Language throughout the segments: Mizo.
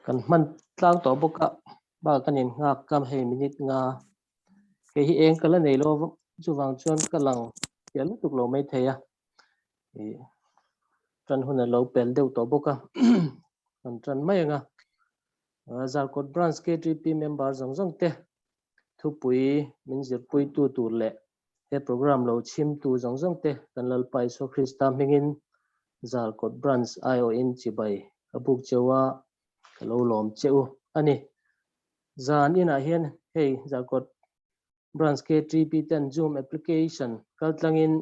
Kan hman tlang tawh bawk a, bak kan in nghak kam hei minute nga kei hi eng ka la nei lo chuvang chuan ka lang fiah lutuk lo mai thei a, ih tan hun a lo pel deuh tawh bawk a kan tan mai ang a, Zarkawt Branch KTP member zawng zawng te thupui min zirpuitu tur leh he program lo chhimtu zawng zawng te kan Lalpa Isua Krista hmingin Zarkawt Branch aiawhin chibai ka buk cheu a, ka lo lawm che u a ni. Zan inah hian hei Zarkawt Branch KTP ten Zoom application kaltlangin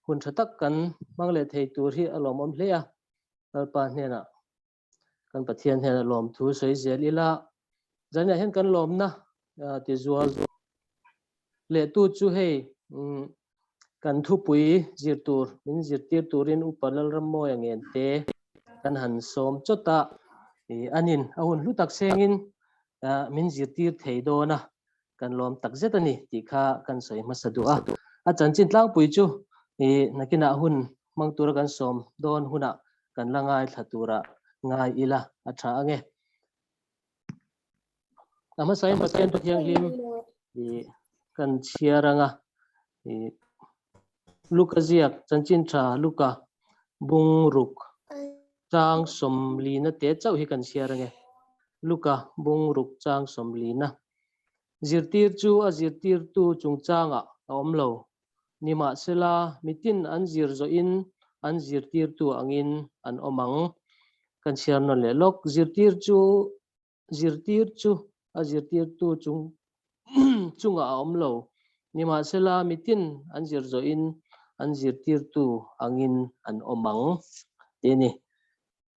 hun tha tak kan hmang leh thei tur hi a lawmawm hle a, Lalpa hnenah kan Pathian hnenah lawmthu sawi zel ila, zaninah hian kan lawmna ti zual leh tu chu hei kan thupui zir tur min zirtir turin Upa Lalrammawia ngen te kan han sawm chawt a, anin a hun hlu tak sengin min zirtir thei dawn a, kan lawm tak zet a ni tih kha kan sawi hmasa duh a. A chanchin tlangpui chu nakinah hun hmang tura kan sawm dawn hunah kan la ngaithla tura ngai ila a tha ange. A hmasain Pathian thu thianghlim kan chhiar anga Luka ziak chanchin tha Luka bungruk chang sawmlina te chauh hi kan chhiar ange. Luka bungruk chang sawmlina. Zirtir chu a zirtirtu chungchangah a awm lo. Nimahsela, mitin an zir zawhin an zirtirtu angin an awm ang. Kan chhiar nawn leh lawk. Zirtir chu zirtir chu a zirtirtu chung chungah a awm lo. Nimahsela, mitin an zir zawhin an zirtirtu angin an awm ang tih a ni.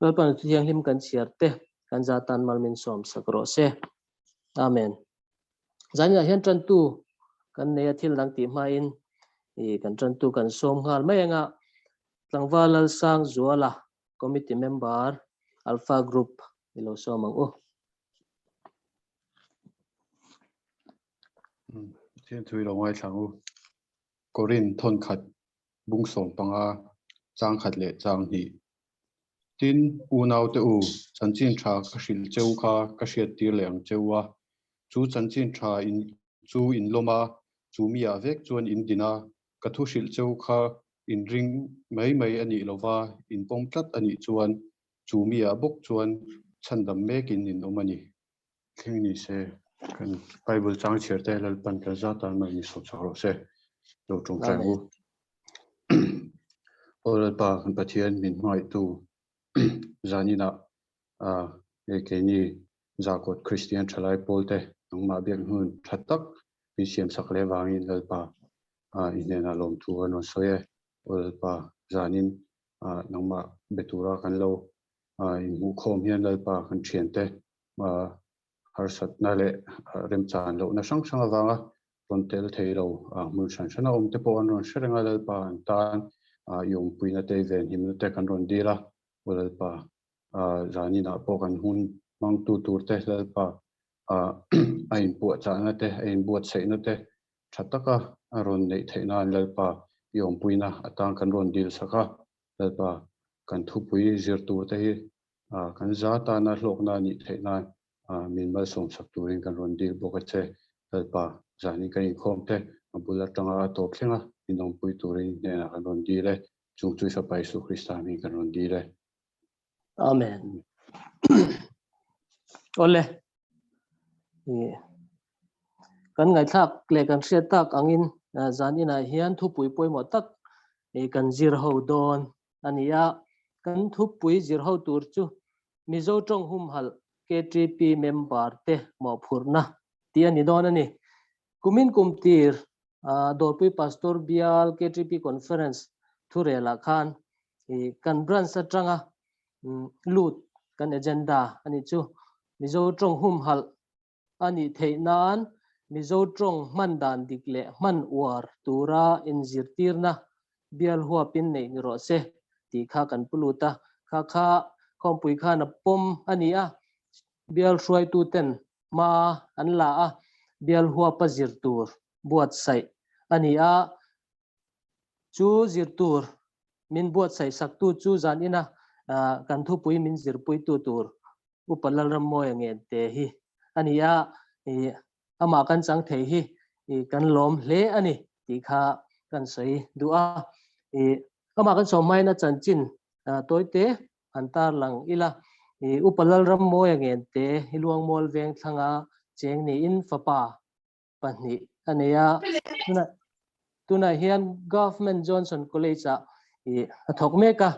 Lalpan Thianghlim kan chhiar te kan za tan mal min sawm sak rawh se. Amen. Zaninah hian tantu kan nei a thil dang tih hmain i kan tantu kan sawm nghal mai anga Tlangval Lalsang Zuala Committee Member Alpha Group i lo sawm ang u. Pathian thu i lo ngaithla ang u. Korin thawnkhat bung 15 chang khat leh chang hnih. Tin, unaute u, chanchin tha ka hrilh cheu kha ka hriattir leh ang cheu a. Chu chanchin tha in chu in lawm a, chu mi ah vek chuan in din a, ka thu hrilh cheu kha in ring mai mai a nih lova in pawm tlat a nih chuan chu mi ah bawk chuan chhandam mekin in awm a ni. Thleng ni se, kan Bible chang chhiar te Lalpan kan zat tan mai ni sawm sak rawh se. Lo tawngtai ang u. Aw Lalpa kan Pathian min hmangaihtu zaninah hei keini Zarkawt Kristian thalai pawl te nangmah biak hmun tha tak min siam sak leh vangin Lalpa i hnenah lawmthu an rawn sawi e. Aw Lalpa zanin nangmah be tura kan lo inhmuhkhawm hian Lalpa kan thiante harsatna leh remchan lohna hrang hrang avanga rawn tel thei lo hmun hran hrana awm te pawh an rawn hre reng a, Lalpa an tan i awmpuina te i venhimna te kan rawn dil a, aw Lalpa zaninah pawh kan hun hmangtu tur te Lalpa a inpuahchahna te a inbuatsaihna te tha taka a rawn neih theih nan Lalpa i awmpuina atan kan rawn dil sak a, Lalpa kan thupui zir tur te hi kan za tana hlawkna a nih theih nan min malsawm sak turin kan rawn dil bawk a che. Lalpa, zanin kan inkhawm te a bul atanga a tawp thleng a, min awmpui turin hnenah kan rawn dil e. Chung chu i Fapa Isu Krista hming kan rawn dil e. Amen. Awle. Kan ngaihthlak leh kan hriat tak angin zan inah hian thupui pawimawh tak kan zir ho dawn a ni a. Kan thupui zir ho tur chu Mizo tawng humhalh KTP member te mawhphurhna tih a ni dawn a ni. Kumin kum tir Dawrpui Pastor Bial KTP Conference thurelah khan kan branch atanga lut kan agenda a nih chu. Mizo tawng humhalh a nih theih nan Mizo tawng hman dan dik leh hman uar tura inzirtirna bial huapin neih ni rawh se tih kha kan pu lut a. Kha kha khawmpui khan a pawm a ni a, bial hruaituten hma an la a, bial huapa zir tur buatsaih a ni a. Chu zir tur min buatsaih saktu chu zan ina kan thupui min zirpuitu tur. Upa Lalrammawia Ngente hi a ni a, ih amah kan chang thei hi ih kan lawm hle a ni tih kha kan sawi duh a. Ih amah kan sawm hmain a chanchin tawite han tar lang ila, ih Upa Lalrammawia Ngente hi Luangmual veng thlanga cheng niin fapa 2 a nei a. Tunah tunah hian Government Johnson College ah ih a thawk mek a,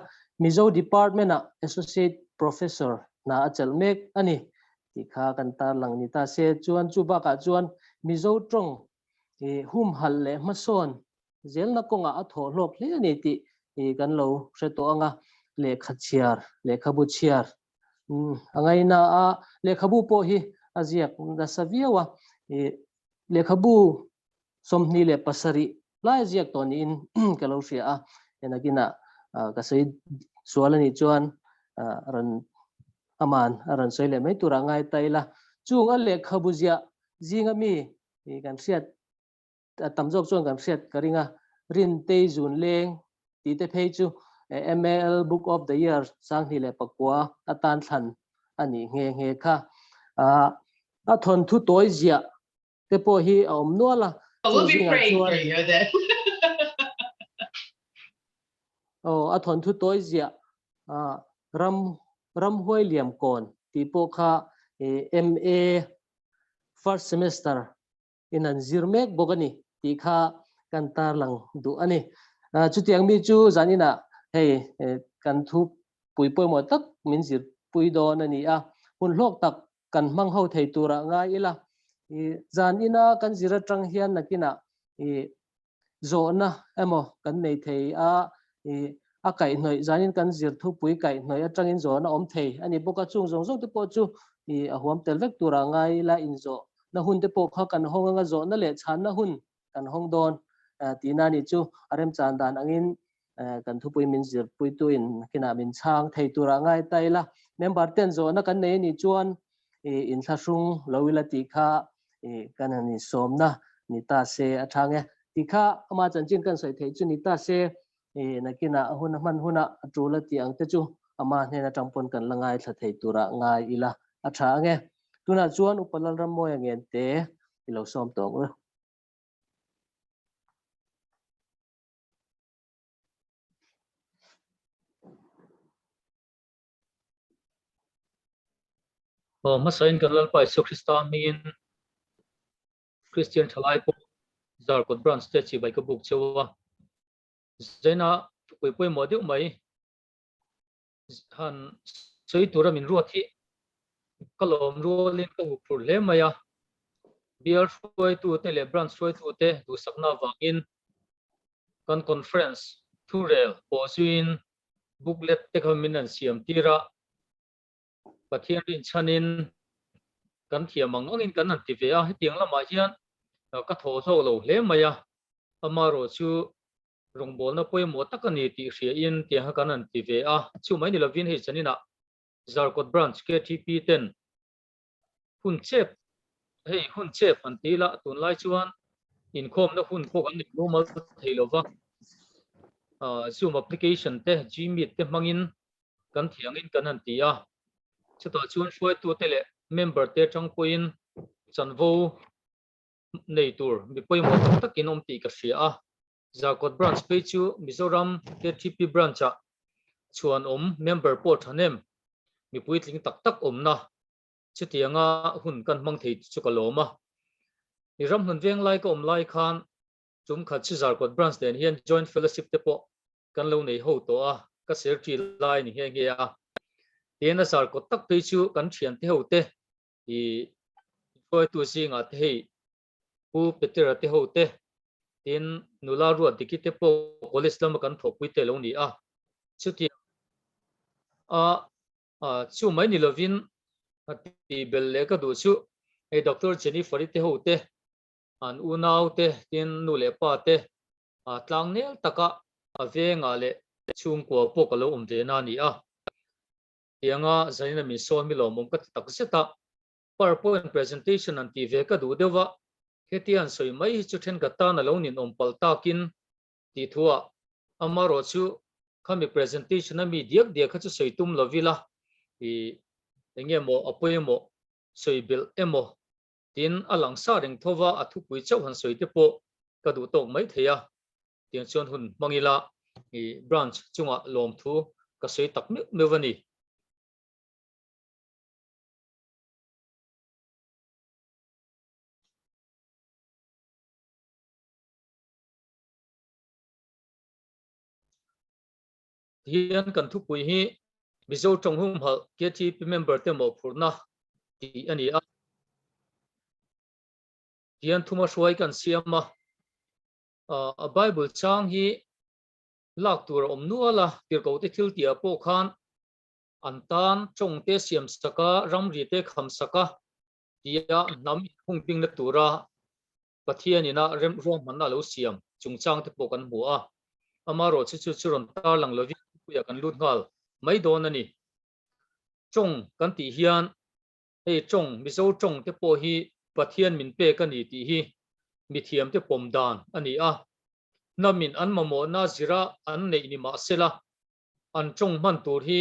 Mizo Department ah Associate Professor hna a chelh mek a ni tih kha kan tarlang ni ta se. Chuan chu bakah chuan Mizo tawng ih humhalh leh hmasawn zelna kawngah a thawh hlawk hle a ni tih ih kan lo hre tawh ang a, lehkha chhiar, lehkhabu chhiar A ngaina a, lehkhabu pawh hi a ziak nasa viau a, ih lehkhabu 27 lai a ziak tawh niin ka lo hria a, enakinah ka sawi sual a nih chuan rawn aman a rawn sawi leh mai turah ngai ta ila, chung a lehkhabu ziah zinga mi kan hriat a tam zawk chuan kan hriat ka ring a, Rintei Zun Leng tih te phei chu MAL Book of the Year 2009 atan thlan a nih nghe nghe kha. A thawnthu tawi ziah te pawh hi a awm nual a, chu zingah chuan aw a thawnthu tawi ziah ram ramhuai liam kawn tih pawh kha MA first semester in an zir mek bawk a ni tih kha kan tarlang duh a ni. Chutiang mi chu zaninah hei kan thu pui pawimawh tak min zirpui dawn a ni a, hun hlawk tak kan hmang ho thei turah ngai ila. Zanina kan zir atang hian nakinah zawhna emaw kan nei thei a, a kaihhnawih zanin kan zir thupui kaihhnawih atangin zawhna awm thei a ni bawk a, chung zawng zawng te pawh chu a huam tel vek turah ngai ila inzawhna hun te pawh kha kan hawng anga zawhna leh chhanna hun kan hawng dawn tihna a nih chu a remchan dan angin kan thupui min zirpuituin kinah min chhang thei turah ngai ta ila, member ten zawhna kan nei a nih chuan inthlahrung lo ila tih kha kan han insawmna ni ta se a tha nge tih kha ama chanchin kan sawi theih chu ni ta se nakinah a hun a hman hunah a tul a tih ang te chu ama hnen atang pawn kan la ngaithla thei turah ngai ila a tha ange. Tunah chuan Upa Lalrammawia Ngente i lo sawm tawh ang u. Aw hmasain kan Lalpa Isua Krista hmingin Kristian thalai pawh Zarkawt Branch te chibai ka buk cheu a. Zaina thupui pawimawh deuh mai han sawi tura min ruat hi ka lawm rualin ka huphurh hle mai a. Bial hruaitute leh Branch hruaitute duhsakna avangin kan conference thurel pawh zuiin booklet te kha min an siam tir a, Pathian rinchhanin kan thiam ang angin kan han ti ve a, hetiang lamah hian ka thaw hlawk lo hle mai a, amaherawh chu rawngbawlna pawimawh tak a ni tih hriain tiang kha kan han ti ve a, chu mai ni lovin hei zaninah Zarkawt Branch KTP ten hun chep hei hun chep an ti ila tunlai chuan inkhawmna hun pawh kan nei mumal thei lo va, Zoom application te Gmeet te hmangin kan thiangin kan han ti a, chutah chuan hruaitute leh member te atang pawhin chanvo nei tur mi pawimawh tak takin awm tih ka hria a, Zarkawt Branch phei chu Mizoram KTP Branch ah chhuan awm member pawh thahnem mi puitling tak tak awmna chutianga hun kan hmang thei chu ka lawm a. I ramhlun veng lai ka awm lai khan tum khat chu Zarkawt Branch nen hian Joint Fellowship te pawh kan lo nei ho tawh a, ka serṭi lai ni nghe nghe a. Tin a Zarkawt tak phei chu kan thiante ho te i hruaitu zingah te hei Pu Petera te ho te, tin nula ruat Diki te pawh college lama kan thawhpui te lo ni a. Chutiang a chu mai ni lovin tih belh leh ka duh chu hei Doctor Jennifer-i te ho te, an unau te, tin nu leh pa te tlang nel taka a vengah leh chhungkua pawh ka lo awm ve na a ni a. Tianga zanin a min sawn mi lawmawm ka ti tak zet a. PowerPoint presentation an tih ve ka duh deuh a, hetia an sawi mai hi chu thenkhat tan a lo ninawm palh takin tih thuah amarawh chu khami presentation a mi diak diak kha chu sawi tum lo ila i Enge maw a pawimawh sawi belh emaw tin a langsa reng tho va a thupui chauh han sawi te pawh ka duh tawk mai thei a, tiang chuan hun hmang ila i branch chungah lawmthu ka sawi tak meuh meuh a ni. Tihian kan thupui hi Mizo tawng humhalh KTP member te mawhphurhna tih a ni a. Tihian thuma hruai kan siam a, a Bible chang hi lak tur a awm nual a, tirhkohte thil tihah pawh khan an tan tawng te siam sak a, ramri te kham sak a tia hnam inhungbingna tura Pathian ina remruahmanna a lo siam chungchang te pawh kan hmu a, amaherawhchu chu chu rawn tarlang lovin thupuiah kan lut nghal mai dawn a ni. Tawng kan tih hian hei tawng, Mizo tawng te pawh hi Pathian min pek a ni tih hi mithiam te pawm dan a ni a, hnamin an mamawhna zira an neih ni mahsela an tawng hman tur hi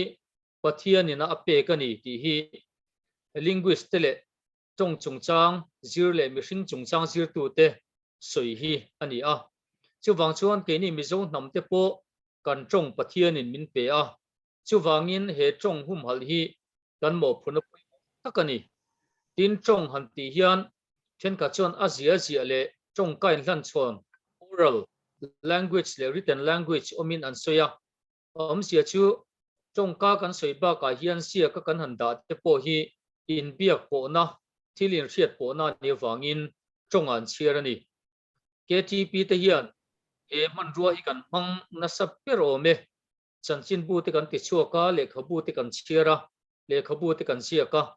Pathian ina a pek a ni tih hi linguist te leh tawng chungchang zir leh mihring chungchang zirtute sawi hi a ni a. Chuvang chuan keini Mizo hnamte pawh kan tawng Pathianin min pe a, chuvangin he tawng humhalh hi kan mawhphurhna pawimawh tak a ni. Tin, tawng han tih hian thenkhat chuan a zia ziah leh tawngka inhlanchhawn, oral language leh written language, awmin an sawi a. Awmzia chu tawngka kan sawi bakah hian ziaka kan han dah te pawh hi inbiak pawhna, thil inhriat pawhna a nih avangin tawng an chhiar a ni. KTP te hian he hmanrua hi kan hmang nasa ber awm e. Chanchinbu te kan tichhuak a, lehkhabu te kan chhiar a, lehkhabu te kan ziak a,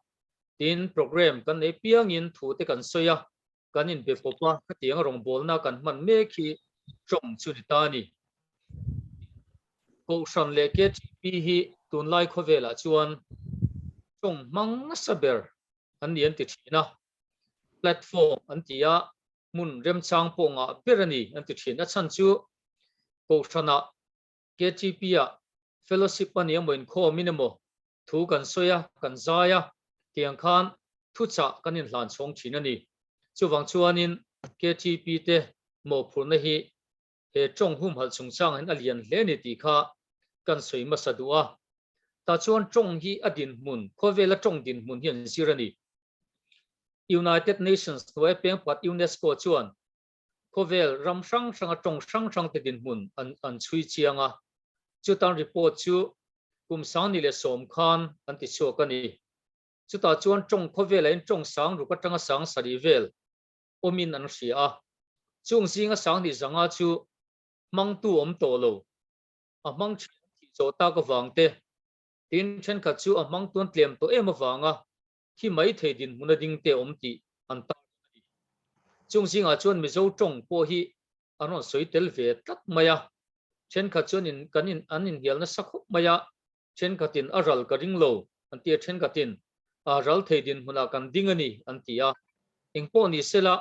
tin programme kan nei piangin thu te kan sawi a, kan inbe pawp a, khatiang rawngbawlna kan hman mek hi tawng chu ni ta a ni. Kohhran leh KTP hi tunlai khawvelah chuan tawng hmang nasa ber an ni an ti thin a, platform an ti a, hmun remchang pawh ngah ber a ni an ti thin. A chhan chu Kohhranah KTP-ah fellowship a ni emaw inkhawmin emaw thu kan sawi a, kan zai a, tiang khan thuchah kan inhlan chhawng thin a ni. Chuvang chuanin KTP te mawhphurhna hi he tawng humhalh chungchang hian a lian hle a ni tih kha kan sawi hmasa duh a. Tah chuan tawng hi a dinhmun, khawvela tawng dinhmun hi an zir a ni. United Nations hnuaia peng pakhat UNESCO chuan Khawvel ram hrang hranga tawng hrang hrang te dinhmun an an chhui chiang a, chutan report chu kum 2010 khan an ti chhuak a ni. Chutah chuan tawng khawvelah in tawng sang ruk atanga 7000 vel awmin an hria a, chung zinga 2500 chu hmangtu awm tawh lo, a hmang thin an thih zawh tak avang te, tin thenkhat chu a hmangtu an tlem tawh em avanga thi mai thei dinhmun a ding te awm tih an tar a ni. Chung zingah chuan Mizo tawng pawh hi an rawn sawi tel ve tlat mai a, thenkhat chuan in kan in an inhnial nasa khawp mai a, thenkhatin a ral ka ring lo an ti a, thenkhatin a ral thei dinhmunah kan ding a ni an ti a. Engpawh ni sela,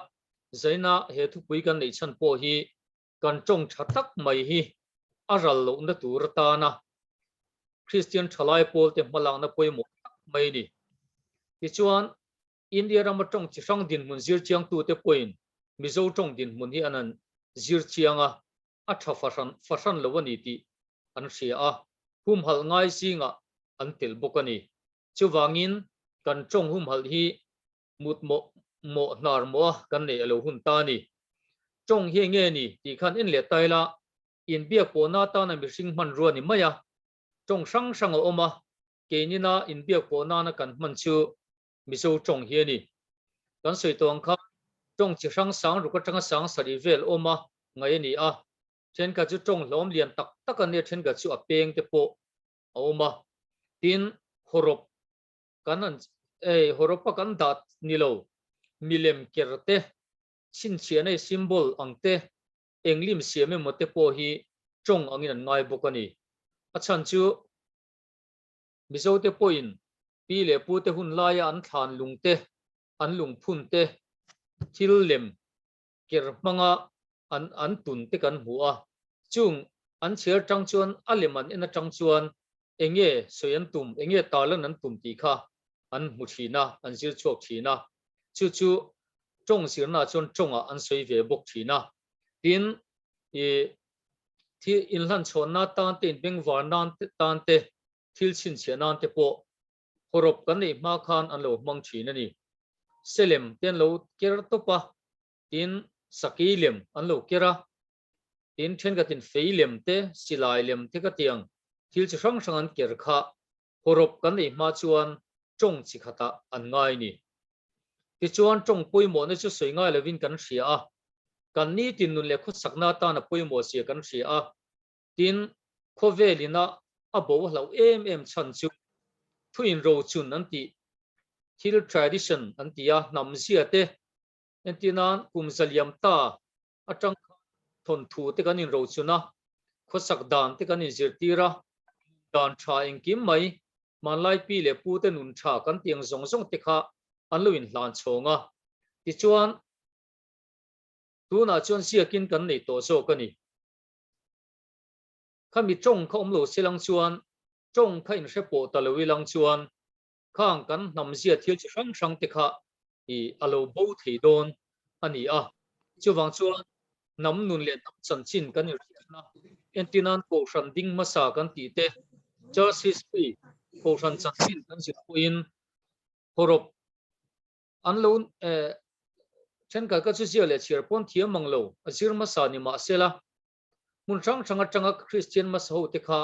Zaina he thupui kan neih chhan pawh hi kan tawng tha tak mai hi a ral lohna tur atana Kristian thalai pawlte hmalakna pawimawh tak mai a ni. Tichuan, India rama tawng chi hrang dinhmun zir chiangtute pawhin Mizo tawng dinhmun hi an han zir chiang a, a tha fahran fahran lo a ni tih an hria a, humhalh ngai zingah an tel bawk a ni. Chuvangin, kan tawng humhalh hi mut mawh mawh hnar mawh a kan neih a lo hun ta a ni. Tawng hi enge ni tih khan en leh ta ila, inbiak pawhna atana mihring hmanrua ni mai a, tawng hrang hrang a awm a, keinina inbiak pawh nana kan hman chu Mizo tawng hi a ni. Kan sawi tawh ang kha tawng chi hrang 6000 atanga 7000 vel awm a ngaih a ni a, thenkhat chu tawng hlawm lian tak tak a nia, thenkhat chu a peng te pawh a awm a, tin hawrawp kan an ei hawrawpa kan dah ni lo milem ker te chhinchhiahna i symbol ang te englim siam emaw te pawh hi tawng angin an ngai bawk a ni. A chhan chu Mizo te pawhin pi leh pu te hun laia an thlan lung te, an lungphun te, thil lem ker hmanga an an tun te kan hmu a, chung an chhiar tang chuan a lem an en atang chuan enge sawi an tum, enge tarlan an tum tih kha an hmu thin a, an zir chhuak thin a, chu chu tawng zirnaah chuan tawngah an sawi ve bawk thin a. Tin, ih thil inhlanchhawnna tan te, inbengvar nan tan te, thil chhinchhiah nan te pawh hawrawp kan neih hma khan an lo hmang thin a ni. Selem te an lo ker tawp a, tin sakei lem an lo ker a, tin thenkhatin fei lem te, silai lem te ka tiang thil chi hrang hrang an ker kha hawrawp kan neih hma chuan tawng chi khatah an ngai ni. Tichuan tawng pawimawhna chu sawi ngai lovin kan hria a, kan nitin nun leh khawsakna atana pawimawh zia kan hria a, tin khawvel ina a bo hlauh em em chhan chu thu inrochun an tih thil tradition an ti a, hnam zia te entir nan kum zaliam ta atang khan thawnthu te kan inrochun a, khawsak dan te kan inzirtir a, dan tha engkim mai hmanlai pi leh pu te nun tha kan tiang zawng zawng te kha an lo inhlan chhawng a, tichuan tunah chuan ziakin kan nei tawh zawk a ni. Khami tawng kha awm lo se lang chuan tawng kha inhre pawh ta lo ilang chuan khang kan hnam zia thil chi hrang hrang te kha i a lo bo thei dawn a ni a. Chuvang chuan hnam nun leh hnam chanchin kan inhriatna entir nan Kohhran ding hmasa kan tih te, Church history, Kohhran chanchin kan zir pawhin hawrawp an lo thenkhat kha chu zia leh chhiar pawn thiam mang lo a zir hmasa ni mahsela hmun hrang hrang atanga Kristian hmasa ho te kha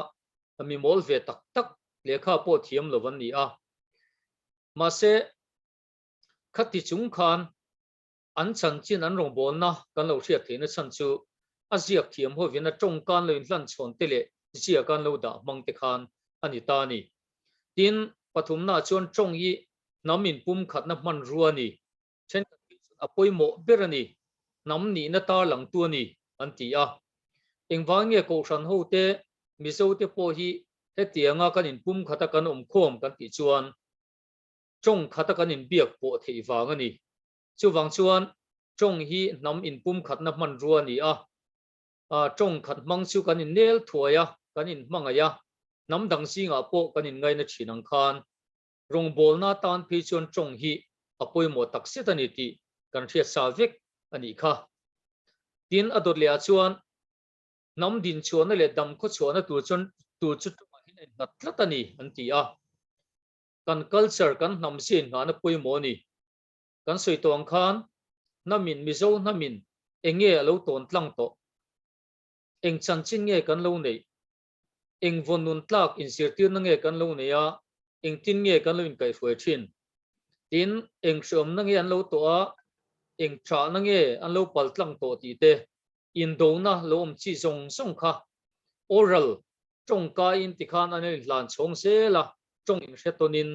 mi mawl ve tak tak lehkha pawh thiam lo an ni a. Mahse khati chung khan an chanchin an rawngbawlna kan lo hriat theihna chhan chu a ziak thiam hovin a tawngkan lo inhlan chhawn te leh ziak an lo dah hmang te khan a ni ta a ni. Tin, pathumnaah chuan tawng hi hnam inpumkhatna hmanrua a ni. Thenkhat phei chuan a pawimawh ber a ni, hnam nihna tarlangtu a ni an ti a. Engvang nge Kohhran hote Mizote pawh hi hetianga kan inpumkhata kan awmkhawm kan tih chuan tawng khata kan inbiak pawh theih vang a ni. Chuvang chuan tawng hi hnam inpumkhatna hmanrua a ni a, tawng khat hmang chu kan innel thuai a, kan inhmangaih a, hnam dang zingah pawh kan inngaina thin ang khan rawngbawlna tan phei chuan tawng hi a pawimawh tak zet a ni tih kan hriat sa vek a nih kha. Tin, a dawt lehah chuan hnam dinchhuahna leh dam khawchhuahna tur chuan tur chu tawngah hian a innghat tlat a ni an ti a. Kan culture, kan hnam zia innghahna pawimawh a ni. Kan sawi tawh ang khan hnamin, Mizo hnamin eng nge a lo tawn tlang tawh? Eng chanchin nge kan lo neih? Eng vawn nun tlak inzirtirna nge kan lo nei a, engtin nge kan lo inkaihhruai thin? Tin, eng hreawmna nge an lo tawh a, eng thahna nge an lo pal tlang tawh tih te, indona lo awm chi zawng zawng kha oral tawngkaiin tikhan an inhlan chhawng zel a, tawng inhre tawnin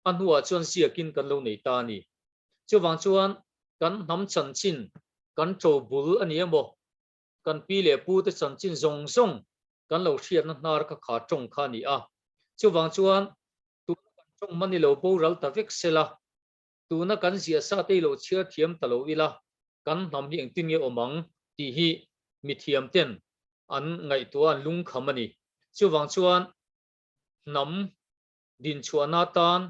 a hnuah chuan ziakin kan lo nei ta a ni. Chuvang chuan kan hnam chanchin, kan to bul a ni emaw, kan pi leh pu te chanchin zawng zawng kan lo hriatna hnar kha kha tawng kha a ni a. Chuvang chuan tuna kan tawng man i lo boral ta vek sela, tuna kan ziah sa te i lo chhiar thiam ta lo ila, kan hnam hi engtin nge awm ang tih hi mithiam ten an ngaihtuah an lungkham a ni. Chuvang chuan hnam dinchhuahna atan,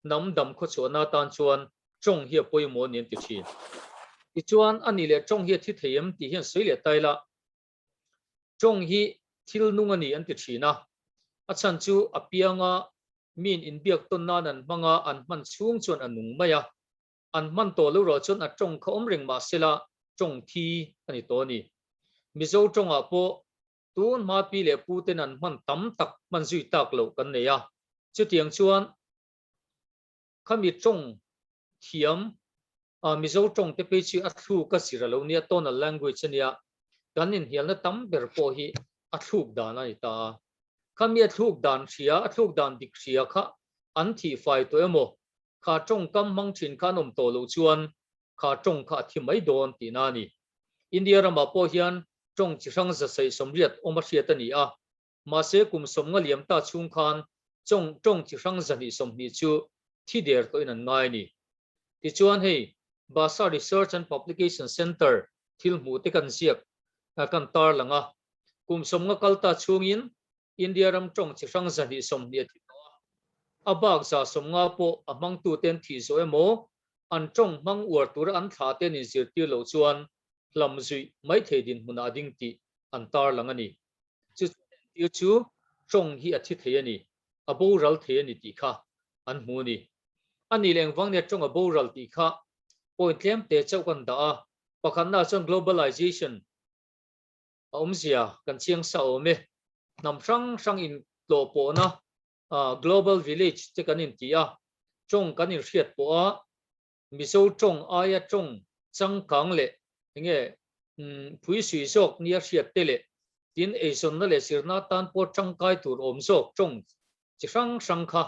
hnam dam khawchhuahna atan chuan tawng hi a pawimawh a ni an ti thin. Tichuan, a nih leh tawng hi a thi thei em tih hian sawi leh ta ila, tawng hi thil nung a ni an ti thin a, a chhan chu a pianga miin inbiak tawn nan an hmang a, an hman chhung chuan a nung mai a, an hman tawh lo erawh chuan a tawng kha awm reng mahsela tawng thi a ni tawh a ni. Mizo tawngah pawh Tun hma pi leh pu ten an hman tam tak hman zui tak loh kan nei a, chutiang chuan khami tawng thiam Mizo tawng te phei chu a thluk a zir a lo nia, tonal language a nia, kan inhnialna tam ber pawh hi a thluk dan a ni ta a. Khami a thluk dan hria, a thluk dan dik hria kha an thih fai tawh emaw, kha tawngkam hmang thin kha an awm tawh loh chuan kha tawng kha a thi mai dawn tihna a ni. India ramah pawh hian tawng chi hrang zasaih 80 awm a hriat a ni a, mahse kum 50 liam ta chhung khan chawng tawng chi hrang 220 chu thi der tawhin an ngai a ni. Tichuan hei Bhasa Research and Publication Centre thil hmuh te kan ziak kan tarlang a, kum 50 kal ta chhungin India ram tawng chi hrang 220 a thi tawh a. A bak 50% pawh a hmangtuten thih zawh emaw, an tawng hmang uar tura an thla te an inzirtir loh chuan hlam zuih mai thei dinhmunah a ding tih an tarlang a ni. Chu chuan entir chu tawng hi a thi thei a ni, a boral thei a ni tih kha an hmu a ni. A nih leh engvang nia tawng a boral tih kha point tlem te chauh kan dah a, pakhatnaah chuan globalization a awmzia kan chiang sa awm e. Hnam hrang hrang intlawhpawhna global village te kan inti a, tawng kan inhriat pawh a, Mizo tawng aia tawng changkang leh enge phuisui zawk nia hriat te leh tin eizawnna leh zirna atan pawh tangkai tur awm zawk tawng chi hrang hrang kha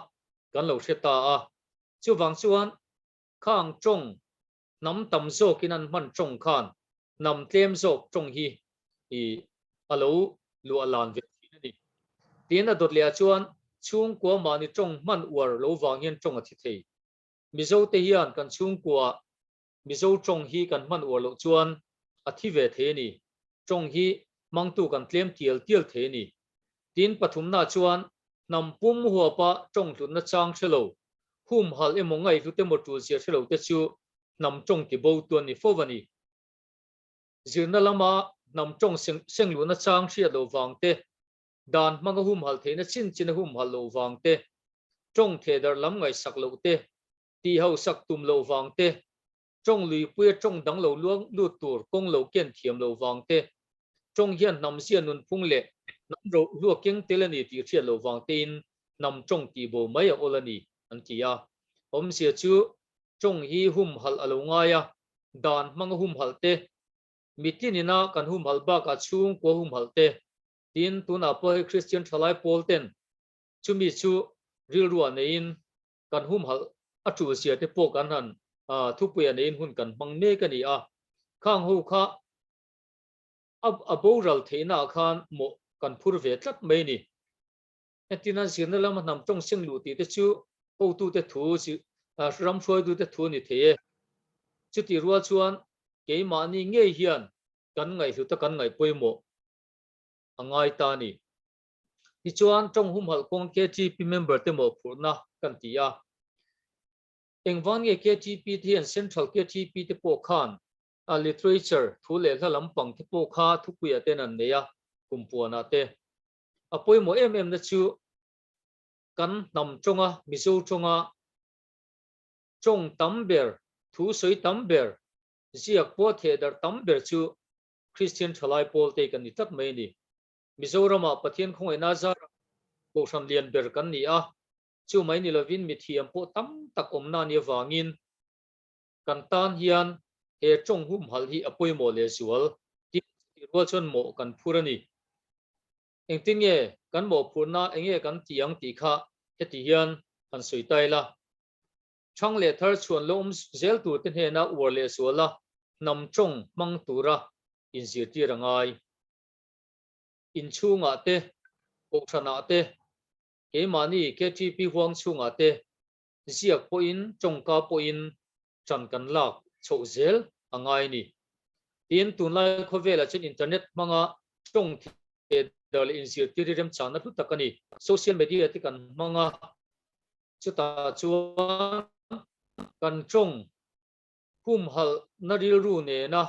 kan lo hre ta a. Chuvang chuan khang tawng hnam tam zawkin an hman tawng khan hnam tlem zawk tawng hi i a lo luah lan ve thin a ni. Tin a dawt leh ah chuan chhungkua mahni tawng hman uar lo vang hian tawng a thi thei. Mizote hian kan chhungkua Mizo tawng hi kan hman uar loh chuan a thi ve thei a ni. Tawng hi hmangtu kan tlem tial tial thei a ni. Tin pathumna chuan hnam pum huapa tawng hlutna chang hre lo, humhalh emaw ngaihhlut emaw tul zia hre lo te chu hnam tawng ti bo tu an ni fo a ni. Zirna lama hnam tawng seng luhna chang hriat loh vang te, dan hmanga humhalh theihna chin chin a humhalh loh vang te, tawng thehdarh lam ngaihsak loh te, tih hausak tum loh vang te, tawng luipuia tawng dang lo luang lut tur kawng lo ken thiam loh vang te, tawng hian hnam zia nunphung leh hnam ro hlua keng tel a ni tih hriat loh vang tein hnam tawng tih bo mai a awl a ni, an ti a. Awmzia chu tawng hi humhalh a lo ngai a, dan hmanga humhalh te, mitin ina kan humhalh bakah chhungkua humhalh te, tin tunah pawh hei Kristian thalai pawl ten chumi chu rilruah neiin kan humhalh a tul zia te pawh kan han thupuia neiin hun kan hmang mek a ni a, khang ho kha a boral theihna ah khan mawh kan phur ve tlat mai a ni. Entirna zirna lama hnam tawng seng luh tih te chu hotute thu, ram hruaitute thu a ni thei e. Chutih rual chuan keimahni ngei hian kan ngaihhlut a kan ngaih pawimawh a ngai ta a ni. Tichuan tawng humhalh kawng KTP member te mawhphurhna kan ti a. Engvang nge KTP te hian Central KTP te pawh khan a literature thu leh hla lampang te pawh kha thupuiah ten an nei a, kumpuanah te. A pawimawh em em na chu kan hnam tawnga Mizo tawnga tawng tam ber, thu sawi tam ber, ziak pawh thehdarh tam ber chu Kristian thalai pawl te kan ni tlat mai a ni. Mizoramah Pathian khawngaihna zarah Kohhran lian ber kan ni a, chu mai ni lovin mithiam pawh tam tak awmna ni avangin kan tan hian he tawng humhalh hi a pawimawh lehzual tih rual chuan mawh kan phur a ni. Engtin nge kan mawhphurhna enge kan tih ang tih kha heti hian han sawi ta ila. Thang leh thar chhuan lo awm zel turte hnena uar lehzuala hnam tawng hmang tura inzirtir a ngai. Inchhungah te, kohhranah te, keimahni KTP huang chhungah te ziak pawhin tawngka pawhin ṭan kan lak chhoh zel a ngai a ni. Tin, tunlai khawvelah chuan internet hmanga tawng thehdarh leh inzirtir hi remchangna hlu tak a ni. Social media te kan hmang a, chutah chuan kan tawng humhalhna rilru nena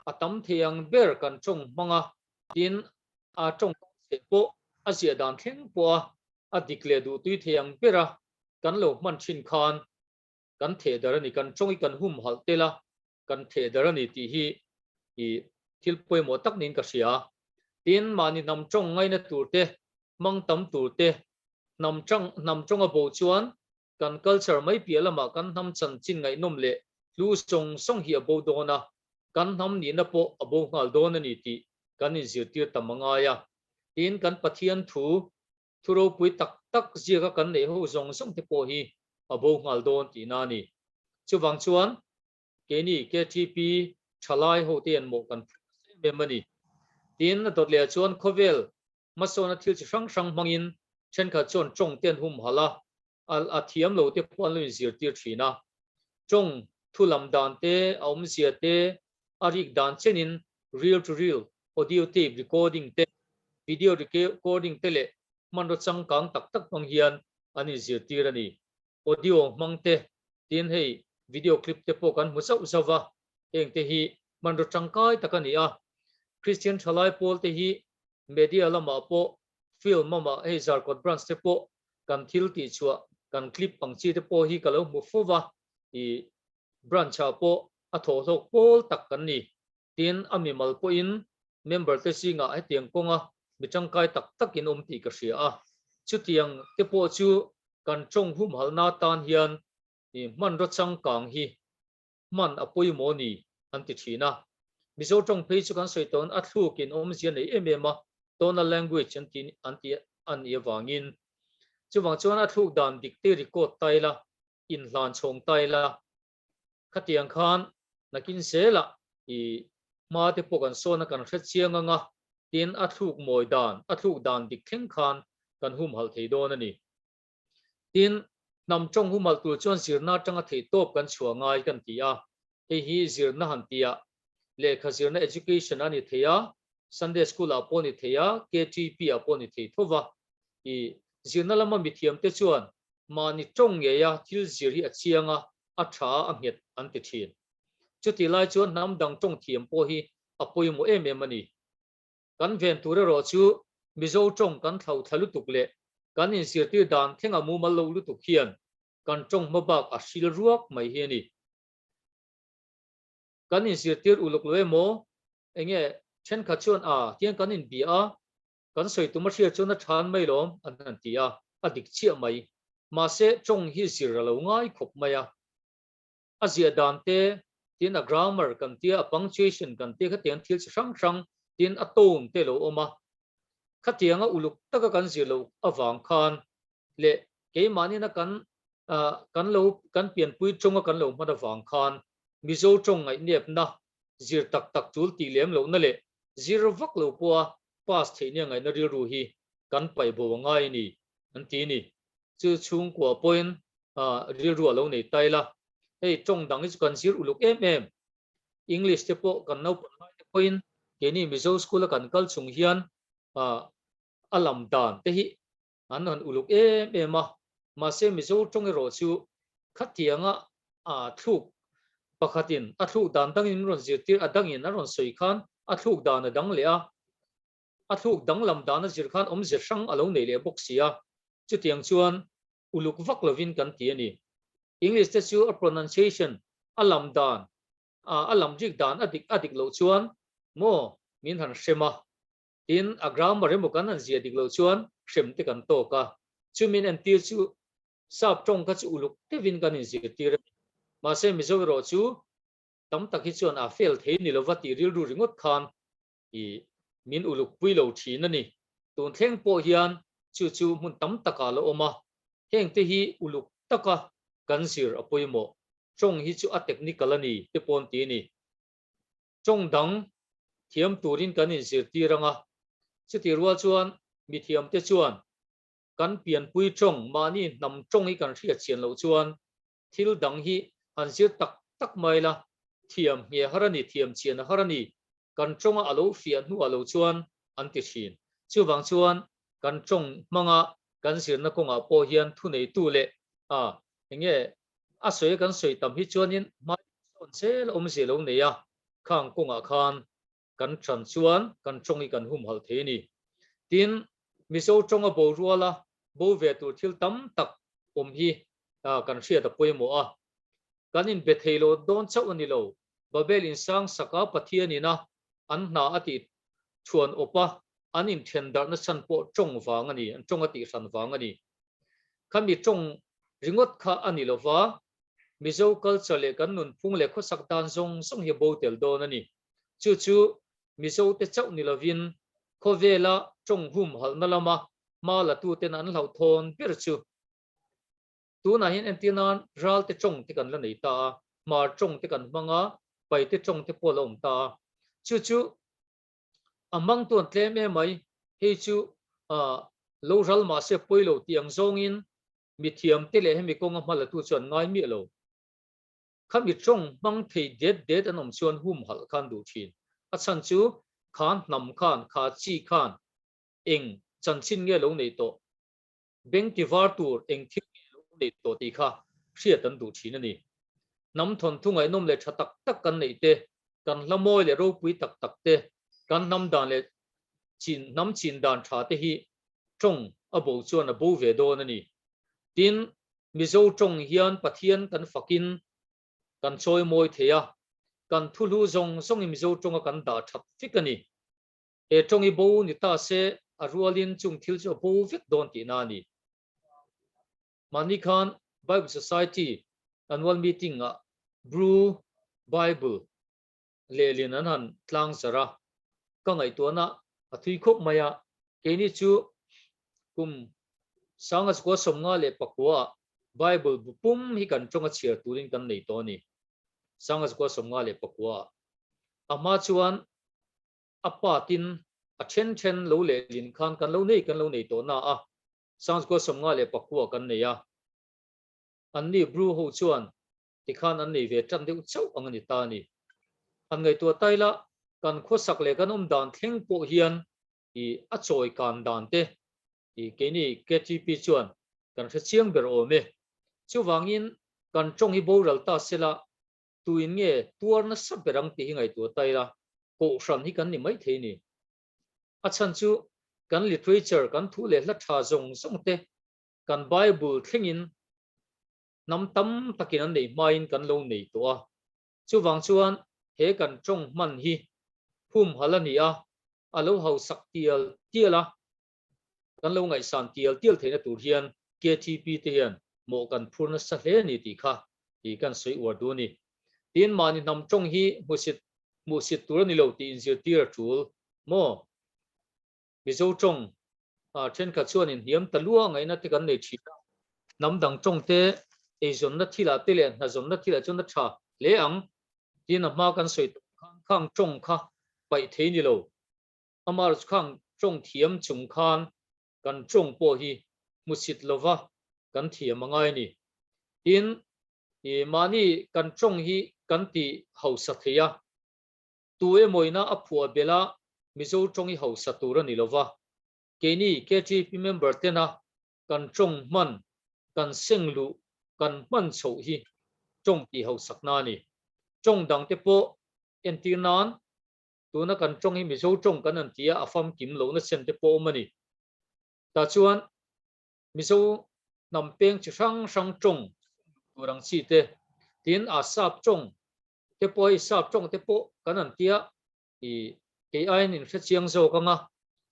a tam thei ang ber kan tawng hmang a, tin a tawng chhe pawh a ziah dan thleng pawh a a dik leh duhtui thei ang bera kan lo hman thin khan kan theh dar a ni, kan tawng hi kan humhalh tel a, kan theh dar a ni tih hi i thil pawimawh tak niin ka hria. Tin, mahni hnam tawng ngaina tur te, hmang tam tur te, hnam tang hnam tawnga bo chuan kan culture mai piah lamah kan hnam chanchin ngaihnawm leh hlu sawng sawng hi a bo dawn a, kan hnam nihna pawh a bo nghal dawn a ni tih kan inzirtir tam a ngai a. Tin, kan Pathian thu Thu ropui tak tak ziaka kan neih ho zawng zawng te pawh hi a bo nghal dawn tihna a ni. Chuvang chuan keini KTP thalai ho te hian mawh kan phur nasa em em a ni. Tin, a dawt lehah chuan khawvel hmasawna thil chi hrang hrang hmangin thenkhat chuan tawng te an humhalh a, a thiam lo te pawh an lo inzirtir thin a. Tawng thu lam dan te, a awmzia te, a rik dan chenin reel to reel, audio tape recording te, video recording te leh hmanraw changkang tak tak hmang hian an inzirtir a ni. Audio hmang te, tin hei video clip te pawh kan hmu zauh zauh va, heng te hi hmanraw tangkai tak a ni a. Kristian thalai pawl te hi media lamah pawh film amah hei Zarkawt branch te pawh kan thil tih chhuah kan clip ang chi te pawh hi ka lo hmu fo va, i branch ah pawh a thawhhlawk pawl tak kan ni. Tin, a mimal pawhin member te zingah hetiang kawnga mi tangkai tak takin awm tih ka hria a. Chutiang te pawh chu kan tawng humhalna tan hian i hmanraw changkang hi hman a pawimawh ni an ti thin a. Mizo tawng phei chu kan sawi tawn a thlukin awmzia nei em em a, tonal language an ti an ti a nih avangin. Chuvang chuan a thluk dan dik te record ta ila, inhlan chhawng ta ila, Khatiang khan nakin zelah i hma te pawh kan sawn a kan hre chiang ang a, tin a thluk mawi dan, a thluk dan dik thleng khan kan humhalh thei dawn a ni. Tin, hnam tawng humhalh tur chuan zirna atanga theih tawp kan chhuah ngai kan ti a, hei hi zirna han tih ah lehkha zirna education a ni thei a, Sunday school ah pawh a ni thei a, KTP ah pawh a ni thei tho va. I zirna lama mithiamte chuan Mahni tawng ngeia thil zir hi a chiang a, a tha a, a nghet an ti thin. Chutih lai chuan hnam dang tawng thiam pawh hi a pawimawh em em a ni. Kan ven tur erawh chu Mizo tawng kan thlo thla lutuk leh kan inzirtir dan thleng a mumal lo lutuk hian kan tawng hmabak a hril ruak mai hi a ni. Kan inzirtir uluk lo emaw enge thenkhat chuan a tiang kan inbia a, Kan sawi tum a hriat chuan a than mai lawm an han ti a, a dik chiah mai. Mahse, tawng hi zir a lo ngai khawp mai a. A ziah dan te, tin a grammar kan tia, a punctuation kan tia khatiang thil chi hrang hrang, tin a tone te lo awm a. Khatianga uluk taka kan zir loh avang khan leh keimahniina kan kan lo kan pianpui tawnga kan lo hman avang khan Mizo tawng ngaihnepna zir tak tak tul tih lem lohna leh zir vak lo pawha pass theih nia ngaihna rilru hi kan paih bo a ngai a ni an ti ni. Chu chhungkua pawhin rilru a lo nei ta ila, hei tawng dang hi chu kan zir uluk em em. English te pawh kan naupang lai te pawhin keini Mizo school a kan kal chung hian a lam dan te hi an han uluk em em a, mahse Mizo tawng erawh chu khatianga thluk pakhatin a thluk dan dangin min rawn zirtir a dangin a rawn sawi khan a thluk dan a dang leh a, a thluk danglam dan a zir khan awmze hrang a lo nei leh bawk si a, chutiang chuan uluk vak lovin kan ti a ni. English te chu a pronunciation a lam dan a lam rik dan a dik a dik loh chuan maw min han hrem a, Tin, a grammar emaw kan han ziah dik loh chuan hrem te kan tawk a, chumin entir chu sap tawng kha chu uluk deuhin kan inzirtir a ni. Mahse, Mizo erawh chu tam tak hi chuan a fail thei ni lova tih rilru ringawt khan i min uluk pui lo thin a ni. Tun thleng pawh hian chu chu hmun tam takah la awm a, hengte hi uluk taka kan zir a pawimawh. Tawng hi chu a technical a ni te pawn ti a ni. Tawng dang thiam turin kan inzirtir ang a, chutih rual chuan mithiamte chuan kan pianpui tawng, mahni hnam tawng hi kan hriat chian loh chuan thil dang hi han zir tak tak mai la, thiam nge har a ni, thiam chian a har a ni, kan tawnga a lo fiah hnuah lo chuan an ti thin. Chuvang chuan kan tawng hmanga kan zirna kawngah pawh hian thuneitu leh a enge a sawi kan sawi tam hi chuanin hmai sawn zel a awmzia lo nei a, khang kawngah khan kan tan chuan kan tawng hi kan humhalh thei a ni. Tin, Mizo tawnga bo ruala bo ve tur thil tam tak awm hi kan hriat a pawimawh a, kan inbe thei lo dawn chauh a ni lo. Babel insang saka Pathian ina an hna a tih thuan awp a, an inthen darhna chhan pawh tawng vang a ni, an tawng a tih hran vang a ni. Khami tawng ringawt kha a ni lova, Mizo culture leh kan nunphung leh khawsak dan zawng zawng hi a bo tel dawn a ni. Chu chu Mizo te chauh ni lovin khawvela tawng humhalhna lama hma la tuten an hlauhthawn ber chu. Tunah hian entir nan ral te tawng te kan la nei ta a, hmar tawng te kan hmang a, pai te tawng te pawh a la awm ta a. Chu chu a hmang tuan tlem em mai, hei chu lo ral mahse pawi lo tih ang zawngin mithiam te leh hemi kawnga hma latu chu an ngai miah lo. Khami tawng hmang thei det det an awm chuan humhalh khan duh thin. A chhan chu kha hnam khan, kha chi khan eng chanchin nge lo nei tawh? Beng ti var tur eng thil nge lo neih tawh tih kha hriat an duh thin a ni. Hnam thawnthu ngaihnawm leh tha tak tak kan neih te, kan hla mawi leh ropui tak tak te, kan hnam dan leh chin hnam chin dan tha te hi tawng a bo chuan a bo ve dawn a ni. Tin, Mizo tawng hian Pathian kan fakin kan chawi mawi thei a, kan thuhlu zawng zawngin Mizo tawnga kan dah that vek a ni. He tawng i bo ni ta se a rualin chung thil chu a bo vek dawn tihna a ni. Mahni khan Bible Society annual meeting ah Bru Bible lehlin an han tlang zar a, ka ngaihtuahna a thui khawp mai a, keini chu kum 1954 ah Bible bu pum hi kan tawnga chhiar turin kan nei tawh a ni. 1954 ah. A hma chuan a patin a then then lo lehlin khan kan lo nei kan lo nei tawh na a, Sangchukua 54 kan nei a, anni Bru ho chuan tikhan an nei ve tan deuh chauh ang a ni ta a ni. Han ngaihtuah tai la, kan khawsak leh kan awm dan thleng pawh hian i a chawi kan dan te i keini KTP chuan kan hre chiang ber awm e. Chuvangin kan tawng hi boral ta sela Tuin nge tuar nasa ber ang tih hi ngaihtuah ta ila, kohhran hi kan ni maithei ni. A chhan chu kan literature, kan thu leh hla tha zawng zawng te, kan Bible thlengin hnam tam takin an nei hmain kan lo nei tawh a. Chuvang chuan he kan tawng hman hi humhalh a ni a, a lo hausak tial tial a, kan lo ngaihsan tial tial theihna tur hian KTP te hian mawh kan phur nasa hle a ni tih kha i kan sawi uar duh a ni. Tin, mahni hnam tawng hi hmusit hmuhsit tur a ni lo tih inzirtir a tul maw? Mizo tawng thenkhat chuan inhniam ta lua ngaihna te kan nei thin a, hnam dang tawng te eizawnna thilah te leh hnazawnna thilah chuan a tha hle ang tiin a hma kan sawi tawh khan khang tawng kha paih thei ni lo. Amar khang tawng thiam chung khan kan tawng pawh hi hmusit lova kan thiam a ngai a ni. Tin, i mahni kan tawng hi kan ti hausa thei a, tu emawina a phuah belh a Mizo tawng hi hausa tur a ni lova, keini KTP member tena kan tawng hman, kan seng luh, kan hman chhoh hi tawng tih hausakna a ni. Tawng dangte pawh entir nan Tuna kan tawng hi Mizo tawng kan han ti a, a famkim lohna chen te pawh awm a ni. Tah chuan Mizo hnam peng chi hrang hrang tawng tur ang chi te, tin a sap tawng te pawh hei sap tawng te pawh kan han ti a, i kei aiin in hre chiang zawk ang a,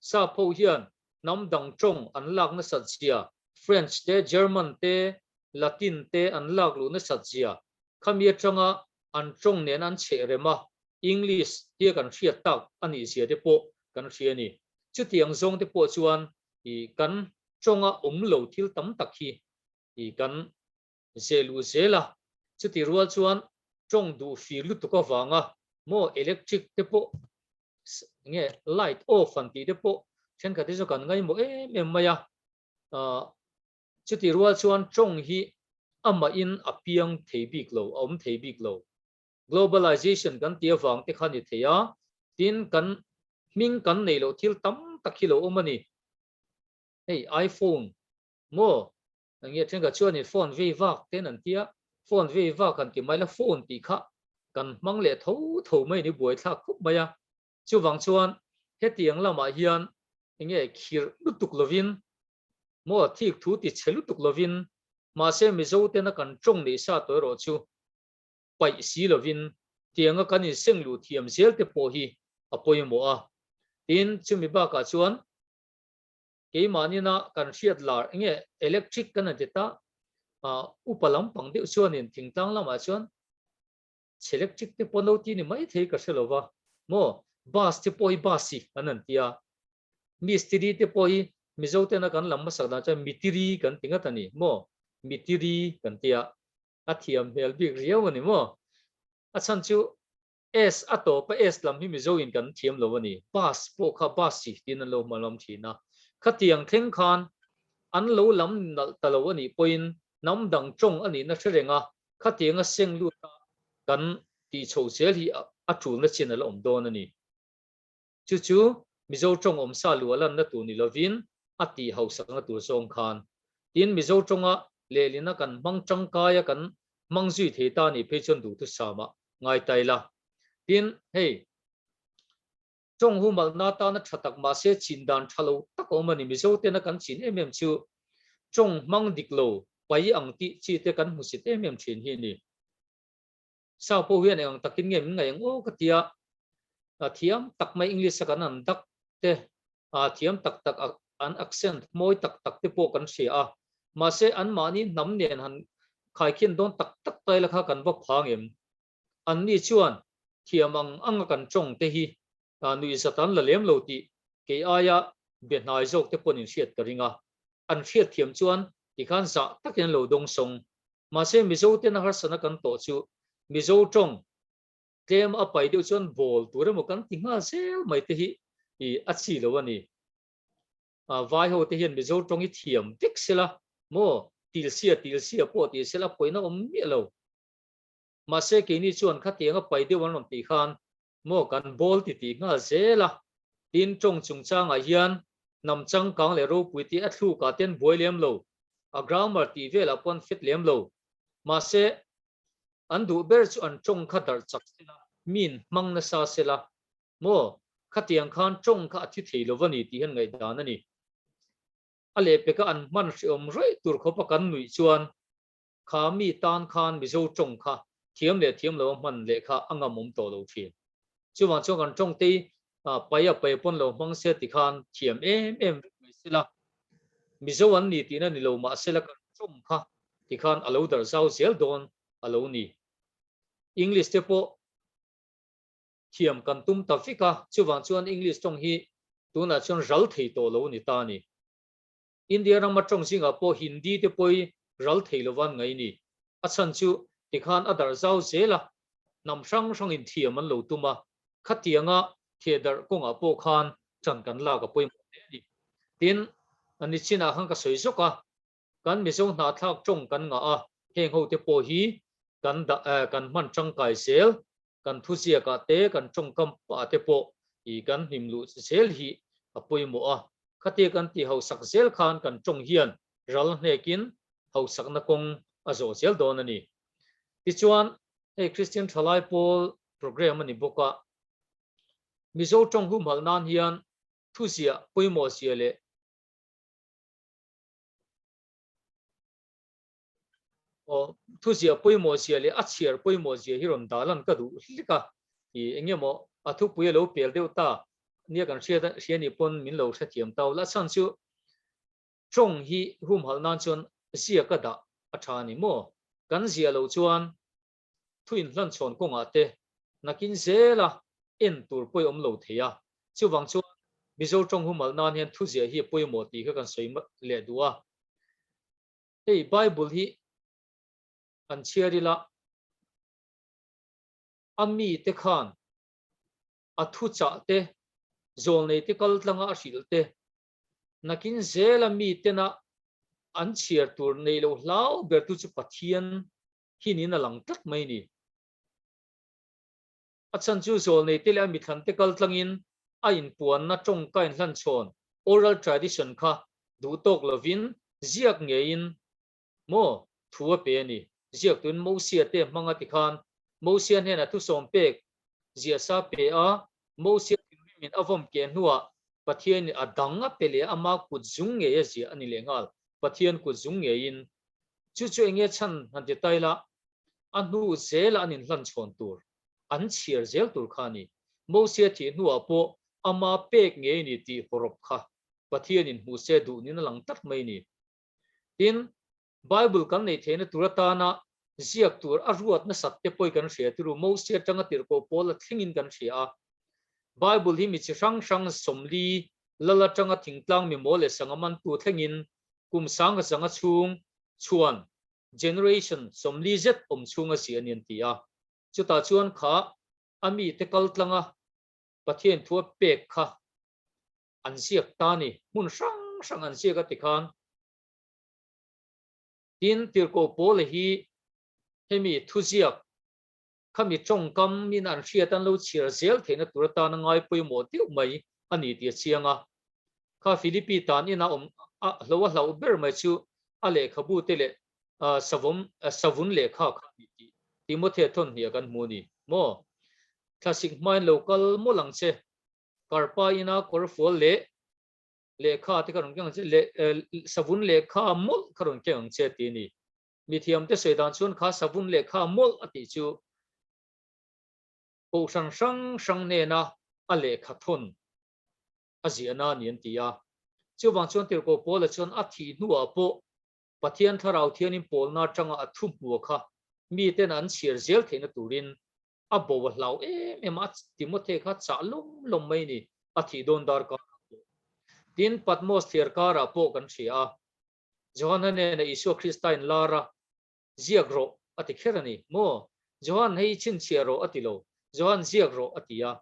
sap ho hian hnam dang tawng an lak nasat zia, French te, German te, Latin te an lak luh nasat zia, khami atanga an tawng nen an cheh rem a, English tia kan hriat tak a nih zia te pawh kan hria a ni. Chutiang zawng te pawh chuan i kan tawnga awm lo thil tam tak hi i kan zeh luh zel a. Chuti rual chuan tawng duh fir lutuk avanga maw electric te pawh nge light off han tih te pawh thenkhat hi chu kan ngaimawh em em mai a. Chuti rual chuan tawng hi amahin a piang thei bik lo, a awm thei bik lo. Globalization kan tih avang te kha ni thei a, tin kan hming kan neih loh thil tam tak hi lo awm a ni. Hei iPhone maw eng nge thenkhat chuanin phone vei vak ten an tia, phone vei vak han ti mai la phone tih kha kan hmang leh tho tho mai a ni buaithlak khawp mai a. Chuvang chuan hetiang lamah hian eng nge khirh lutuk lovin maw thik thu ti chhe lutuk lovin mahse Mizo tena kan tawng neih sa tawh erawh chu paih si lovin tianga kan inseng luh thiam zel te pawh hi a pawimawh a. Tin, chumi bakah chuan keimahnina kan hriat lar enge electric kan han ti ta, upa lampang deuh chuanin thingtlang lamah chuan electric te pawh no ti ni mai thei ka hre lo va, maw bus te pawh hi bus hi an han ti a, mistiri te pawh hi Mizo tena kan lam hmasak dan chuan mitiri kan ti ngat a ni maw, mitiri kan ti a. A thiam hmel bik riau a ni maw? A chhan chu S a tawp a, S lam hi Mizo in kan thiam lo a ni. Bus pawh kha bus si tiin an lo hma lam thin a. Khatiang thleng khan an lo lam nalh ta lo a nih pawhin hnam dang tawng a nihna hre reng a, khatianga seng lut a kan tih chhoh zel hi a tulna chin a la awm dawn a ni. Chu chu Mizo tawng awmsa luah lanna tur ni lovin a tih hausakna tur zawng khan. Tin, Mizo tawnga lehlina kan hmang tangkaia kan hmang zui thei ta nih phei chuan duhthusama ngai ta ila. Tin, hei tawng humalhna atana tha tak mahse chin dan tha lo tak a awm a ni. Mizo tena kan chin em em chu tawng hmang dik lo pai ang tih chi te kan hmusit em em thin hi a ni. Sau pawh hian eng ang takin nge min ngaih ang aw ka tia, thiam tak mai English a kan an dak te, thiam tak tak an accent mawi tak tak te pawh kan hria a, mahse anmahni hnam nen han khaikhin dawn tak tak tai la kha kan va phang em? Anni chuan thiam ang anga kan tawng te hi nuihzat an la lem lo tih kei aia be hnai zawk te pawhin hriat ka ring a, an hriat thiam chuan tikhan zah takin an lo dawng sawng. Mahse Mizo tena harsatna kan tawh chu Mizo tawng tlem a pai deuh chuan bawl tur emaw kan ti nghal zel mai te hi a chi lo a ni. Vai ho te hian Mizo tawng hi thiam vek sela maw tilsia tilsia pawh ti sela pawina awm miah lo. Mahse keini chuan khatiang a pai deuh an rawn tih khan maw kan bawl ti tih nghal zel a. Tin, tawng chungchangah hian hnam changkang leh ropui tih a thlukah te an buai lem lo, a grammar tih velah pawh an fit lem lo. Mahse, an duh ber chu an tawng kha darh chak sela, min hmang nasa sela maw khatiang khan tawng kha a thi thei lo va ni tih hian ngaihdan a ni. A lehpeka an hman hrehawm raih tur khawpa kan nuih chuan Kha mi tan khan Mizo tawng kha thiam leh thiam lo a hman leh kha a ngam awm tawh lo thin. Chuvang chuan kan tawng te pai a pai pawn lo hmang se ti khan thiam em em vek mai sela. Mizo an ni tihna ni lo mahsela kan tawng kha ti khan a lo darh zau zel dawn a lo ni. English te pawh thiam kan tum ta vek a, chuvang chuan English tawng hi tunah chuan ral thei tawh lo ni ta a ni. India rama tawng zingah pawh Hindi te pawi ral thei lova an ngaih ni. A chhan chu tikhan a darh zau zel a, hnam hrang hrangin thiam an lo tum a, khatianga thehdarh kawngah pawh khan ṭan kan lak a pawimawh hle a ni. Tin, nichinah khan ka sawi zawk a, kan Mizo hnahthlak tawng kan ngah a, heng ho te pawh hi kan dah kan hman tangkai zel, kan thuziakah te, kan tawngkam pah te pawh i kan hnim luh zel hi a pawimawh a. Khatia kan tih hausak zel khan kan tawng hian ral hnekin hausakna kawng a zawh zel dawn a ni. Tichuan, hei Kristian Thalai Pawl program a ni bawk a, Mizo tawng humhalh nan hian thuziah pawimawh zia leh thuziah pawimawh zia leh a chhiar pawimawh zia hi rawn dah lan ka duh hlik a, i eng emaw a thupui a lo pel deuh ta nia kan hriat a hria nih pawn min lo hrethiam ta ula chhan chu tawng hi humhalh nan chuan zia ka dah a tha a ni maw kan zia loh chuan thu inhlanchhawn kawngah te nakin zela en tur pawi awm lo thei a, chuvang chuan Mizo tawng humhalh nan hian thuziah hi a pawimawh tih kha kan sawi leh duh a. Hei Bible hi kan chhiar ila, a mite khan a thuchah te, zawlnei te kal tlanga a hrilh te, nakin zela mitena an chhiar tur nei lo hlau bertu chu Pathian hi niin a lang tlat mai ni. A chhan chu zawlnei te leh a mithlan te kal tlangin a inpuanna tawngka inhlanchhawn, oral tradition, kha duh tawk lovin ziak ngeiin maw thu a pe a ni. Ziaktuin Mosia te hmang a ti khan Mosia hnenah thusawm pek ziahsa pe a, Mosia thinrimin a vawm keh hnuah Pathianin a dang a pe leh a, ama kut zung ngei a ziah a ni leh nghal, Pathian kut zung ngeiin. Chu chu enge chhan han ti ta ila, a hnu zela an inhlanchhawn tur, an chhiar zel tur kha a ni. Mosia thih hnuah pawh ama pek ngei a ni tih hawrawp kha Pathianin hmuh se duh niin a lang tlat mai a ni. Tin, Bible kan neih theihna tur atana ziak tur a ruat nasat te pawh hi kan hria tiru, Mosia atanga tirhkoh pawl a thlengin kan hria a. Bible hi mi chi hrang hrang 40 lal atanga thingtlang mimawl leh sangha mantu thlengin kum sanga zanga chhung chhuan generation 40 zet awm chhung a ziah a ni an ti a. Chutah chuan kha a mite kal tlanga Pathian thu a pek kha an ziak ta a ni. Hmun hrang hrang an ziak a ti khan. Tin, Tirhkoh Paula hi hemi thuziak khami tawngkam in an hriat an lo chhiar zel theihna tur atana ngai pawimawh deuh mai a ni tih a chiang a. Kha Philippi tan ina awm a hlo a hlauh ber mai chu. a lehkhabu te leh savawm savun lehkha kha a ni tih Timothea thawn hnih ah kan hmu a ni maw? Thlasik hmain lo kal mawlh ang che, karpa ina kawrfual leh lehkha te kha rawn keng ang che, leh savun lehkha mawlh kha rawn keng ang che ti a ni. Mithiamte sawi dan chuan kha savun lehkha mawlh a tih chu kohhran hrang hrang hnena a lehkha thawn a ziahna a ni an ti a. Chuvang chuan Tirhkoh Paula chuan a thih hnuah pawh Pathian Thlarau Thianin pawlna atanga a thu hmuh kha miten an chhiar zel theihna turin a bo a hlau em em a, Timothy kha chah lawm lawm mai ni, a thih dawn dar karah pawh. Tin, Patmos thliar karah pawh kan hria a, Johana nena Isua Krista in lar a, ziak rawh a ti kher a ni maw? Johan hei chhinchhiah rawh a ti lo, Johan ziak rawh a ti a.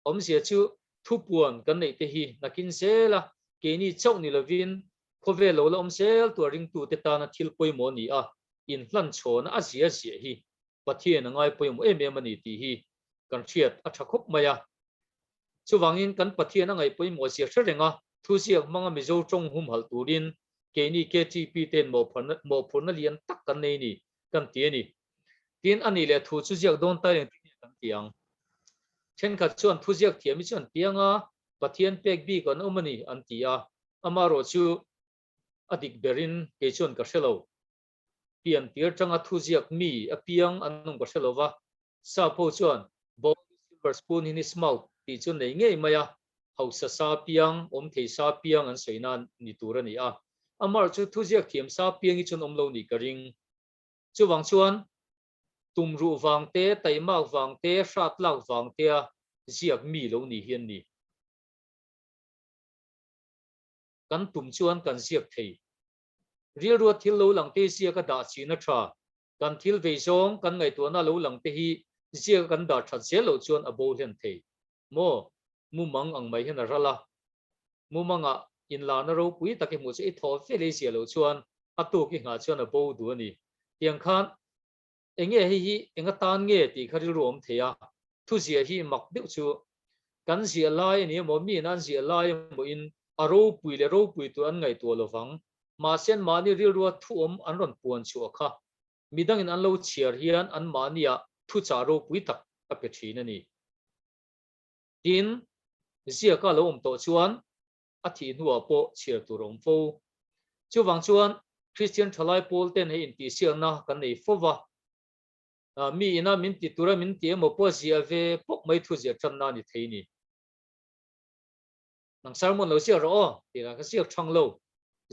Awmzia chu thupuan kan neih te hi nakin zel a, keini chauh ni lovin khawvel lo la awm zel tura ringtute tana thil pawimawh a ni a, inhlanchhawna a zia ziah hi Pathian a ngai pawimawh em em a ni tih hi kan hriat a tha khawp mai a. Chuvangin kan Pathian a ngaih pawimawh zia hre reng a, thuziak hmanga Mizo tawng humhalh turin keini KTP ten mawhphurhna lian tak kan nei ni kan ti a ni. Tin, a nih leh thu chu ziak dawn ta reng tih kan ti ang. Thenkhat chuan thuziak thiam hi chu an piang a, Pathian pek bik an awm a ni an ti a, amaherawh chu a dik berin kei chuan ka hre lo. Pian tir tanga thuziak mi a piang an awm ka hre lo va, Sap ho chuan Born with silver spoon in his mouth tih chu nei ngei mai a, hausa sa piang, awm thei sa piang an sawi nan ni tur a ni a. Amaherawh chu thuziak thiam sa piang hi chuan awm lo nih ka ring. Chuvang chuan tumruh vang te, taimak vang te, hrat lak vang tea ziak mi lo ni hi an ni. Kan tum chuan kan ziak thei. Rilrua thil lo lang te ziak a dah chihna tha. Kan thil vei zawng, kan ngaihtuahna lo lang te hi ziak a kan dah that zel loh chuan a bo hlen thei. Maw? Mumang ang mai hian a ral a. Mumangah inlarna ropui tak i hmuh chu i thaw vel ei zia loh chuan a tuk i nghah chuan a bo duh a ni. Tiang khan enge hei hi eng atan nge tih kha rilru awm thei a, thuziah hi mak deuh chu kan ziah lai a ni emaw miin an ziah lai emaw in a ropui leh ropui tur an ngaihtuah lovang. Mahse an mahni rilrua thu awm an rawn puan chhuah kha midangin an lo chhiar hian an mahniah thuchah ropui tak a pe thin a ni. Tin, ziaka lo awm tawh chuan a thih hnuah pawh chhiar tur a awm fo. Chuvang chuan Kristian thalai pawl ten hei intihsiakna kan nei fo va, mi ina min ti tura min ti emaw pawh ziah ve pawp mai thu ziah tanna a ni thei ni. Nang sermon lo ziak rawh aw tih lah ka ziak thang lo,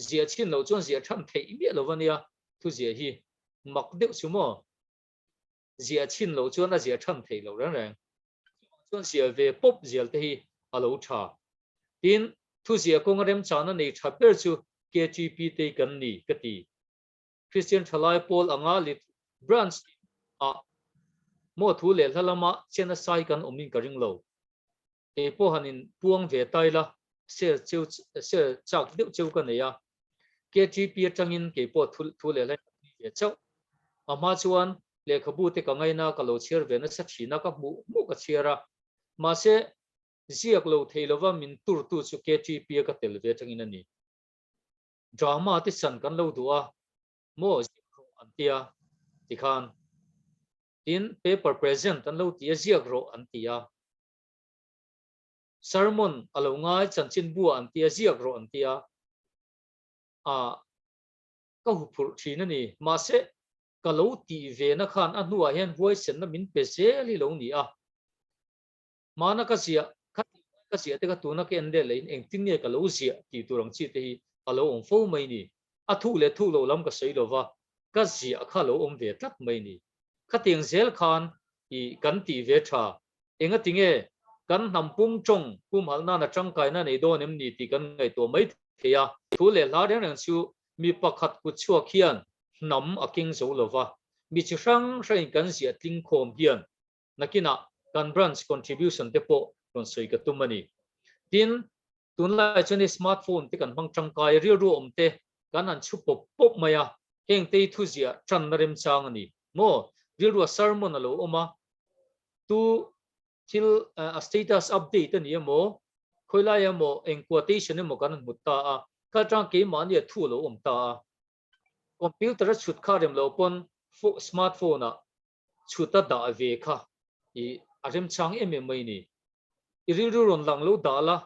ziah chhin loh chuan ziah than theih miah lo va nia thu ziah hi mak deuh chu maw? Ziah chhin loh chuan a ziah than theih loh reng reng. Chuvang chuan ziah ve pawp zial te hi a lo tha. Tin, thuziah kawnga remchana nei tha ber chu KTP te kan ni ka ti. Kristian thalai pawl anga lit branch ah maw thu leh hla lama chen a sai kan awm in ka ring lo. Kei pawh han in puang ve tai la, share cheu share chak deuh cheu ka nei a. KTP atangin kei pawh thu thu leh hla in ve chauh. A hma chuan lehkhabu te ka ngaina ka lo chhiar ve nasa thin a, ka hmuh hmuh ka chhiar a. Mahse, ziak lo thei lova min turtu chu KTP a ka tel ve atangin a ni. Drama te chan kan lo duh a, maw ziak rawh an tia tikhan. Tin, paper present an lo ti a, ziak rawh an ti a. Sermon a lo ngai, chanchin bua an ti a, ziak rawh an ti a. Ah, ka huphurh thin a ni. Mahse, ka lo tih ve na khan a hnuah hian huaisenna min pe zel hi lo ni a. Hmana ka ziah, kha tih lai ka ziah te kha tuna ka en let lehin engtin nge ka lo ziah tih tur ang chi te hi a lo awm fo mai ni. A thuk leh thuk loh lam ka sawi lova, ka ziah kha a lo awm ve tlat mai ni. Khatiang zel khan i kan tih ve tha. Engati nge kan hnam pum tawng humhalh nana tangkaina nei dawn em ni tih kan ngaihtuah mai thei a. Thu leh hla reng reng chu mi pakhat kut chhuak hian hnam a keng zo lova, mi chi hrang hrangin kan ziah tling khawm hian nakinah kan branch contribution te pawh rawn sawi ka tum a ni. Tin, tunlai chuan hei smartphone te kan hmang tangkai a, rilru awm te kan han chhu pawp pawp mai a, heng te hi thuziah tanna remchang a ni maw? Rilrua sermon a lo awm a, tu thil a status update a ni emaw, khawilai emaw eng quotation emaw kan han hmu ta a, kha atang keimahni a thu a lo awm ta a. Computer a chhut kha rem lo pawn smartphone ah chhut a dah ve kha i a remchang em em mai ni. I rilru rawn lang lo dah la,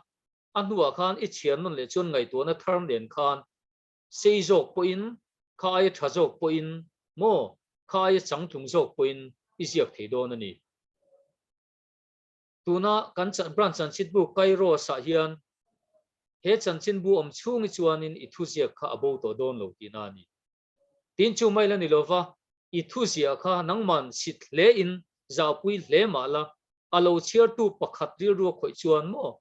a hnuah khan i chhiar nawn leh chuan ngaihtuahna thar nen khan sei zawk pawhin, kha aia tha zawk pawhin maw, kha aia changtlung zawk pawhin i ziak thei dawn a ni. Tuna kan branch chanchinbu Kairos-ah hian he chanchinbu awm chhungi chuanin i thuziak kha a bo tawh dawn lo tihna a ni. Tin chu mai la ni lova, i thuziah kha nangman sit hlein zahpui hle mah la, a lo chhiartu pakhat rilru a khawih chuan maw?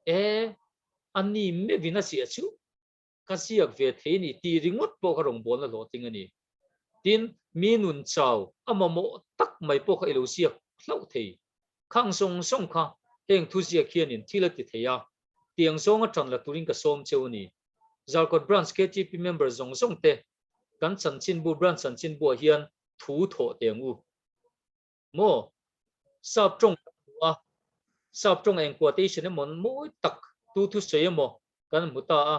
E, a ni meuhin a ziah chu ka ziak ve thei ni tih ringawt pawh kha rawngbawlna hlawhtling a ni. Tin, mi nun chau a mamawh tak mai pawh kha i lo ziak hlauh thei. Khang zawng zawng kha heng thuziak hianin thil a ti thei a, tiang zawnga tan la turin ka sawm cheu a ni. Zarkawt Branch KTP member zawng zawng te kan chanchinbu Branch chanchinbuah hian thu thawh teh ang u. Maw? Sap tawng kan hmu a, sap tawng eng quotation emaw mawi tak tu thusawi emaw kan hmu ta a,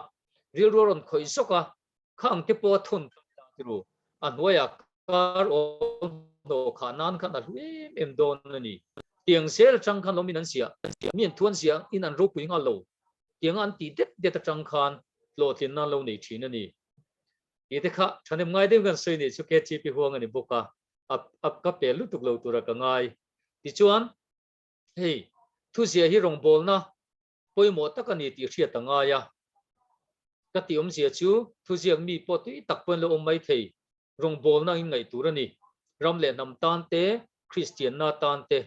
rilru a rawn khawih zawk a, khang te pawh a thawn kan ta tiru, a hnuaiah kar awl hnawh khah nan khan a hlu em em dawn a ni. Tiang zel atang khan lawmin an ziah, mi an thuan ziah in an ropui nghal lo, tianga an tih det det atang khan hlawhtlin nan lo nei thin a ni. Tih te kha thahnem ngai deuh kan sawi nih chu KTP huang a ni bawk a. a ka pel lutuk lo tura ka ngai. Tichuan, hei, thuziah hi rawngbawlna pawimawh tak a ni tih hriat a ngai a. Ka tih awmzia chu thuziak mi pawh tui tak pawhin lo awm mai thei, rawngbawlna in ngaih tur a ni. Ram leh hnam tan te, Kristianna tan te.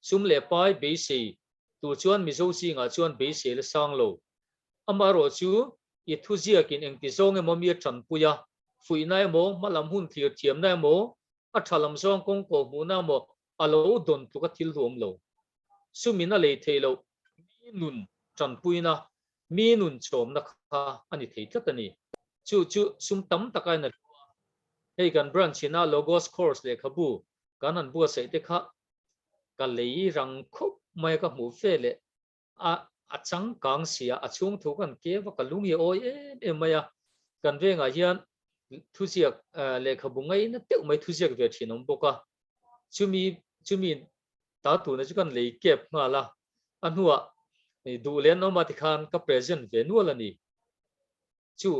Sum leh pai beisei tur chuan Mizo zingah chuan beisei la sang lo. Amaherawh chu i thuziakin engti zawng emaw mi a tanpui a, fuihna emaw, hmalam hun thlir thiamna emaw, a tha lam zawng kawng kawh hmuhna emaw a lo dawn tluk a thil hlawm lo. Sumin a lei theih loh mi nun tanpuina, mi nun chawmna kha a ni thei tlat a ni. Chu chu sum tam taka in a hlu a. Hei kan branch ina Logos course lehkhabu kan han buatsaih te kha ka lei rang khawp mai a ka hmuh ve leh a a changkang sia a chhung thu kan kev a ka lung hi a awi em em mai a kan vengah hian thuziak lehkhabu ngaina deuh mai thuziak ve thin awm bawk a chumi chumi ta tuna chu kan lei kep nghal a a hnuah duh leh an awm a tikhan ka present ve nual a ni chu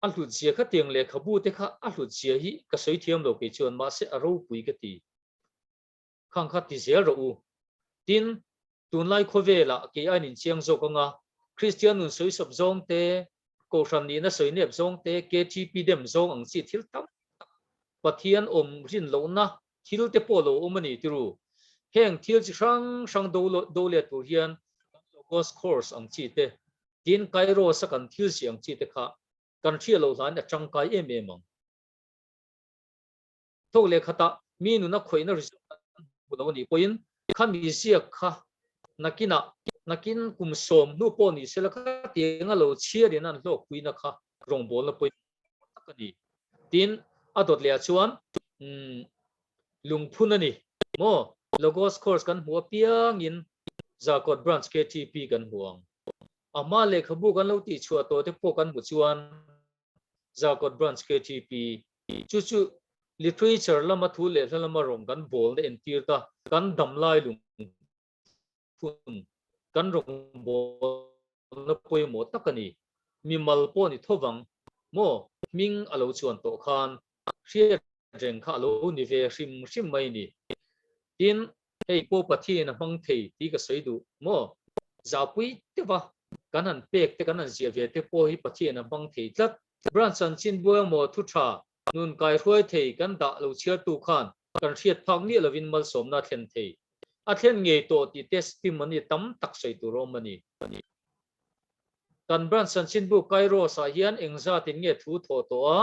A hlut zia kha tiang lehkhabu te kha a hlut zia hi ka sawi thiam lo kei chuan mahse a ropui ka ti. Khang kha ti zel rawh u. Tin, tunlai khawvelah kei aiin inchiang zawk anga Kristian nun sawi sawp zawng te, Kohhran nihna sawi nep zawng te, KTP dem zawng ang chi thil tam tak Pathian awm rin lohna thil te pawh lo awm a ni tiru. Heng thil chi hrang hrang do let tur hian kan Logos course ang chi te Tin, Kairos-a kan thil ziah ang chi te kha kan hriat loh hlain a tangkai em em ang. Thawk leh khatah mi nuna khawihna result an hmu lo a nih pawhin khami ziak kha nakinah nakin kum 10 hnu pawh ni sela khatiang a lo chhiarin an hlawkpuina kha rawngbawlna pawimawh tak a ni. Tin, a dawt lehah chuan lungphun a ni maw? Logos course kan hmuh apiangin Zarkawt Branch KTP kan hmu ang. A hma lehkhabu kan lo tihchhuah tawh te pawh kan hmu chuan Zarkawt Branch KTP chu chu literature lama thu leh hla lama rawng kan bawlna entir ta kan damlai lungphun kan rawngbawlna pawimawh tak a ni. Mimal pawh ni tho vang maw hming a lo chuan tawh khan hriat reng kha a lo ni ve hrim hrim mai ni. Tin, hei pawh Pathian a hmang thei tih ka sawi duh maw? Zahpui deuha kan han pek te, kan han ziah ve te pawh hi Pathian a hmang thei tlat. Branch chanchin buai emaw thu tha nun kaihruai thei kan dah lo chhiartu khan kan hriat phak miah lovin malsawmna a thlen thei. A thlen ngei tawh tih testimony tam tak sawi tur a awm a ni. Kan branch chanchinbu Kairos-ah hian engzatin nge thu thawh tawh a?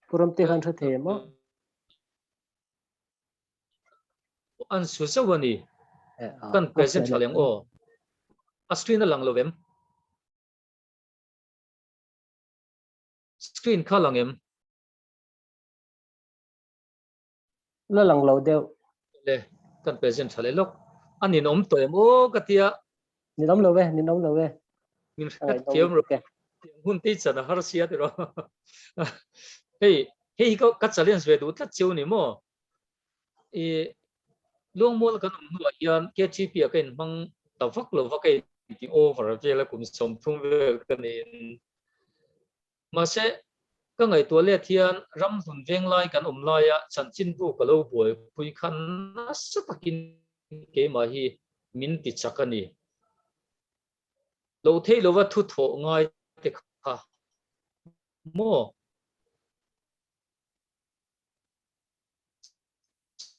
Pu Ramte khan hre thei em aw? an su zauh a ni. Kan present tha leng aw. A screen a lang lo em? Screen kha lang em? La lang lo deuh. Le, kan present tha leh lawk. A ninawm tawh em aw ka tia. Ninawm lo e, ninawm lo e. Min hriat thiam rawh. Hun te chan a har sia ti rawh. Hei, hei hi ka challenge ve duh tlat cheu ni maw? I Luangmual kan awm hnuah hian KTP ah ka inhmang ta vak lo va, ka inti over vel a kum 30 vel ka niin. Mahse, ka ngaihtuah let hian ram hlun veng lai kan awm laia chanchinbu ka lo buaipui kha nasa takin keimah hi min ti chak a ni. Lo thei lova thu thawh ngai te kha maw?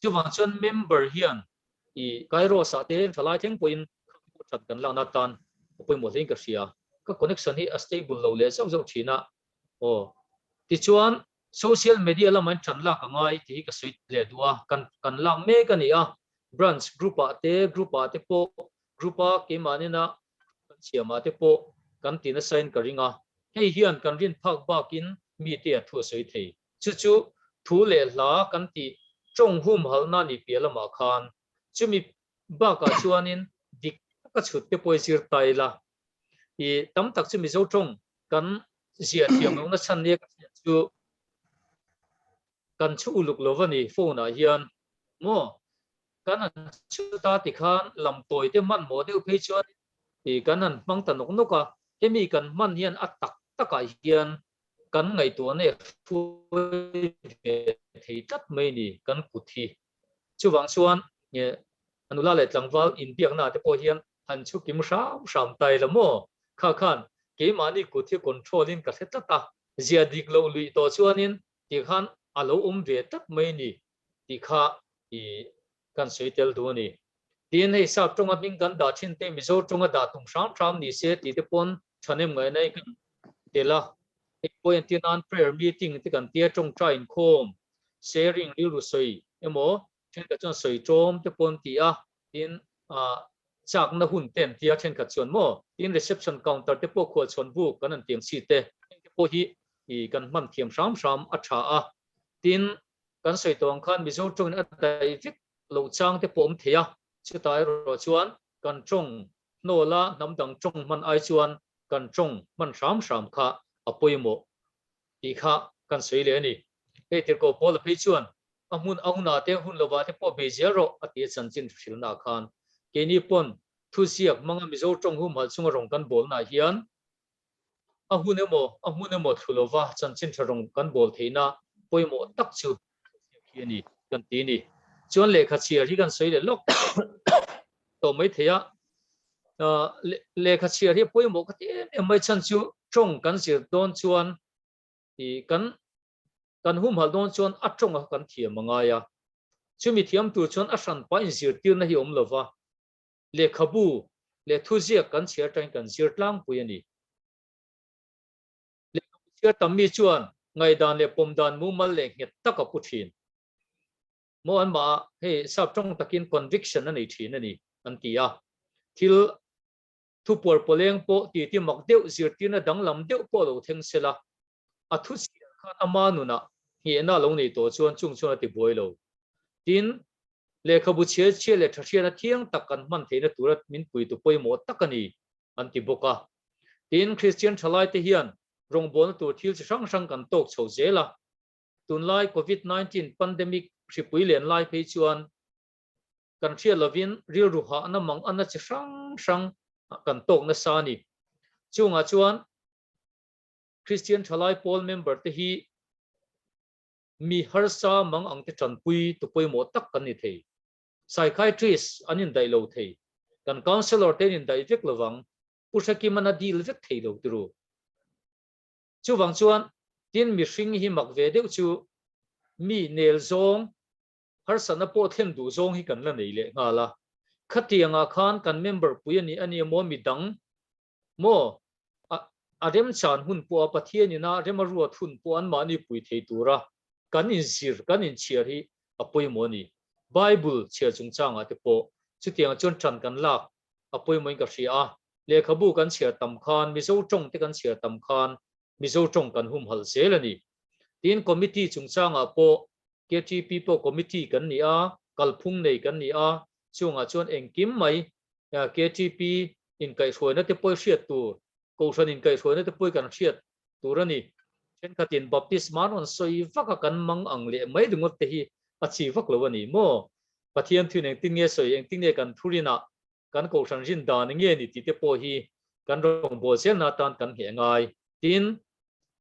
Chuvang chuan member hian i Kairos ah te thalai thleng pawhin that kan lakna atan a pawimawh hlein ka hria. Ka connection hi a stable lo leh zauh zauh thin a. Aw. Tichuan social media lamah in tan lak a ngai tih hi ka sawi leh duh a, kan kan lak mek a ni a. Branch group ah te group ah te pawh group a keimahnin a kan siam ah te pawh kan ti nasa in ka ring a. Hei hian kan rin phak bakin mite a thu a sawi thei. Chu chu thu leh hla kan tih tawng humhalhna ni piah lamah khan chumi bakah chuanin dik taka chhut te pawh i zir ta ila. I tam tak chu Mizo tawng kan ziah thiam lohna chhan nia ka hriat chu kan chhu uluk lo va ni phone ah hian maw kan han chhu ta tikhan lam tawi te hmanhmawh deuh phei chuan i kan han hmang ta nawk nawk a, hemi kan hman hian a tak takah hian kan ngaihtuahna e hruai ve thei tlat mai ni kan kut hi. Chuvang chuan nge a nula leh tlangval inbiakna te pawh hian han chhu kim hram hram ta ila maw? Kha khan keimahni kut hi control in ka hre tlat a, zia dik loh luih tawh chuanin tih khan a lo awm ve tlat mai ni tih kha i kan sawi tel duh a ni. Tin, hei sap tawnga hming kan dah thin te Mizo tawnga dah tum hram hram ni se tih te pawn thahnem ngaihna i kan tel a. Hei pawh entir nan prayer meeting te kan tia tawngtai inkhawm, sharing, rilru sawi emaw thenkhat chuan sawi tawm te pawn ti a. Tin, chakna hun te an tia thenkhat chuan maw. Tin, reception counter te pawh khualchhawn buk kan han tiang chi te. Heng te pawh hi kan hman thiam hram hram a tha a. Tin, kan sawi tawh ang khan Mizo tawngin a daih vek loh chang te pawh awm thei a, chutah erawh chuan kan tawng hnawla hnam dang tawng hman ai chuan kan tawng hman hram hram kha a pawimawh tih kha kan sawi leh a ni. Hei Tirhkoh Paula phei chuan a hmun a hunah te hun lovah te pawh bei zel rawh a ti a chanchin hrilhnaah khan keini pawn thuziak hmanga Mizo tawng humhalh chunga rawng kan bawlnaah hian A hun emaw, a hmun emaw thlu lova chanchin tha rawng kan bawl theihna pawimawh tak chu ziak hi a ni kan ti a ni. Chuan lehkha chhiar hi kan sawi leh lawk tawh mai thei a, lehkha chhiar hi a pawimawh ka ti em em mai chhan chu tawng kan zir dawn chuan ih kan kan humhalh dawn chuan a tawnga kan thiam a ngai a, chumi thiam tur chuan a hranpa inzirtirna hi awm lova Lehkhabu leh thuziak kan chhiar atangin kan zir tlangpui a ni. Lehkhabu chhiar tam mi chuan ngaihdan leh pawmdan mumal leh nghet tak a pu thin. Maw anmah hei sap tawng takin conviction a nei thin a ni an ti a. Thil thupuar pawleng pawh titi mak deuh zirtirna danglam deuh pawh lo thleng sela a thu chhiar khan ama nunah nghehna a lo nei tawh chuan chung chuan a ti buai lo. Tin, lehkhabu chhiar chhiar leh tha hriatna thiang tak kan hman theihna tura min puitu pawimawh tak a ni, an ti bawk a. Tin, Kristian thalaite hian rawngbawlna tur thil chi hrang hrang kan tawk chho zel a. Tunlai Covid 19 pandemic hripui len lai phei chuan kan hriat lovin rilru hahna mang anna chi hrang hrang kan tawk nasa a ni. Chungah chuan Kristian thalai pawl member te hi mi harsa mang ang te tanpui tu pawimawh tak kan ni thei. Psychiatrist an indaih lo thei. Kan counsellor te an indaih vek lovang. Pu Hrekiman a deal vek thei lo tiru. Chuvang chuan tin mihring hi mak ve deuh chu mi nel zawng harsatna pawh thlen duh zawng hi kan la nei leh nghal a. Khatiangah khan kan member pui a ni a ni emaw midang Maw? A, a remchan hun pawh a Pathian ina rem a ruat hun pawh anmahni pui thei tura kan inzir, kan inchhiar hi a pawimawh a ni. Bible chhiar chungchangah te pawh chutiangah chuan ṭan kan lak a pawimawhin ka hria a. Lehkhabu kan chhiar tam khan, Mizo ṭawng te kan chhiar tam khan Mizo ṭawng kan humhalh zel a ni. Tin, committee chungchangah pawh KTP pawh committee kan ni a, kalphung nei kan ni a, chungah chuan engkim mai KTP inkaihhruaina te pawh i hriat tur, Kohhran inkaihhruaina te pawh i kan hriat tur a ni. Thenkhatin baptisma an rawn sawi vak a, kan mang ang leh mai ringawt te hi a chi vak lo a ni maw? Pathian thuin engtin nge sawi, engtin nge kan thurinah kan Kohhran rin dan nge ni tih te pawh hi kan rawngbâwl zelna atan kan ngheh ngai. Tin,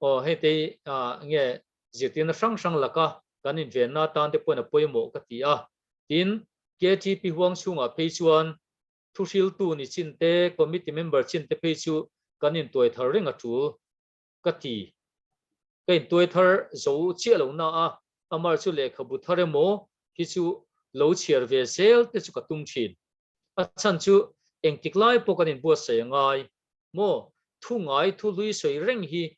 aw hei te nge zirtirna hrang hrang laka kan invenna atan te pawhin a pawimawh ka ti a. Tin, KTP huang chhungah phei chuan thuhriltu ni chin te, committee member chin te phei chu kan intuai thar reng a tul ka ti. Ka intuai thar zo chiah lo na a, amar chu lehkhabu thar emaw hi chu lo chhiar ve zel te chu ka tum thin. A chhan chu engtik lai pawh kan inbuatsaih a ngai maw? Thu ngai thu hlui sawi reng hi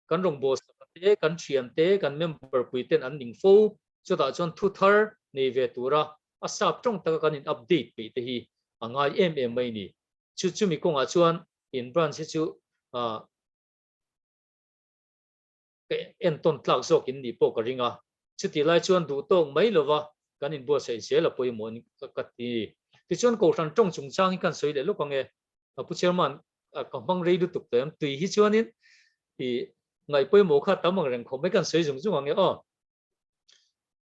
kan rawngbâwl saka te, kan thian te, kan member pui ten an ning fo. Chutah chuan thu thar nei ve tura a sap tawng taka kan in update peih te hi a ngai em em mai ni. Chu chumi kawngah chuan in branch hi chu ka entawn tlak zawk in nih pawh ka ring a. Chutih lai chuan duh tawk mai lova kan inbuatsaih zel a pawimawh ka ti. Tichuan Kohhran tawng chungchang hi kan sawi leh lawk ang e. Pu Chairman, ka hmang rei lutuk tawh em? Tui hi chuanin i ngaih pawimawh kha tam ang reng khawp mai kan sawi zung zung ang e aw.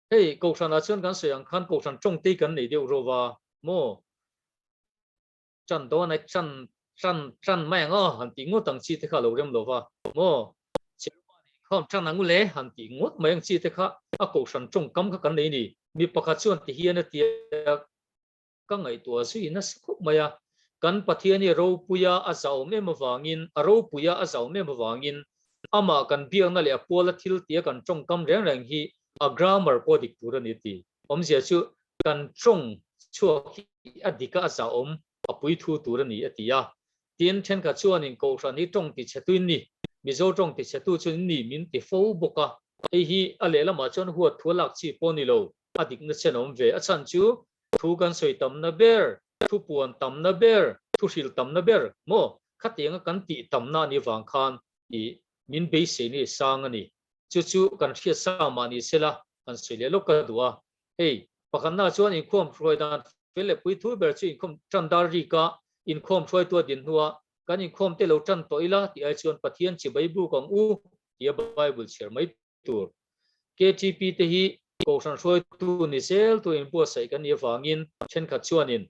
Hei Kohhranah chuan kan sawi ang khan Kohhran tawngtei kan nei deuh ro va maw? Ṭan dawn ai ṭan ṭan ṭan mai ang aw han tih ngawt ang chi te kha a lo rem lo va maw? Chairman in khawm ṭan ang u le han tih ngawt mai ang chi te kha a Kohhran tawngkam kha kan nei ni. Mi pakhat chuan ti hian a tia ka ngaihtuah zui nasa khawp mai a, kan Pathian hi ropuia a zahawm em avangin, a ropuia a zahawm em avangin amah kan biakna leh a puala thil tia kan tawngkam reng reng hi a grammar pawh dik tur a ni ti. Awmzia chu kan tawng chhuak hi a dik a, a zahawm, a puithu tur a ni a ti a. Tin, thenkhat chuanin Kohhran hi tawng tichhetuin ni, Mizo tawng tichhetu chu ni min ti fo bawk a. Hei hi a lehlamah chuan huat thu a lak chi pawh a ni lo, a dikna chen a awm ve. A chhan chu thu kan sawi tamna ber, thu puan tamna ber, thu hril tamna ber maw? Khatianga kan tih tamna a nih vang khan i min beisei ni sang a ni. Chu chu kan hriat sa mah ni sela kan sawi leh lawk ka duh a. Hei, pakhatna chuan inkhawm hruai dan fel leh pui thu ber chu inkhawm tan dar rik a, inkhawm hruaitu a din hnua kan inkhawm te lo tan tawh ila tih ai chuan Pathian chibai buk ang u tia Bible chhiar mai tur. KTP te hi Kohhran hruaitu ni zel tur inbuatsaih kan nih avangin thenkhat chuanin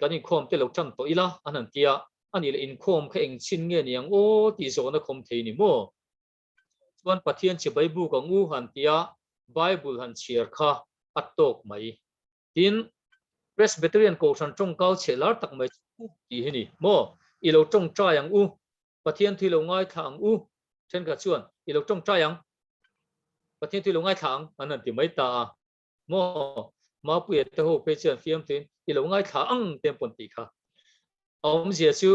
kan inkhawm te lo tan tawh ila an han tia, anih leh inkhawm kha eng chin nge ni ang aw tih zawhna khawm thei ni maw? Chuan Pathian chibai buk ang u han tia Bible han chhiar kha a tawk mai. Tin, Presbyterian Kohhran tawngkau chhe lar tak mai chu u tih hi ni maw? I lo tawngtai ang u, Pathian thu i lo ngaithla ang u, thenkhat chuan i lo tawngtai ang, Pathian thu i lo ngaithla ang an han ti mai ta a maw? Mapuia te ho phei chuan fiamthuin i lo ngaithla ang te an pawn tih kha. A awmzia chu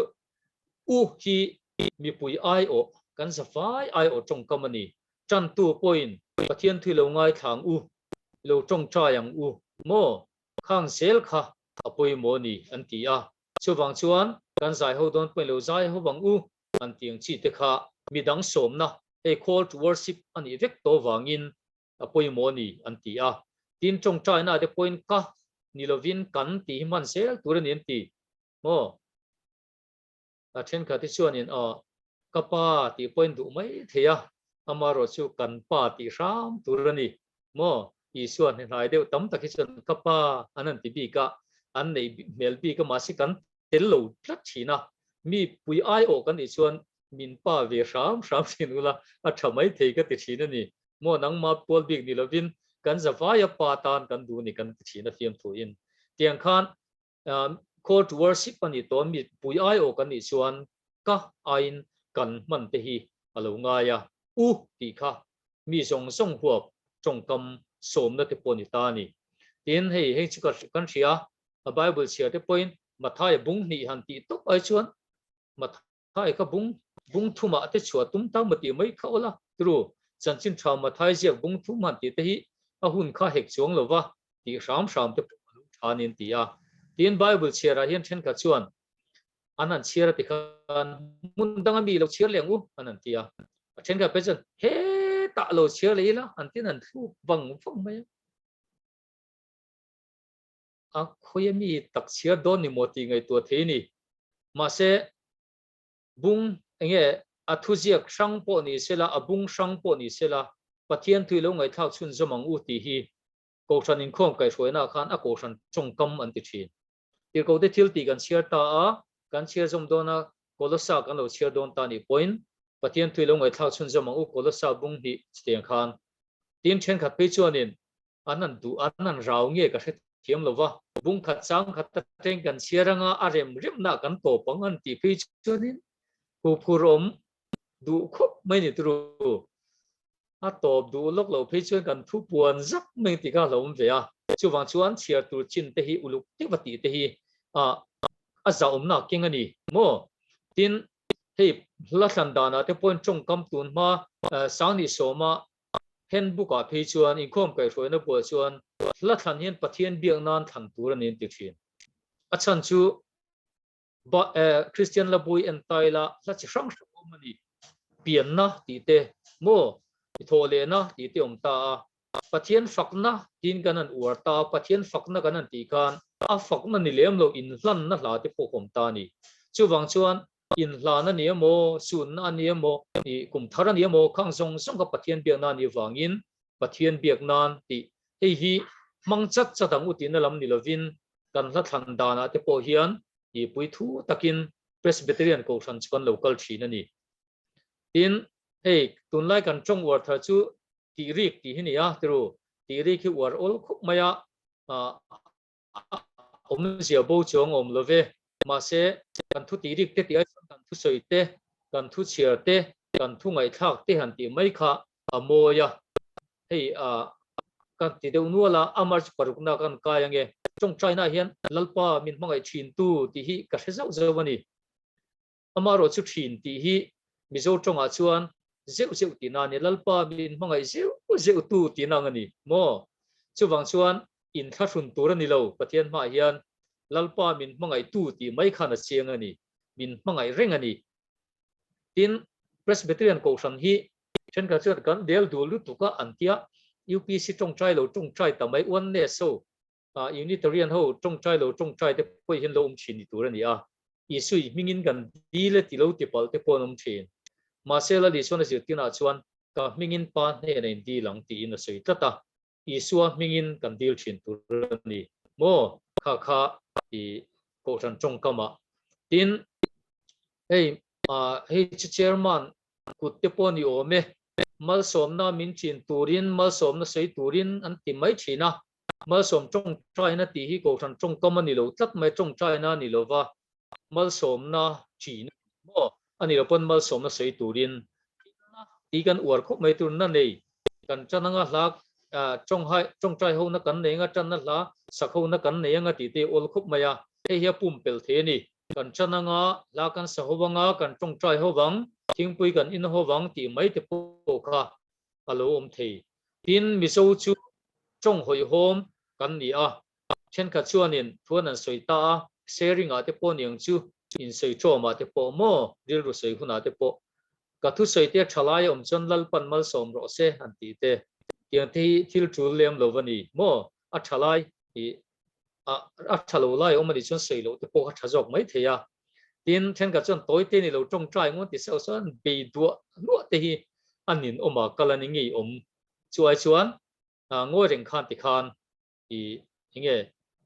u hi mipui aiawh, kan zafai aiawh tawngkam a ni. Tantu pawhin Pathian thu i lo ngaithla ang u, i lo tawngtai ang u maw? Khang zel kha a pawimawh a ni an ti a. Chuvang chuan kan zai ho dawn pawhin lo zai ho vang u an ti ang chi te kha midang sawmna hei call to worship a nih vek tawh vangin a pawimawh a ni an ti a. Tin tawngtaina te pawhin ka ni lovin kan tih hi hman zel tur a ni an ti maw? A thenkhat hi chuanin aw ka pa tih pawhin duh mai thei a, amaherawh chu kan pa tih hram tur a ni maw? Isua hnehnai deuh tam tak hi chuan ka pa an han ti bik a, an neih hmel bik a mahse kan tel lo tlat thin a, mi pui aiawh kan nih chuan min pa ve hram hram thin ula a tha mai thei ka ti thin a ni maw? Nangma pual bik ni lovin kan zavaia pa tan kan duh ni kan ti thin a fiamthuin tiang khan Call to worship a nih tawh mi pui aiawh kan nih chuan ka aiin kan hman te hi a lo ngai a, u tih kha mi zawng zawng huap tawngkam sawmna te pawh a ni ta a ni. Tin, hei hei chu kan hria a, Bible chhiar te pawhin Mathaia bung hnih han tih tawp ai chuan Mathai kha bung bung thumah te chhuah tum tak maw tih mai kha awla tru chanchin tha Mathai ziak bung thum han tih te hi a hun kha hek chuang lova tih hram hram te pawh. tha niin ti a. Tin, Bible chhiarah hian thenkhat chuan an han chhiar a ti khan hmun danga mi lo chhiar leh ang u an han ti a. A thenkhat phei chuan hetah lo chhiar leh ila an tin an thluk vang vang mai a. A khawia mi tak chhiar dawn ni maw tih ngaihtuah thei a ni. Mahse, bung enge a thuziak hrang pawh ni sela, a bung hrang pawh ni sela, Pathian tui lo ngaihthlak chhunzawm ang u tih hi Kohhran inkhawm kaihhruainaah khan a Kohhran tawngkam an ti thin. Tirhkohte thil tih kan chhiar ta a, kan chhiar zawm dawn a, Kolossa kan lo chhiar dawn ta nih pawhin Pathian tui lo ngaihthlak chhunzawm ang u Kolossa bung hnih chutiang khan. Tin, thenkhat phei chuanin An han duh, an han rau nge ka hre thiam lo va, bung khat chang khat atang kan chhiar anga a rem remna kan tawp ang an tih phei chuanin huphur awm duh khawp mai ni turu. A tawp duh lawk loh phei chuan kan thu puan zak mai tih kha a hlauhawm ve a. Chuvang chuan chhiar tur chin te hi uluk deuh a tih te hi a zahawmna keng a ni maw? Tin, hei hla thlan danah te pawhin tawngkam tun hma Sangni Sawma Handbook ah phei chuan inkhawm kaihhruaina buah chuan hla thlan hian Pathian biak nan thlan tur a ni an ti thin. A chhan chu Kristian Labui entaila hla chi hrang hrang awm a ni. Pianna tih te maw, i thawh lehna tih te awm ta a. Pathian fakna tiin kan han uar ta a, Pathian fakna kan han tih khan a fakna ni lem lo inhlanna hla te pawh ka awm ta a ni. Chuvang chuan Inhlan a ni emaw, sunna a ni emaw, ih kum thar a ni emaw, khang zawng zawng kha Pathian biakna a nih avangin Pathian biak nan tih hei hi hmang chat chat ang u tihna lam ni lovin kan hla thlan danah te pawh hian ih pui thu takin Presbyterian Kohhran chu kan lo kal thin a ni. Tin, hei tunlai kan tawng uar thar chu tih rik tih hi ni a, tiru, tih rik hi uar awl khawp mai a, A awmzia bo chuang awm lo ve. Mahse, kan thu tih rik te tih ai chuan kan thusawi te, kan thu chhiar te, kan thu ngaihthlak te han tih mai kha a mawi a. Hei a kan ti deuh nual a, a March parukna kan kai ange. Tawngtainaah hian Lalpa min hmangaih thin tu tih hi ka hre zauh zauh a ni. Amaherawh chu thin tih hi Mizo tawngah chuan zeuh zeuh tihna a ni. Lalpa min hmangaih zeuh zeuh tu tihna ang a ni maw? Chuvang chuan inthlahrun tur a ni lo, Pathian hmaah hian Lalpa min hmangaih tu tih mai khan a chiang a ni, min hmangaih reng a ni. Tin, Presbyterian Kohhran hi thenkhat chuan kan del dul lutuk a an tia, UPC tawngtai lo tawngtai ta mai, Oneness ho Unitarian ho tawngtai lo tawngtai te pawh hian lo awm thin ni tur a ni a, Isui hmingin kan dil e ti lo ti palh te pawh an awm thin. Mahse Lal Isuan a zirtirnaah chuan ka hmingin Pa hnenah in dil ang tiin a sawi tlat a, Isua hmingin kan dil thin tur a ni maw? Kha kha i Kohhran tawngkamah. Tin, hei hei chu Chairman kut te pawh ni awm e, malsawmna min chin turin, malsawmna sawi turin an ti mai thin a, Malsawm tawngtaina tih hi Kohhran tawngkam a ni lo tlat mai, tawngtaina a ni lo va, malsawmna ṭihna maw a ni lo pawn malsawmna sawi turin tih kan uar khawp mai tur na nei kan ṭan anga hla tawnghai tawngtai hona kan nei anga ṭanna hla sak hona kan nei anga tih te awl khawp mai a, hei hi a pumpelh thei a ni. Kan ṭan anga hla kan sa ho anga kan tawngtai ho vang, thingpui kan in ho vang tih mai te pawh kha a lo awm thei. Tin, Mizo chu tawng hawihhawm kan ni a, thenkhat chuanin thuan an sawi ta a, sharing ah te pawh niang chu, insawi tawmah te pawh maw, rilru sawi hunah te pawh ka thusawi te tha lai a awm chuan Lalpan malsawm rawh se han tih te, tiang te hi thil tul lem lo va ni maw, a tha lai i a a tha lo lai awm a nih chuan sawi loh te pawh kha tha zawk mai thei a. Tin, thenkhat chuan tawi te ni lo tawngtai ngawt ti seuh chuan bei duah hluah te hi a nin awm a, kal a ni ngei awm. Chu ai chuan ngawi reng khan ti khan i enge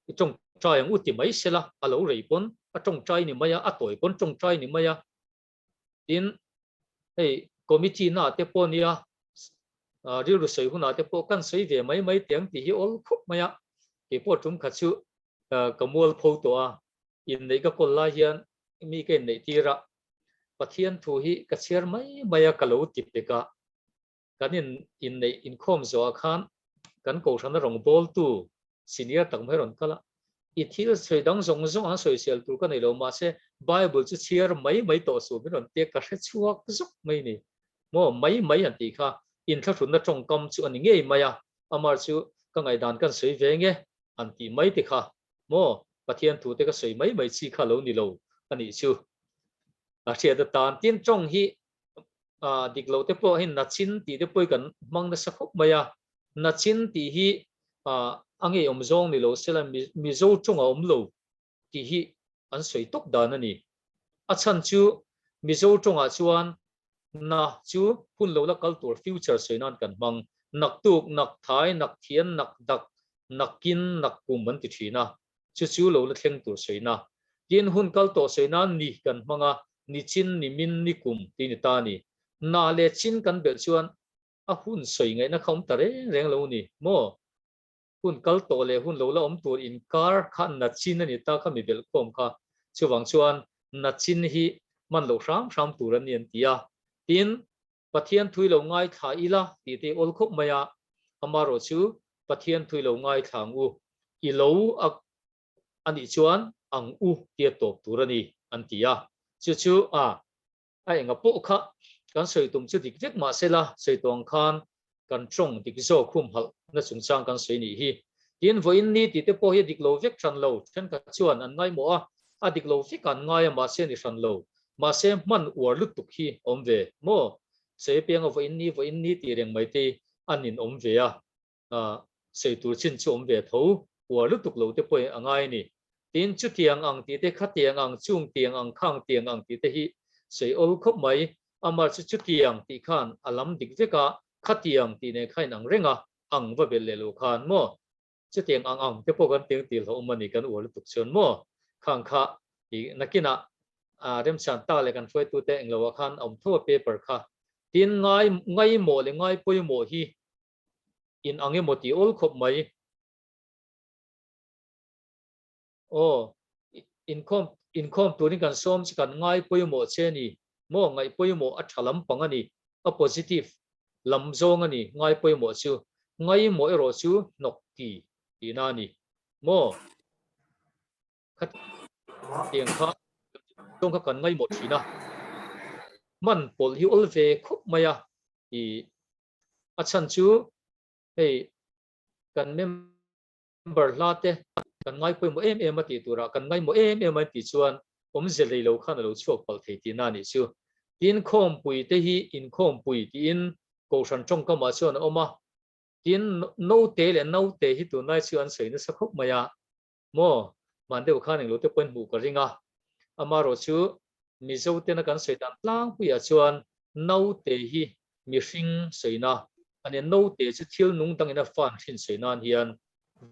i tawngtai ang u ti mai sela, a lo rei pawn a tawngtai ni mai a, a tawi pawn tawngtai ni mai a. Tin, hei committee na te pawh nia rilru sawi hunah te pawh kan sawi ve mai mai teh ang tih hi awl khawp mai a, kei pawh tum khat chu ka mual pho tawh a, inneih ka kawl lai hian mi ka inneih tir a, Pathian thu hi ka chhiar mai mai a ka lo ti pek a, kan in inneih inkhawm zawhah khan kan kohhrana rawngbawltu senior tak mai rawn kal a, i thil sawi dang zawng zawng an sawisel tur ka nei lo, mahse Bible chu chhiar mai mai tawh suh min rawn tia ka hre chhuak zawk mai ni maw, mai mai han tih kha inthlahrunna tawngkam chu a ni ngei mai a, amar chu ka ngaihdan kan sawi ve nge han tih mai te kha. Maw Pathian thu te ka sawi mai mai chi kha lo ni lo a nih chu. A hriat atan tin tawng hi dik lo te pawh hi nachin tih te pawh hi kan hmang nasa khawp mai a. Nachin tih hi a ngeiawm zawng ni lo sela Mizo tawng a awm lo tih hi an sawi tawp dan a ni. A chhan chu Mizo tawngah chuan na chu hun lo la kal tur future sawi nan kan hmang. Naktuk, nakthai, nakthian, nakdak, nakkin, nakkum an ti thin a, chu chu lo la thleng tur sawi na. Tin, hun kal tawh sawi nan ni kan hmang a, nichin, nimin, nikum tih ni ta a ni. Na leh chin kan belh chuan a hun sawi ngaihna kha awm ta reng reng lo ni maw? Hun kal tawh leh hun lo la awm tur inkar kha nachin a ni ta kha mi belhkhawm kha. Chuvang chuan nachin hi hman loh hram hram tur a ni an ti a. Tin, Pathian thui lo ngaithla ila tih te awl khawp mai a, amarawh chu Pathian thui lo ngaithla ang u, i lo a a nih chuan ang u tia tawp tur a ni an ti a. Chu chu a A enga pawh kha kan sawi tum chu dik vek mah sela, sawi tawh ang khan kan tawng dik zawk humhalh na chungchang kan sawi nih hi. Tin, vawiin ni tih te pawh hi a dik lo vek hran lo, thenkhat chuan an ngaimawh a, a dik lo vek an ngai a mahse a ni hran lo. Mahse hman uar lutuk hi a awm ve maw? Sawi apianga vawiin ni, vawiin ni tih reng mai te an inawm ve a. sawi tur chin chu awm ve tho, uar lutuk lo te pawhin a ngai a ni. Tin, chutiang ang tih te, khatiang ang, chung tiang ang, khang tiang ang tih te hi sawi awl khawp mai. Amah chu chutiang tih khan a lam dik vek a, khatiang tih nen kha inang reng a, ang va belh leh lo khan maw? Chutiang ang ang te pawh kan tiang tih hlauhawm a ni, kan uar lutuk chuan maw? Khang kha i nakinah remchhan ta leh kan hruaitute englo ah khan a awm tho a paper kha. Tin, ngai ngaimawh leh ngai pawimawh hi In ang emaw tih awl khawp mai. Aw, inkhawm inkhawm turin kan sawm chu kan ngai pawimawh che a ni. Maw ngaih pawimawh a tha lampang a ni, a positive lam zawng a ni ngai pawimawh chu. Ngaimawh erawh chu hnawk ti tihna a ni. Maw? Khatiang kha tawng kha kan ngaimawh thin a. Hman pawlh hi awl ve khawp mai a. I A chhan chu hei kan member hla te kan ngaipawimawh em em a tih turah kan ngaimawh em em a tih chuan awmze lei lo khan a lo chhuak palh thei tihna a nih chu. Tin, khawmpui te hi inkhawmpui tiin Kohhran tawngkamah chuan a awm a. Tin, note leh naute hi tunlai chu an sawi nasa khawp mai a. Maw? Hman deuh khan englo te pawhin hmuh ka ring a. Amarawh chu Mizo tena kan sawi dan tlangpuiah chuan naute hi mihring sawina a nia. Naute chu thil nung dangin a fan hrin sawi nan hian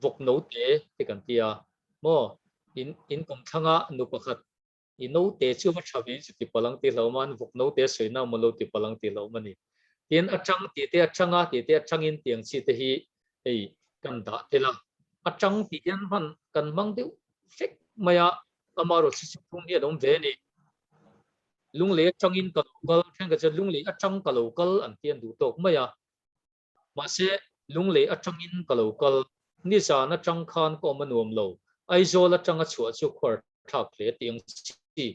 vawk naute te kan ti a. Maw? In in kawmthlanga nu pakhat i naute chu va tha ve chu ti palang tih hlauhawm a, an vawk naute sawina maw lo ti palang tih hlauhawm a ni. Tin, atang tih te atanga tih te atangin tiang chi te hi hei kan dah tel a. Atang tih hian hman kan hmang deuh vek mai a, amarawh chu chu phung hi a lo awm ve a ni. Lunglei atangin ka lo kal, thenkhat chuan lunglei atang ka lo kal an ti an duh tawk mai a. Mahse, Lunglei atangin ka lo kal. Nizan atang khan ka awm a nuam lo. Aizawl atanga chhuah chu khuar thlak hle tih ang chi.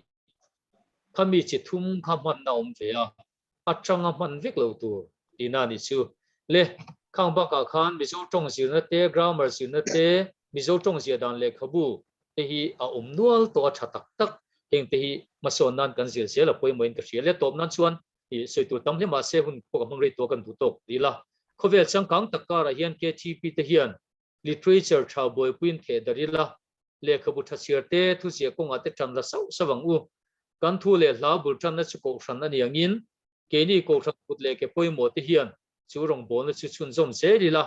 Khami chi thum kha hmanna awm ve a, atanga hman vek lo tur tihna a ni chu. Le, khang bakah khan Mizo tawng zirna te, grammar zirna te, Mizo tawng ziah dan lehkhabu te hi a awm nual tawh a tha tak tak. Heng te hi hmasawn nan kan zir zel a pawimawhin ka hria. Le, tawp nan chuan I sawi tur tam hle mahse hun pawh ka hmang rei tawh kan duh tawk ti ila. Khawvel changkang tak karah hian KTP te hian literature tha buaipuiin theh darh ila, lehkhabu tha chhiar te, thuziah kawngah te tan la sauh sauh ang u. Kan thu leh hla bul tanna chu kohhran a ni angin keini kohhran kut leh ke pawimawh te hian chu rawngbawlna chu chhunzawm zel ila,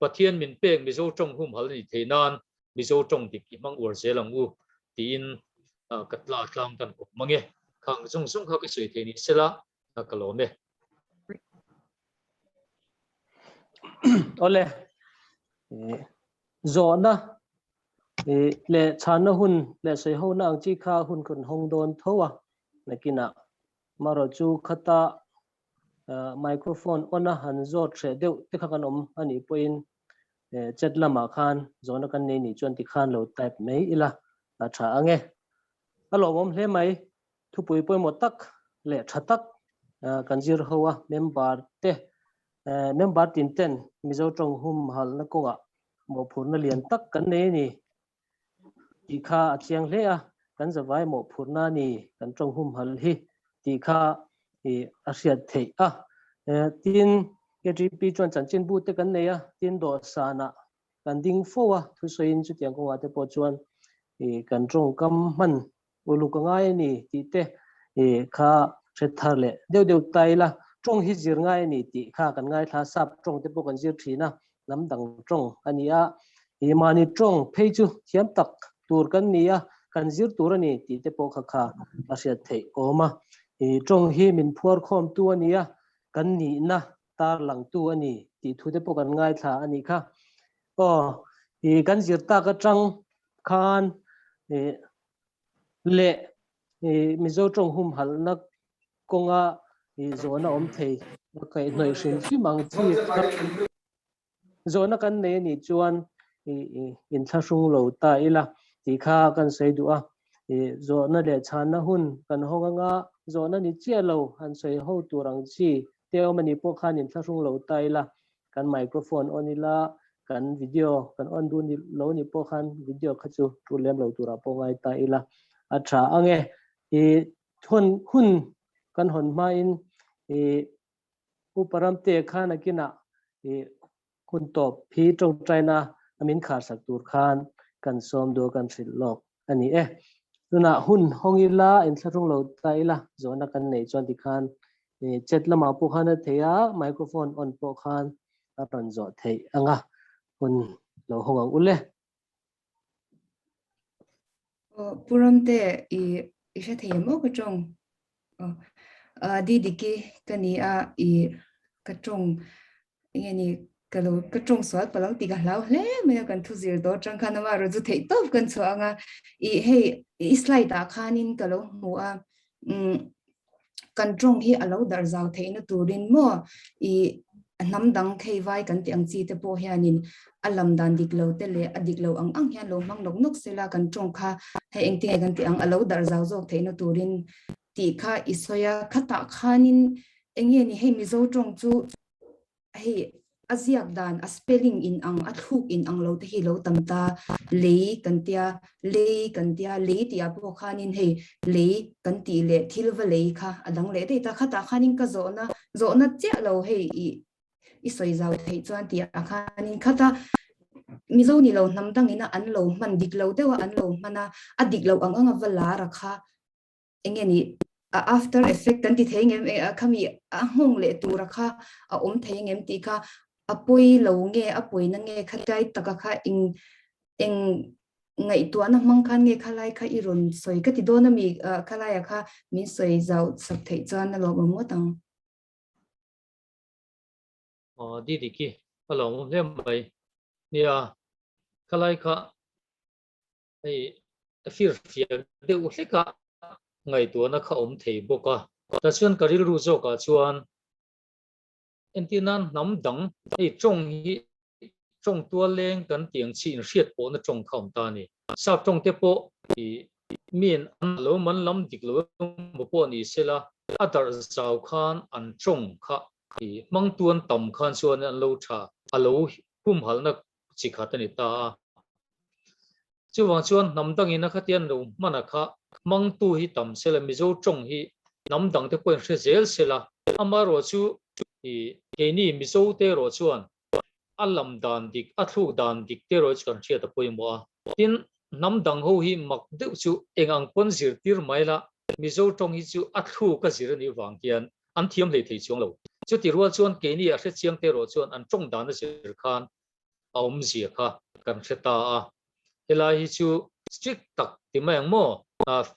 Pathian min pek Mizo tawng humhal a ni thei nan Mizo tawng dik i hmang uar zel ang u tiin ka tla tlang kan kawp mang e. Khang zawng zawng kha ka sawi thei ni sela ka lawm e. Awle, zawhna leh chhanna hun leh sawihona ang chi kha hun kan hawng dawn tho a, nakinah marawh chu khata microphone on a han zawt hreh deuh te kha kan awm a nih pawhin chat lamah khan zawhna kan nei nih chuan tikhan lo type mai ila a tha ang e. A lawmawm hle mai, thupui pawimawh tak leh tha tak kan zir ho a, member te member tin ten Mizo tawng humhalhna kawngah mawhphurhna lian tak kan nei a ni. tih kha a chiang hle a, kan zavai mawhphurhna a ni kan tawng humhalh hi tih kha a hriat theih a. Tin, KTP chuan chanchinbu te kan nei a, tin dawhsanah kan ding fo a, thusawiin chutiang kawngah te pawh chuan kan tawngkam hman uluk a ngai a ni tih te kha hre thar leh deuh deuh ta ila, tawng hi zir ngai a ni tih kha kan ngaithla a, sap tawng te pawh kan zir thin a, hnam dang tawng a ni a, mahni tawng phei chu thiam tak tur kan ni a, kan zir tur a ni tih te pawh kha kha a hriat theih awm a, tawng hi min phuar khawmtu a ni a, kan nihna tar langtu a ni tih thu te pawh kan ngaithla a nih kha. Aw, kan zir tak atang khan leh Mizo tawng humhalhna kawnga zawhna awm thei a kaihhnawih hrim hrim ang chi kha zawhna kan nei a nih chuan inthlahrung lo ta ila tih kha kan sawi duh a. Zawhna leh chhanna hun kan hawng anga zawhna ni chiah lo han sawi ho tur ang chi te awm a nih pawh khan inthlahrung lo ta ila kan microphone on ila kan video kan on duh ni lo ni pawh khan video kha chu tu lem lo turah pawh ngai ta ila a tha ange i hun hun kan hawn hmain i uparam te khan akina i hun tawp hi tawngtaina a min khar sak tur khan kan sawm duh kan hrilh lawk ani e tunah hun hawng ila inthlahrung lo ta ila zawhna kan nei chuan tikhan chat lamah pawh khan a thei a microphone on pawh khan a rawn zawh theih anga hun lo hawng ang ule. Aw Pu Ramte i i hre thei em aw ka tawng. Aw Didiki ka ni a i ka tawng enge ni ka lo ka tawng sual palh ang tih ka hlau hle mai a kan thu zir dawn atang khan ama erawh chu theih tawp kan chhuah ang a i hei i slide ah khanin ka lo hmu a umm kan tawng hi a lo darh zau theihna turin maw i hnam dang khei vai kan tih ang chi te pawh hianin a lam dan dik lo te leh a dik lo ang ang hian lo hmang nawk nawk sela kan tawng kha hei engtin nge kan tih ang a lo darh zau zawk theihna turin tih kha i sawi a khatah khanin enge ni hei Mizo tawng chu hei a ziak dan a spelling in ang a thluk in ang lo te hi lo tam ta lei kan tia lei kan tia lei tih ah pawh khanin hei lei kan tih leh thil va lei kha a dang leh daih ta khatah khanin ka zawhna zawhna chiah lo hei i i sawi zau theih chuan tih ah khanin khata Mizo ni lo hnam dangin a an lo hman dik lo deuh a an lo hman a a dik lo ang ang a va lar a kha enge ni a after effect kan ti thei ngem e a khami a nghawng leh tura kha a awm thei ngem tih kha a pawi lo nge a pawina nge kha tlai taka kha eng eng ngaihtuahna hmang khan nge khalai kha i rawn sawi ka ti dawn ami khalaia kha min sawi zau sak theih chuan a lawmawm ngawt ang. Aw Didi khi a lawmawm hle mai. Nia khalai kha Hei fir fiak deuh hleka ngaihtuahna kha awm thei bawk a. Tah chuan ka rilru zawkah chuan entir nan hnam dang hei tawng hi tawng tual leng kan tih ang chi inhriat pawhna tawng kha awm ta a ni. Sap tawng te pawh i miin an lo man lam dik lo emaw pawh ni sela a darh zau khan an tawng kha i hmangtu an tam khan chuan an lo tha a lo humhalhna chi khat a ni ta a. Chuvang chuan hnam dangin a khatian lo hman a kha hmangtu hi tam sela Mizo tawng hi hnam dangte pawhin hre zel sela amaherawh chu i keini Mizo te erawh chuan a lam dan dik a thluk dan dik te erawh chu kan hriat a pawimawh a. Tin, hnam dang ho hi mak deuh chu eng ang pawn zirtir mai la Mizo tawng hi chu a thluk a zir a nih vang hian an thiam hlei thei chuang lo. Chuti rual chuan keini a hre chiang te erawh chuan an tawng dan a zir khan a awmzia kha kan hre ta a. Helai hi chu strict tak ti mai ang maw?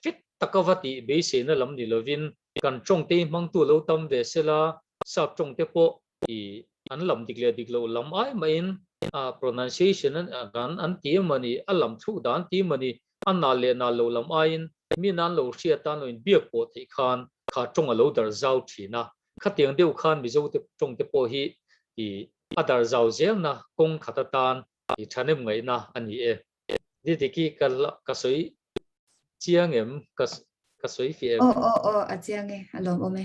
Fit taka va tih beiseina lam ni lovin kan tawngte hi hmangtu lo tam ve sela, sap tawngte pawh i an lam dik leh dik loh lam ai mahin pronunciation an ti emaw ni, a lam thluk dan ti emaw ni, a nal leh nal lo lam aiin mi nan lo hriat tan lo inbiak pawh theih khan kha tawng a lo darh zau thin a. Khatiang deuh khan Mizo te tawng te pawh hi i a darh zau zelna kawng khat atan i thahnem ngaihna a ni e. Didiki ka ka sawi chiang em? Ka ka sawi fiah em? Aw aw aw a chiang e, a lawmawm e.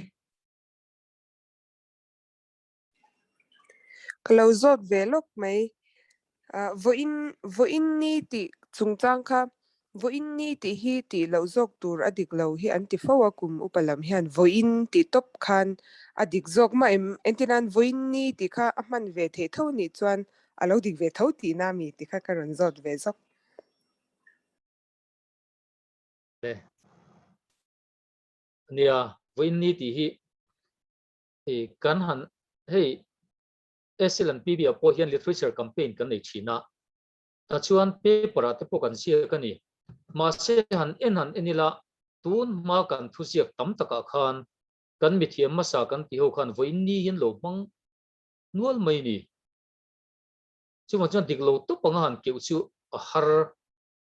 Ka lo zawt ve lawk mai. Vawiin vawiin ni tih chungchang kha. Vawiin ni tih hi tih loh zawk tur a dik lo hi an ti fo a, kum upa lam hian vawiin tih tawp khan a dik zawk mah em? Entirnan vawiin ni tih kha a hman ve theih tho nih chuan a lo dik ve tho tihna mi tih kha ka rawn zawt ve zawk. Le. Nia, vawiin ni tih hi kan han hei SL and PB ah pawh hian literature campaign kan nei thin a, Tah chuan paper ah te pawh kan ziak a ni. Mahse han en han en ila tun hma kan thuziak tam takah khan kan mithiam hmasa kan tih ho khan vawiin ni hian lo hmang nual mai ni. Chuvang chuan dik lo tawp anga han keuh chu a har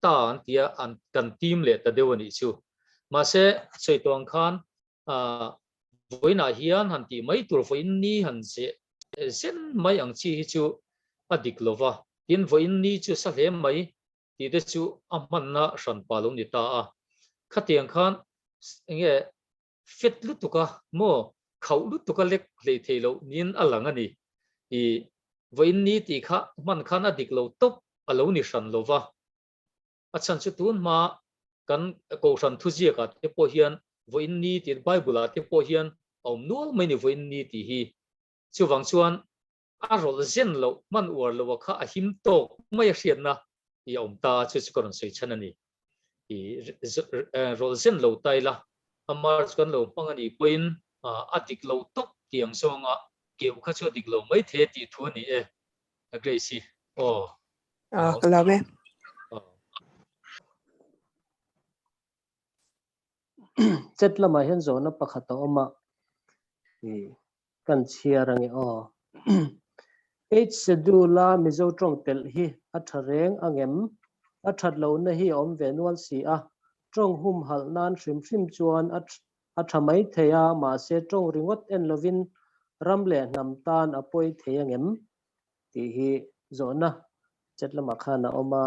ta an ti a, an kan tim leh ta deuh a nih chu. Mahse sawi tawh ang khan vawiinah hian han tih mai tur vawiin ni han zeh zen mai ang chi hi chu a dik lo va, tin vawiin ni chu sa hle mai tih te chu a hmanna hranpa lo ni ta a. Khatiang khan enge fet lutuk a maw khauh lutuk a lek hlei thei loh niin a lang a ni. I vawiin ni tih kha hman khan a dik lo tawp a lo ni hran lo va. A chhan chu tun hma kan Kohhran thuziakah te pawh hian vawiin ni tih Bible-ah te pawh hian a awm nual mai ni vawiin ni tih hi. Chuvang chuan a rawlh zen loh hman uar loh a kha a him tawk mai a hriatna i a awm ta a, chu chu ka rawn sawi chhan a ni. I rawlh zen lo ta ila a mar chu kan lo hmang a nih pawhin a dik lo tawp tih ang zawnga keuh kha chu a dik lo mai thei a tih thu a ni e. Grace-i aw. Ah, ka lawm e. Chat lamah hian zawhna pakhat a awm a, kan chhiar ange aw. Eight schedule-a Mizo tawng telh hi a tha reng angem? A that lohna hi a awm ve nual si a, tawng humhalh nan hrim hrim chuan a a tha mai thei a, mahse tawng ringawt en lovin ram leh hnam tan a pawi thei angem? Tih hi zawhna chat lamah khan a awm a,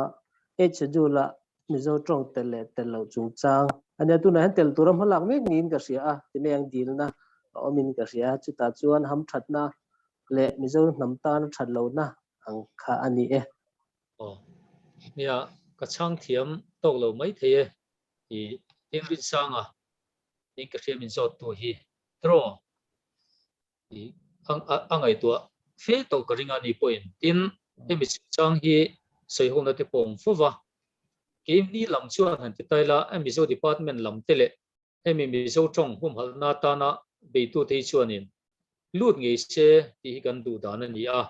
Eight Schedule-a Mizo tawng tel leh tel loh chungchang a nia. Tunah hian tel tura hma lak mek niin ka hria a, ti mai ang dilna a awmin ka hria a, chutah chuan hamthatna leh Mizo hnam tana that lohna ang kha a ni e. Aw, nia, ka chhang thiam tawk lo mai thei e, i Rinrinsanga tiin ka hria min zawttu hi draw. A ngaihtuah fe tawh ka ring a ni pawhin. Tin, hemi chungchang hi sawihawkna te pawh a awm fo va. Keimni lam chuan han ti ta ila, a Mizo Department lam te leh hemi Mizo tawng humhalhna atana beitute hi chuanin lut ngei se tih hi kan duh dan a ni a.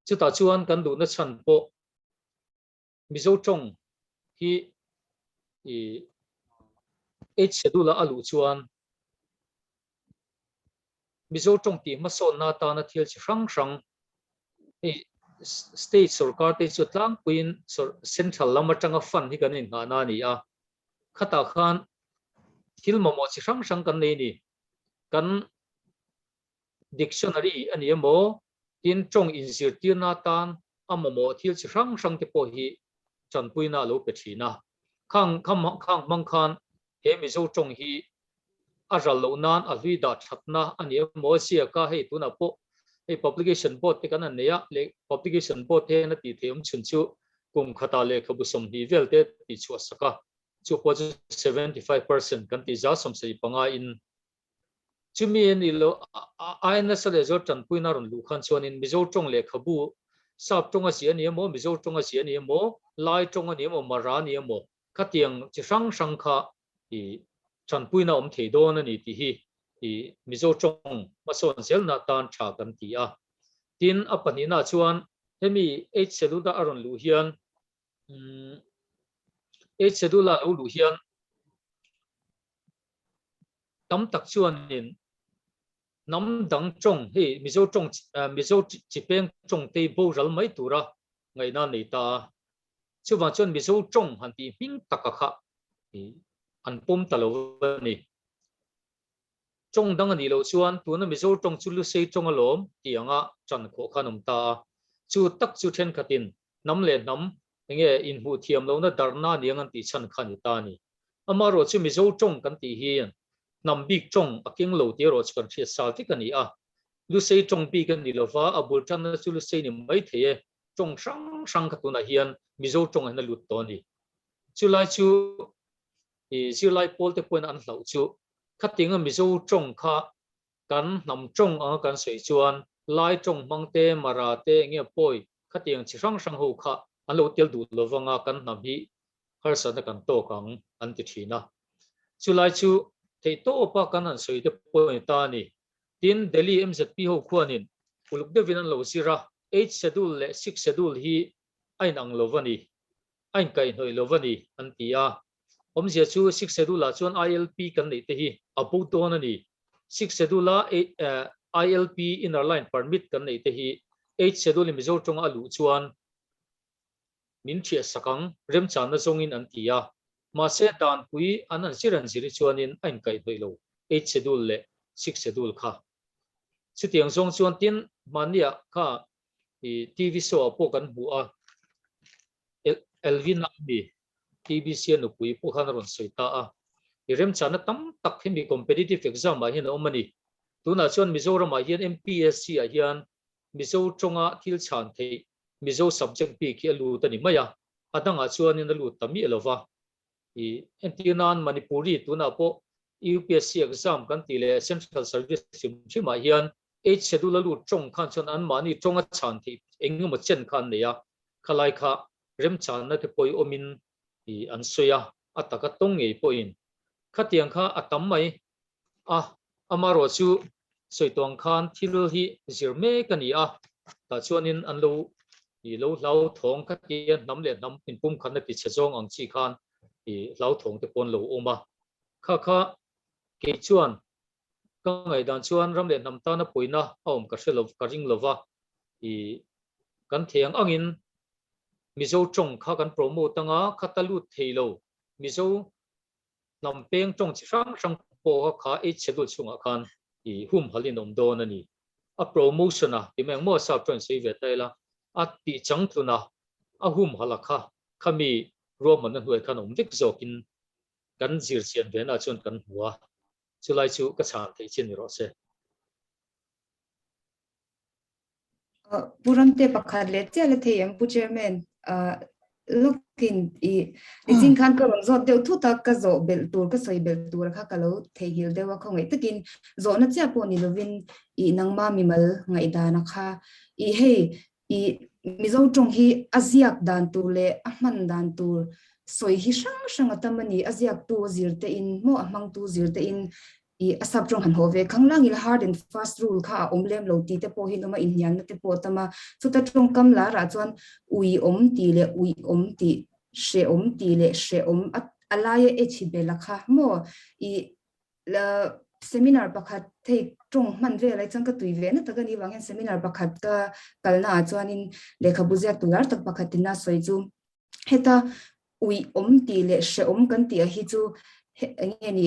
Chutah chuan kan duhna chhan pawh Mizo tawng hi i Eight Schedule-a a luh chuan Mizo tawng tih hmasawnna atana thil chi hrang hrang hei state sorkar te chu tlangpuiin central lam atanga fund hi kan inngahna a ni a, khatah khan thil mamawh chi hrang hrang kan nei a ni. Kan dictionary a ni emaw tin tawng inzirtirna atan a mamawh thil chi hrang hrang te pawh hi tanpuina a lo pe thin a. Khang khang hmang khan he Mizo tawng hi a ral loh nan a hlui dah thatna a ni emaw ziak a, hei tunah pawh hei publication board te kan han nei a, leh publication board te hian a tih theih awm chhun chu kum khatah lehkhabu 20 vel te tih chhuah sak a, chu pawh chu 75% kan tih za 75 in chumi a ni lo a nasa leh zawr tanpuina rawn luh khan chuanin Mizo tawng lehkhabu sap tawng a ziah a ni emaw Mizo tawng a ziah a ni emaw Lai tawng a ni emaw Mara a ni emaw khatiang chi hrang hrang kha i tanpuina awm thei dawn a ni tih hi i Mizo tawng hmasawn zelna atan tha kan ti a. Tin, a pahnihna chuan hemi Eight Schedule a rawn luh hian Eight Schedule a lo luh hian tam tak chuanin hnam dang tawng hei Mizo tawng Mizo chi peng tawng te boral mai tura ngaihna a nei ta a. Chuvang chuan Mizo tawng han tih hming taka kha an pawm ta lo a ni. Tawng dang a nih loh chuan tuna Mizo tawng chu Lusei tawng alawm tih anga ṭan khawh khan awm ta a. Chu tak chu ṭhenkhatin hnam leh hnam enge inhmuh thiam lohna darhna a ni ang an tih chhan kha a ni ta a ni. Amaherawh chu Mizo tawng kan tih hi hnam bik tawng a keng lo tih erawh chu kan hriat sal vek a ni a. Lusei tawng bik a ni lova, a bul tanna chu Lusei ni mai thei e, tawng hrang hrang kha tunah hian Mizo tawng hian a lut tawh a ni. Chulai chu i zirlai pawl te pawhin an hlauh chu khatinga Mizo tawng kha kan hnam tawng anga kan sawi chuan Lai tawng hmang te, Mara te enge pawi khatiang chi hrang hrang ho kha an lo tel duh lovanga kan hnam hi harsatna kan tawk ang an ti thin a. Chulai chu theihtawpa kan han sawi te pawh a ni ta a ni. Tin, Delhi MZP ho khuanin uluk deuhin an lo zir a, Eight Schedule leh Six Schedule hi a inang lo a ni, a inkaihhnawih lo a ni an ti a. Awmzia chu Six Schedule ah chuan ILP kan neih te hi a bo dawn a ni. Six Schedule a ILP, Inner Line Permit, kan neih te hi Eight Schedule in Mizo tawnga a luh chuan min ṭhiah sak ang, remchanna zawngin an ti a. Mahse, danpui an han zir an zir hi chuanin a inkaihhnawih lo, Eight Schedule leh Six Schedule kha. Chutiang zawng chuan tin, hmanniah kha i TV show ah pawh kan hmu a, Elvina ami TBC a nupui pawh khan a rawn sawi ta a. I remchanna tam tak hemi competitive exam ah hian a awm a ni. Tunah chuan Mizoram ah hian MPSC ah hian Mizo tawnga thil chhan theih Mizo subject bik hi a lut a ni mai a, a dangah chuanin a lut ta miah lo va. I entir nan Manipuri tunah pawh UPSC exam kan tih leh Central Service hrim hrimah hian Eight Schedule a lut tawng khan chuan anmahni tawnga chhan theih eng emaw chen kha an nei a, khalai kha remchanna te pawh i awmin i an sawi a, a taka tawng ngei pawhin khatiang kha a tam mai. A, amarawh chu sawi tawh ang khan thil hi zir mek a ni a, tah chuanin an lo i lo hlauthawng kha tia hnam leh hnam inpumkhatna ti chhe zawng ang chi khan i hlauthawng te pawh an lo awm a. Kha kha kei chuan ka ngaihdan chuan ram leh hnam tana pawina a awm ka hre lo, ka ring lo va, i kan thei ang angin Mizo tawng kha kan promote anga kha ta lut thei lo, Mizo Hnam peng tawng chi hrang hrang pawha kha eight schedule chhungah khan i humhalh in awm dawn a ni. A promotion a ti mai ang maw sap chuan sawi ve ta ila, a tih changtlun a, a humhalh a kha khami ruahmanna hnuai khan awm vek zawkin kan zir chian ve na chuan kan hmu a, chulai chu ka chhan theih chin ni rawh se. Pu Ramte pakhat leh chiah la thei em Pu Chairman? Lawkin i nichin khan ka rawn zawt deuh thut a, ka zawh belh tur, ka sawi belh tur kha ka lo theihnghilh deuh a, khawngaih takin zawhna chiah pawh ni lovin i nangma mimal ngaihdana kha i hei i Mizo tawng hi a ziak dan tur leh a hman dan tur sawi hi hrang hrang a tam a ni, a ziaktu zir te in maw a hmangtu zir te in I a sap tawng han haw ve khang lang ila hard and fast rule kha a awm lem lo tih te pawh hi an awm a, inhnialna te pawh a tam a. Chuta tawngkam larah chuan ui awm tih leh ui awm tih, hrehawm tih leh hrehawm a a laia e chhi bela kha maw i seminar pakhat hei tawng hman vel ai chuan ka tui ve na tak a nih vang hian seminar pakhat ka kalna ah chuanin lehkhabu ziaktu lar tak pakhatin a sawi chu Heta uih awm tih leh hrehawm kan tih ah hi chu eng nge ni,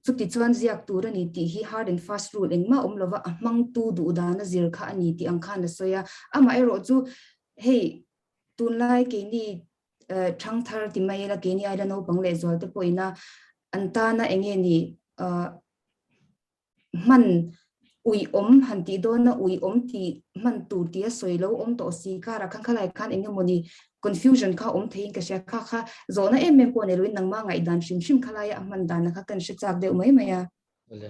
chuti chuan ziak tur a ni tih hi hard and fast rule engmah awm lova a hmangtu duh dan a zir kha a ni tih ang khan a sawi a. Amaherawh chu hei tunlai keini thangthar ti mai ila keini aila naupang leh zual te pawhin a an tana eng nge ni hman uih awm han tih dawn a, uih awm tih hman tur tih a sawi lo awm tawh si karah khan khalai khan eng emawni confusion kha awm theiin ka hria kha kha zawhna em em pawh nei loin nangmah ngaihdan hrim hrim khalaia a hman dan kha kan hre chak deuh mai mai a,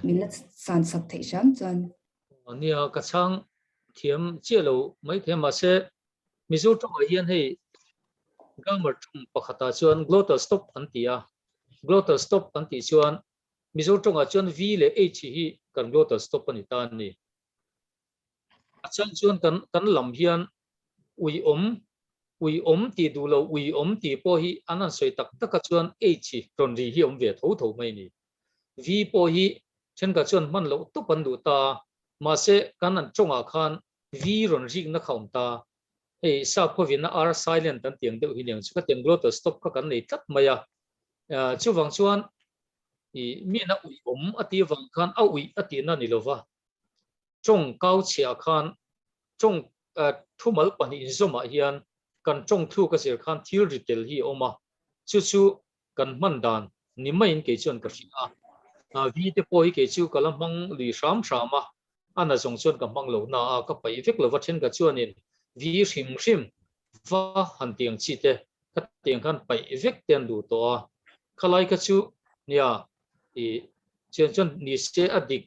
min la san sak theih hram chuan. Nia ka chhang thiam chiah lo mai thei a mahse Mizo tawngah hian hei grammar tawng pakhatah chuan glottal stop an ti a, glottal stop an tih chuan Mizo tawngah chuan V leh H hi kan glottal stop a ni ta a ni. A chang chuan kan kan lam hian ui awm, ui awm tih duh lo, ui awm tih pawh hi an han sawi tak tak a chuan H rawn ri hi awm ve tho tho mai a ni. V pawh hi thenkhat chuan hman loh tawp an duh ta a, mahse kan han tawngah khan V rawn rikna kha awm ta. Hei sap khawvina R silent an tih ang deuh hi niang chu khatiang glottal stop kha kan nei tlat mai a. Chuvang chuan i min a uih awm a tih avang khan a uih a tihna ni lova, tawng kau chhiah khan tawng thumal pahnih inzawmah hian kan tawng thluk a zir khan thil ri tel hi a awm a, chu chu kan hman dan ni maiin kei chuan ka hria a. Vi te pawh hi kei chu ka la hmang lui hram hram a, a na zawng chuan ka hmang lo na a, ka paih vek lova thenkhat chuanin vi hrim hrim va han tiang chi te. Khatiang khan paih vek te an duh tawh a, khalai kha chu nia i chian chuan ni se a dik,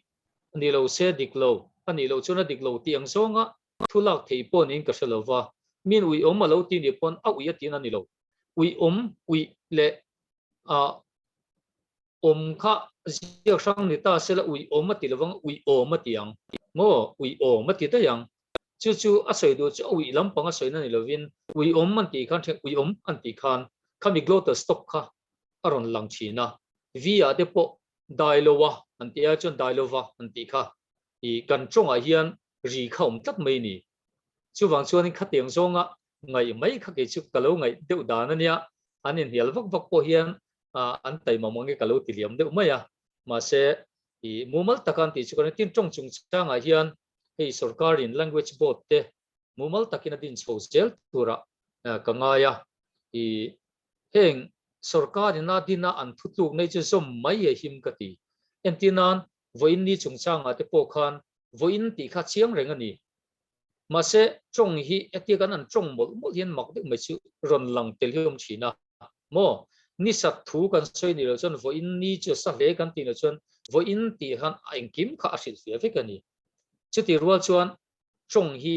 ni lo se dik lo, a nih loh chuan a dik lo tih ang zawnga thu lak theih pawh niin ka hre lo va, min ui awm a lo ti nih pawn a ui a tiin a ni lo. Ui awm, ui leh ah awm kha ziak hrang ni ta sela ui awm a ti lovang, ui awm a ti ang maw? Ui awm a ti daih ang. Chu chu a sawi duh chu a ui lampang a sawina ni lovin ui awm an tih khan ui awm an tih khan khami glottal stop kha a rawn lang thin a. V ah te pawh dai lo a an tih ai chuan dai lova an tih kha i kan tawngah hian ri kha awm tlat mai ni. Chuvang chuanin khatiang zawnga ngaih mai kha kei chu ka lo ngaih deuh dan a nia, an inhnial vak vak pawh hian an taima mang nge ka lo ti liam deuh mai a, mahse i mumal taka an tih chu ka ring. Tin, tawng chungchangah hian hei sorkarin language board te mumal takin a din chho zel turah ka ngai a, i heng sorkarin a dina an thutluk nei chu zawm mai a him ka ti. Entir nan vawiin ni chungchangah te pawh khan vawiin tih kha chiang reng a ni. Mahse, tawng hi hetia kan an tawng mawlh mawlh hian mak deuh mai chu rawn lang tel hi a awm thin a maw? Ni sat thu kan sawi ni lo chuan vawiin ni chu a sa hle kan tih loh chuan vawiin tih khan a engkim kha a hrilhfiah vek a ni. Chutih rual chuan tawng hi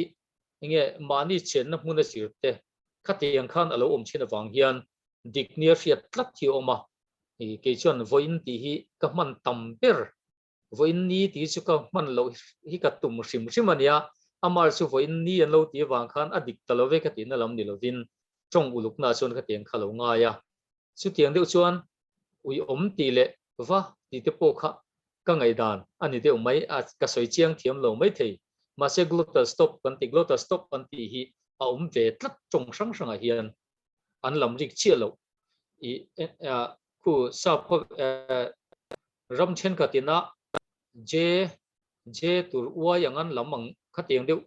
enge mahni chenna hmun a zir te khatiang khan a lo awm thin avang hian dik nia hriat tlat hi a awm a, kei chuan vawiin tih hi ka hman tam ber Vawiin ni tih chu ka hman loh hi ka tum hrim hrim a nia, amar chu vawiin ni an lo tih avang khan a dik ta lo ve ka tihna lam ni lovin tawng ulukna chuan ka tiang kha lo ngai a. Chutiang deuh chuan ui awm tih leh va tih te pawh kha ka ngaihdan a ni deuh mai a, ka sawi chiang thiam lo mai thei. Mahse glottal stop kan tih, glottal stop an tih hi a awm ve tlat tawng hrang hrangah hian an lam rik chiah loh. I khu sap ho Ram thenkhat ina J J tur uai ang an lam ang khatiang deuh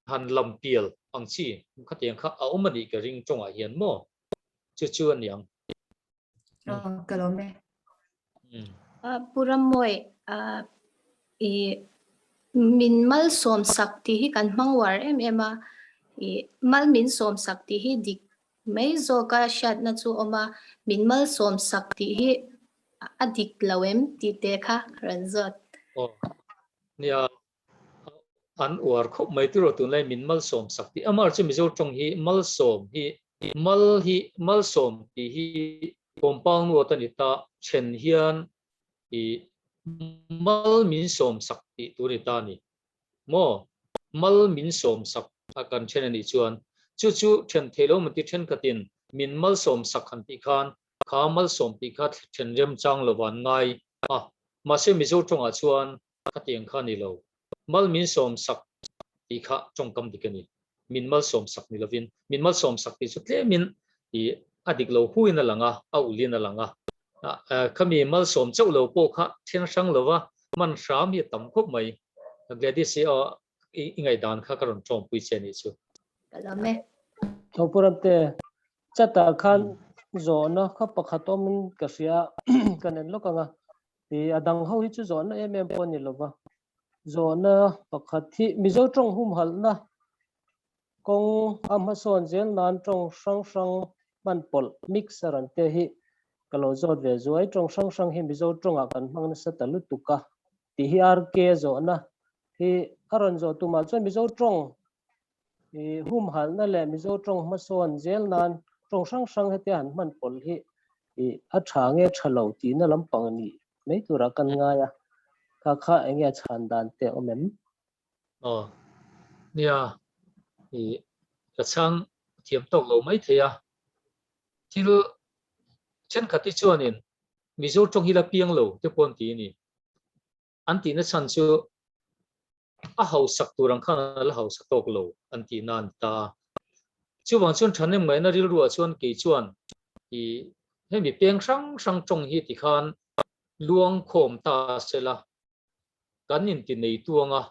han lam pial ang chi khatiang kha a awm a nih ka ring tawngah hian maw chu chu a niang. Aw ka lawm e. Pu Rammawi i min malsawm sak tih hi kan hmang uar em em a, i mal min sawm sak tih hi dik Mai zawka hriatna chu awm a, min malsawm sak tih hi a dik lo em tih te kha rawn zawt. Aw, nia, an uar khawp mai tiraw tunlai min malsawm sak tih. Amah chu Mizo tawng hi malsawm hi, mal hi malsawm tih hi compound word a ni ta, then hian i mal min sawm sak tih tur a ni ta a ni. Maw? Mal min sawm sak a kan then a nih chuan chu chu then theih lo mati thenkhatin min malsawm sak han tih khan kha malsawm tih kha then remchang lo van ngai a, mahse Mizo tawngah chuan khatiang kha a ni lo. Mal min sawm sak tih kha tawngkam dik a ni. Min malsawm sak ni lovin min malsawm sak tih chu tlemin ih a dik lo huin a lang a, a ulhin a lang a. Khami malsawm chauh lo pawh kha then hrang lova man hram hi a tam khawp mai. Gladys i aw i ngaihdan kha ka rawn tawngpui che anih chu. Ka lawm e. Thawhpuram te chat-ah khan zawhna kha pakhat awmin ka hria ka nen lawk ang a. I a dang ho hi chu zawhna em em pawh a ni lova. Zawhna pakhat hi Mizo tawng humhalhna kawng a hmasawn zel nan tawng hrang hrang hman pawlh, mixer an te hi ka lo zawt ve zuai. Tawng hrang hrang hi Mizo tawngah kan hmang nasa ta lutuk a tih hi RK zawhna hi a rawn zawh tumah chuan Mizo tawng i humhalhna leh Mizo tawng hmasawn zel nan tawng hrang hrang hetia han hman pawlh hi i a tha nge tha lo tihna lampang a nih mai turah kan ngai a, kha kha eng nge a chhan dan te awm em? Aw, nia, i ka chhang thiam tawk lo mai thei a, thil thenkhat hi chuanin Mizo tawng hi la piang lo te pawh an ti a ni. An tihna chhan chu a hausak tur ang khan a la hausa tawk lo an tih na an ta a. Chuvang chuan thahnem ngaihna rilruah chuan kei chuan i hemi peng hrang hrang tawng hi tikhan luang khawm ta sela kan inti nei tuang a,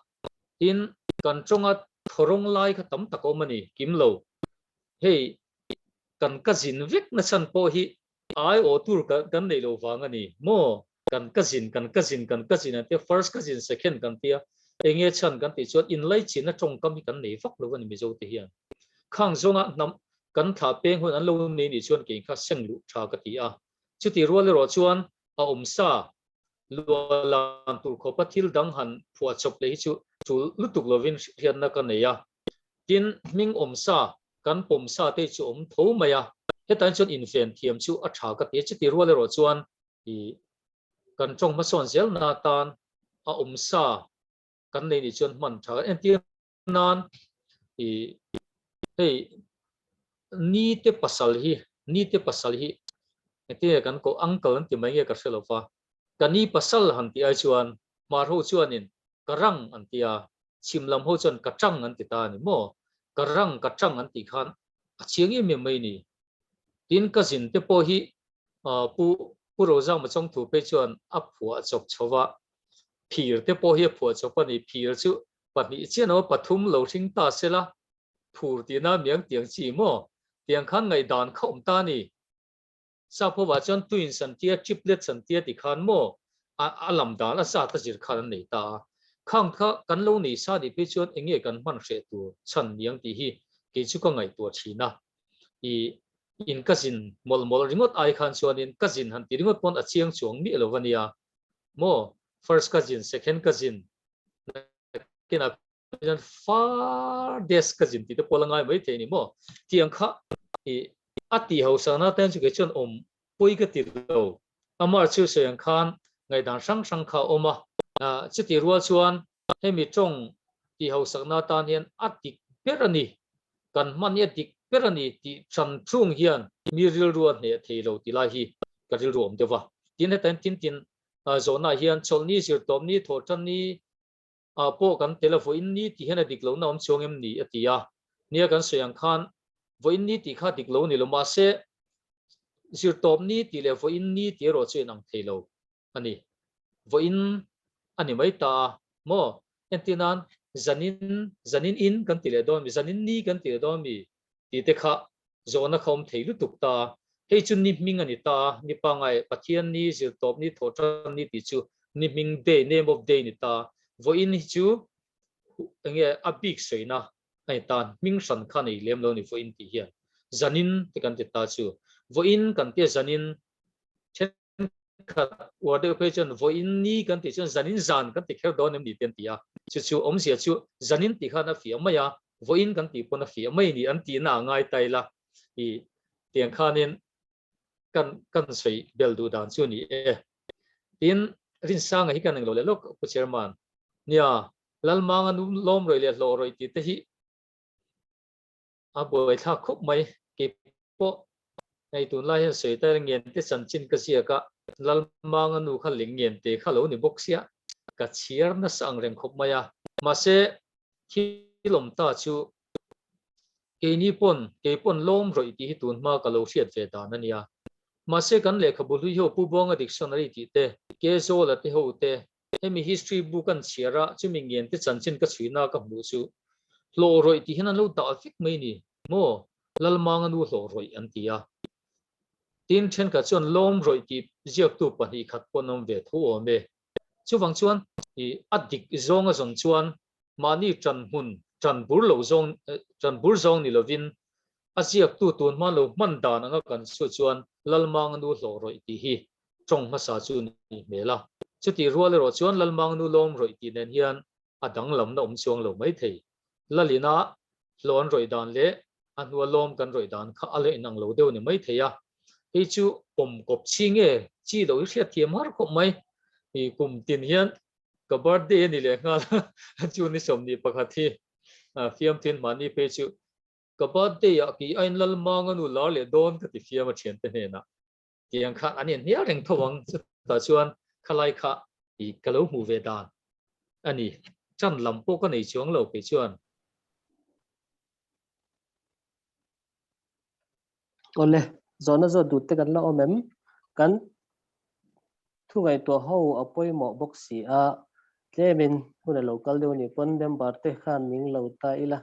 tin kan tawnga thawrawng lai kha tam tak a awm a ni, kim lo. Hei kan ka zin vek na chhan pawh hi Ai aw tur kan neih loh vang a ni maw? Kan cousin, kan cousin, kan cousin an tia, first cousin, second kan tia, enge chhan kan tih chuan inlaichinna tawngkam hi kan nei vak lo a ni Mizo te hian. Khang zawnga hnam Kan thlah peng hun an lo nei nih chuan kei kha seng luh tha ka ti a. Chuti rual erawh chuan a awm sa luah lan tur khawpa thil dang han phuah chawp leh hi chu tul lutuk lovin hriatna ka nei a. Tin, hming awm sa kan pawm sa te chu awm tho mai a. Hetah chuan inven thiam chu a tha ka ti a. Chuti rual erawh chuan ih kan tawng hmasawn zelna atan a awm sa kan nei nih chuan hman tha entir nan i hei ni te pasal hi ni te pasal hi engtin nge kan koh uncle an ti mai nge ka hre lo va ka ni pasal han tih ai chuan hmar ho chuanin ka rang an ti a chhim lam ho chuan ka tang an ti ta a ni maw ka rang ka tang an tih khan a chiang em em mai ni Tin, ka zin te pawh hi Pu Pu Rozama Chawngthu phei chuan a phuah chawp chho va, phir te pawh hi a phuah chawp a ni. Phir chu pahnih chiah emaw pathum lo hring ta se la, phur tihna miang tiang chi maw? Tiang khan ngaihdan kha awm ta a ni. Sap hovah chuan twins an tia, triplets an tia ti khan maw a a lam dan a zat a zir khan an nei ta a. Khang kha kan lo nei sa nih phei chuan eng nge kan hman hreh tur chhan niang tih hi kei chu ka ngaihtuah thin a. I in ka zin mawlh mawlh ringawt ai khan chuanin ka zin han ti ringawt pawn a chiang chuang miah lo ania maw first cousin second cousin nakinah chuan far desk cousin tih te pawh la ngai mai thei a ni maw tiang kha i a tih hausa na tan chu kei chuan awm pawi ka ti lo amah chu sawi ang khan ngaihdan hrang hrang kha a awm a chutih rual chuan hemi tawng tih hausakna atan hian a dik ber a ni kan hman hi a dik ber a ni tih ṭan ṭhung hian mi rilru a hneh thei lo ti lai hi ka rilru awm deuh va. Tin, heta hian tin tin zawhnaah hian chawlhni, zirtawpni, thawhṭanni ah pawh kan tel a, vawiin ni tih hian a dik lohna awm chuang em ni a ti a. Nia kan sawi ang khan vawiin ni tih kha dik lo a ni lo, mahse zirtawpni tih leh vawiin ni tih erawh chu inang thei lo. a ni. Vawiin a ni mai ta a maw? Entir nan zanin, zanin in kan ti leh dawn mi, zanin ni kan ti leh dawn mi tih te kha zawhna kha awm thei lutuk ta a. Hei chu ni hming a ni ta a, ni pangai Pathian ni, zirtawp ni, thawhtan ni tih chu ni hming day, name of day ni ta a. Vawiin hi chu enge a bik sawina a ni ta, hming hran kha nei lem lo ni vawiin tih hian. Zanin te kan ti ta chu. Vawiin kan tia zanin then Khat uar deuh phei chuan vawiin ni kan tih chuan zanin zan kan ti kher dawn em ni te an ti a. Chu chu awmzia chu zanin tih khan a fiah mai a, vawiin kan tih pawn a fiah mai ni an tihna a ngai ta ila i tiang khanin kan kan sawi bel duh dan chu a ni e. Tin, Rinsanga hi kan englo leh lawk Pu Chairman. Nia, Lalmanga nu lawm rawih leh hlawh rawih tih te hi A buai thlak khawp mai. Kei pawh hei tunlai hian sawi ta ila Ngente chanchin ka ziak a, Lalmanga nu kha leng Ngente kha lo ni bawk sia, ka chhiar nasa ang reng khawp mai a. Mahse, thil awm ta chu keini pawn, kei pawn lawm rawih tih hi tun hma ka lo hriat ve dan a nia. Mahse, kan lehkhabu hlui ho Pu Buanga Dictionary tih te, Kezawla te ho te, Hemi history book an chhiar a, chumi ngen te chanchin ka chhuina ka hmuh chu hlawh rawih tih hian an lo dah vek mai ni maw? Lalmanga nu hlawh rawih an ti a. Tin, thenkhat chuan lawm rawih tih ziaktu pahnih khat pawh an awm ve tho awm e. Chuvang chuan i a dik zawng a zawn chuan mahni tan hmun tan bur lo zawng tan bur zawng ni lovin a ziaktu tun hma lo hman dan anga kan chhuah chuan Lalmanga nu hlawh rawih tih hi tawng hmasa chu ni hmel a. Chutih rual erawh chuan Lalmangnu lawm rawih tih nen hian a danglamna awm chuang lo mai thei. Lalina hlawh an rawih dan leh a hnua lawm kan rawih dan kha a la inang lo deuh ni mai thei a. Hei chu pawm kawp chi nge chi loh hi hriat thiam har khawp mai. I kum tin hian ka birthday a ni leh nghal a, chu ni 21 hi fiamthin mahni phei chu ka birthday ah kei aiin Lalmanganu lar leh dawn ka ti fiam a thiante hnenah. Tiang kha an inhnial reng tho ang, chutah chuan khalai kha i ka lo hmuh ve dan a ni. Chan lam pawh ka nei chuang lo kei chuan. Awle, zawhna zawt duh te kan la awm em? Kan thu ngaihtuah ho a pawimawh bawk si a, tlemin hun a lo kal deuh a nih pawn member te khan ning lo ta ila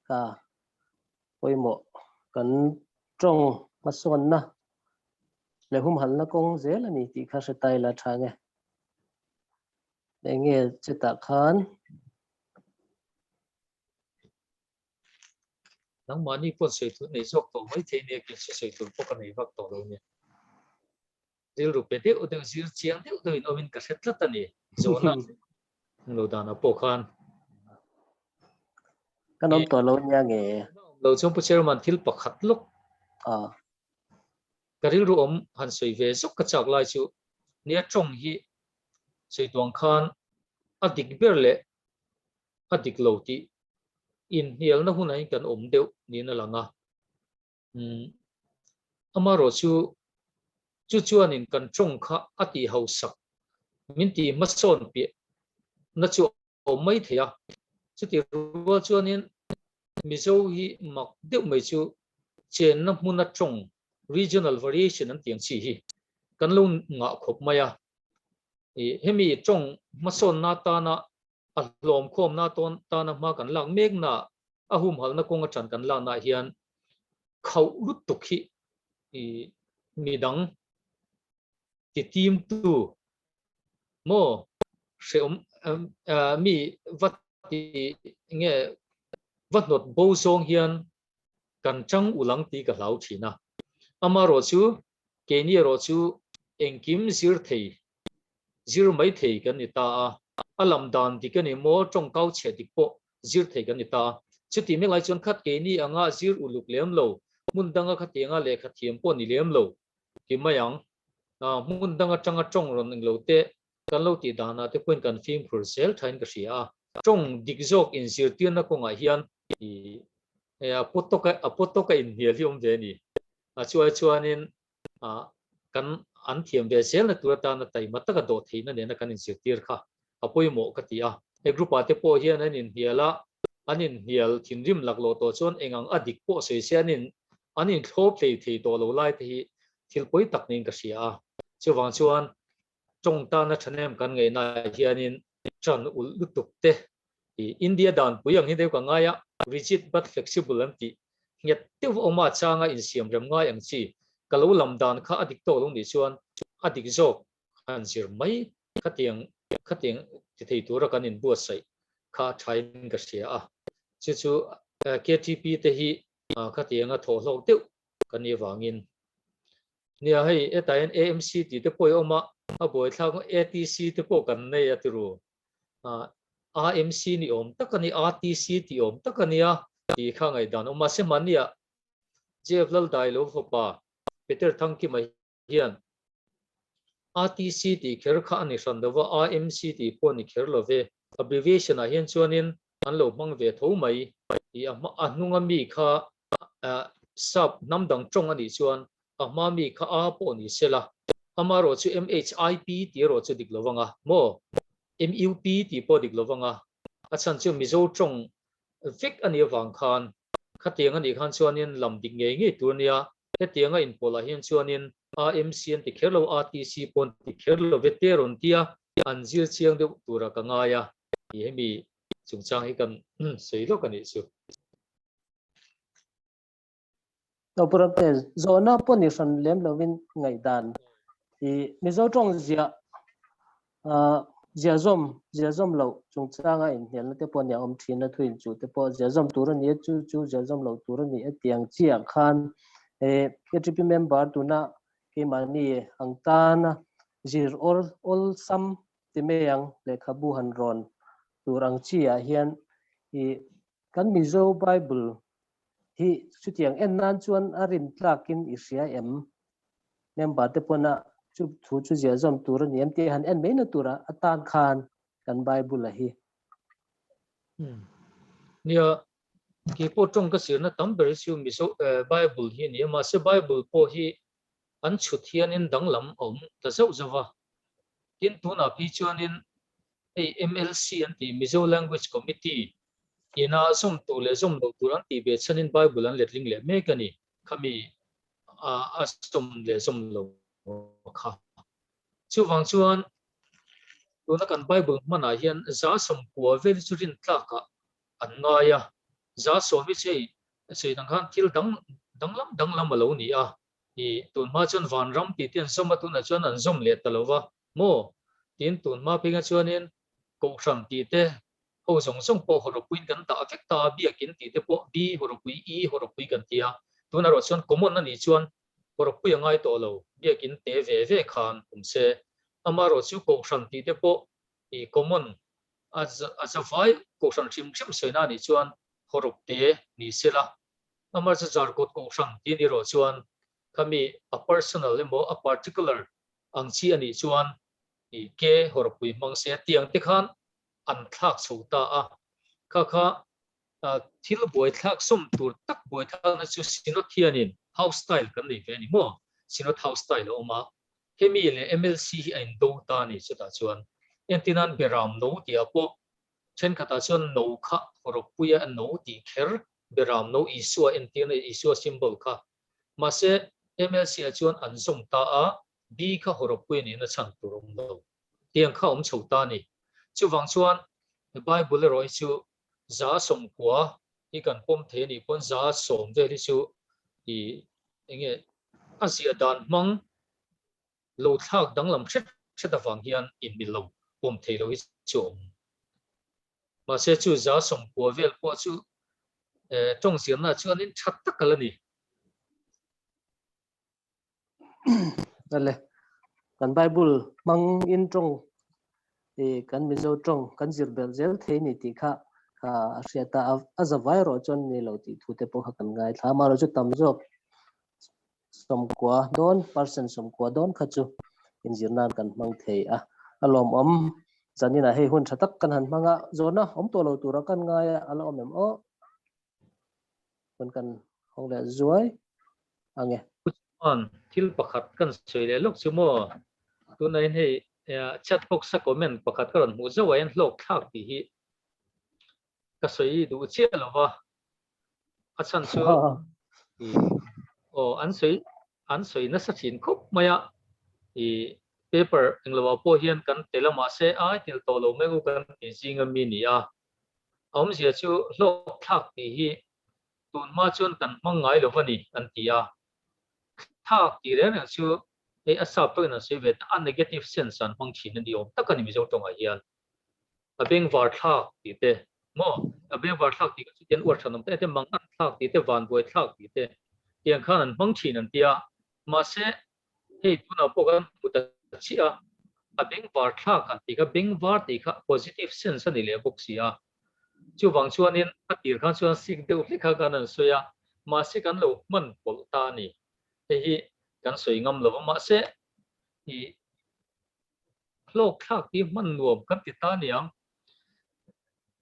ka pawimawh kan tawng hmasawnna leh humhalhna kawng zel a ni tih kha hre ta ila tha nge. Eng nge chetah khan. Nangmahni pawn sawi tur nei zawk tawh mai thei nia, kei chu sawi tur pawh ka nei vak tawh lo nia. Rilru pe deuh deuh zir chiang deuh deuh in awmin ka hre tlat a ni. Zawhna lo danah pawh khan. Kan awm tawh lo nia nge? Lo chuan Pu Chairman thil pakhat lawk. Ka rilru awm han sawi ve zawk ka chak lai chu nia tawng hi sawi tuang khan a dik ber leh a dik lo tih inhnialna hunah hian kan awm deuh niin a lang a. Amaherawh chu chu chuanin kan tawng kha a tih hausak min tih hmasawn piah na chu a awm mai thei a. Chutih rual chuanin Mizo hi mak deuh mai chu chenna hmuna tawng regional variation an tih ang chi hi kan lo ngah khawp mai a. Hemi tawng hmasawnna atana a hlawmkhawmna tawn tana hma kan lak mekna a humhalhna kawng atang kan laknaah hian khauh lutuk hi midang ti timtu maw hrehawm mi va ti nge va hnawt bo zawng hian kan chang ulang tih ka hlau thin a. Amaherawh chu keini erawh chu engkim zir thei zir mai thei kan ni ta a, a lam dan dik a ni maw, tawngkau chhe dik pawh zir thei kan ni ta a. Chuti mek lai chuan khat keini anga zir uluk lem lo, hmun danga khatianga lehkha thiam pawh ni lem lo ti mai ang. Hmun dang atanga tawng rawn eng lo te kan lo tih danah te pawhin kan fimkhur zel thain ka hria a. Tawng dik zawk inzirtirna kawngah hian a pawt tawka inhnial hi awm ve a ni. Chuai chuanin kan an thiam ve zelna tur atana taima taka dawh theihna nena kan inzirtir kha a pawimawh ka ti a. He group ah te pawh hian an inhnial a, an inhnial thinrim laklawh tawh chuan eng ang a dik pawh sawi se an in an inthlawp hlei thei tawh lo lai te hi thil pawi tak niin ka hria a. Chuvang chuan tawng tana thahnem kan ngaihna ah hianin tan ulh lutuk te India danpui ang hi deuh ka ngai a, rigid but flexible an tih nghet deuh awm a changa insiam rem ngai ang chi ka lo lam dan kha a dik tawk lo nih chuan a dik zawk han zir mai khatiang khatiang ti thei tura kan inbuatsaih kha a thain ka hria a, chu chu KTP te hi khatianga thawhhlawk deuh kan nih avangin nia hei hetah hian AMC tih te pawh i awm a, a buaithlak ATC te pawh kan nei a tiru. AMC ni awm tak a ni, RTC tih awm tak a nia tih kha ngaihdan awm. Mahse mahnia JF Laldailo fapa Peter Thangkima hian RTC tih kher kha a ni hran lo va, AMC tih pawh a ni kher lo ve. Abbreviation ah hian chuanin an lo hmang ve tho mai. Ih a hnunga mi kha sap hnam dang tawng a nih chuan a hma mi kha a pawh ni se la, amaherawh chu MHIP tih erawh chu dik lo vang a maw? MUP tih pawh dik lo vang a, a chhan chu Mizo tawng vek a nih avang khan khatiang a nih khan chuanin lam dik ngei ngei tur a nia, hetiang a inpawlah hian chuanin AMC an ti kher lo, RTC pawh an ti kher lo ve te rawn tia an zir chiang deuh turah ka ngai a, tih hemi chungchang hi kan sawi lawk a nih chu. Nopuramte zawhna pawh ni hran lem lovin ngaihdan i Mizo tawng ziah ziahzawm ziahzawm loh chungchanga inhnialna te pawh nia awm thin a, thuin chu te pawh ziahzawm tur a ni a, chu chu ziahzawm loh tur a ni a tih ang chiah khan KTP member tuna keimahni ang tana zir awlsam ti mai ang lehkhabu han rawn tur ang chiah hian i Kan Mizo Bible hi chutiang en nan chuan a rin tlakin i hria em? Member te pawn a chu thu chu ziahzawm tur a ni em tih han en mai na tura atan khan kan Bible a hi. Nia, kei pawh tawng ka sirna tam ber hi chu Mizo Bible hi a ni a, mahse Bible pawh hi an chhut hianin danglam a awm ta zauh zauh va. Tin, tunah phei chuanin hei MLC an tih Mizo Language Committee ina zawm tur leh zawm loh tur an tih ve chhanin Bible an letling leh mek a ni. Khami a zawm leh zawm lo kha. Chuvang chuan tuna kan Bible hmanah hian 90% vel hi chu rintlakah an ngai a, 10% hi chu hei sawi dang khan thil dang danglam danglam a lo ni a. I tunhma chuan vanram tih te an zawm a, tunah chuan an zawm leh ta lo va. Maw? Tin, tun hma phengah chuanin Kohhran tih te Ho zawng zawng pawh hawrawppuiin kan dah vek ta a, biakin tih te pawh B hawrawppui, E hawrawppui kan ti a. Tunah erawh chuan common a nih chuan hawrawppui a ngai tawh lo, biakin te ve ve khan awm se. Amaherawh chu kohhran tih te pawh i common a a zavai kohhran hrim hrim sawina a nih chuan hawrawp te ni se la. Amaherawhchu zarkawt kohhran tih a nih erawh chuan khami a personal emaw a particular ang chi a nih chuan i ke hawrawppui hmang se tiang te khan an thlak chho ta a. Kha kha thil buaithlak sawm tur tak buaithlakna chu Synod hianin house style kan nei ve a ni maw? Synod house style a awm a. Hemi leh MLC hi a indo ta a ni chutah chuan. Entirnan Beram no tihah pawh thenkhatah chuan no kha hawrawppuia a no tih kher Beram no Isua entirna Isua symbol kha. Mahse MLC ah chuan an zawm ta a, B kha hawrawppuia nihna chhan tur a awm lo. Tiang kha awm chho ta a ni. Chuvang chuan Bible erawh hi chu 90% hi kan pawm thei a nih pawn 10% vel hi chu i eng nge a ziah dan hmang lo thlak danglam hret hret avang hian inmil lo pawm thei lo hi chu a awm. Mahse chu 90% vel pawh chu tawng zirna chuanin tha tak a la ni. Ale kan Bible hmang in tawng i kan Mizo tawng kan zir belh zel thei ni tih kha a hriat a, a zavai erawh chuan ni lo tih thu te pawh kha kan ngaithla a, amaherawhchu tam zawk 90 dawn percent 90 dawn kha chu inzir nan kan hmang thei a, a lawmawm zaninah hei hun tha tak kan han hmang a, zawhna awm tawh lo tura kan ngai a, a la awm em aw. Hun kan hawng leh zuai ange. Pu Chuan thil pakhat kan sawi leh lawk chu maw? Tunah hian hei chat box a comment pakhat ka rawn hmuh zauh ah hian hlawk thlak tih hi ka sawi duh chiah lo va, a chhan chu aw an sawi an sawi nasa thin khawp mai a, i paper englo ah pawh hian kan tel a mahse ai tel tawh lo mai u kan tih zing ami ni a, A awmzia chu hlawk thlak tih hi tun hma chuan kan hmang ngai lo va ni an ti a. Thlak tih reng reng chu hei a sap tawkin an sawi ve ta, a negative sense an hmang thin a ni awm tak a ni Mizo tawngah hian. A bengvar thlak tih te maw? A bengvar thlak tih kha chu tian uar than awm ta te, mangan thlak tih te, vanbuai thlak tih te tiang khan an hmang thin an ti a. Mahse Hei tunah pawh kan hmu ta chiah a, a bengvar thlak han tih kha bengvar tih kha positive sense a ni leh bawk si a. Chuvang chuanin a tir khan chuan sik deuh hlek kha kan han sawi a, mahse kan lo hman pawlh ta a ni. Hei hi kan sawi ngam lo va, mahse i hlawk thlak tih hman nuam kan ti ta aniang.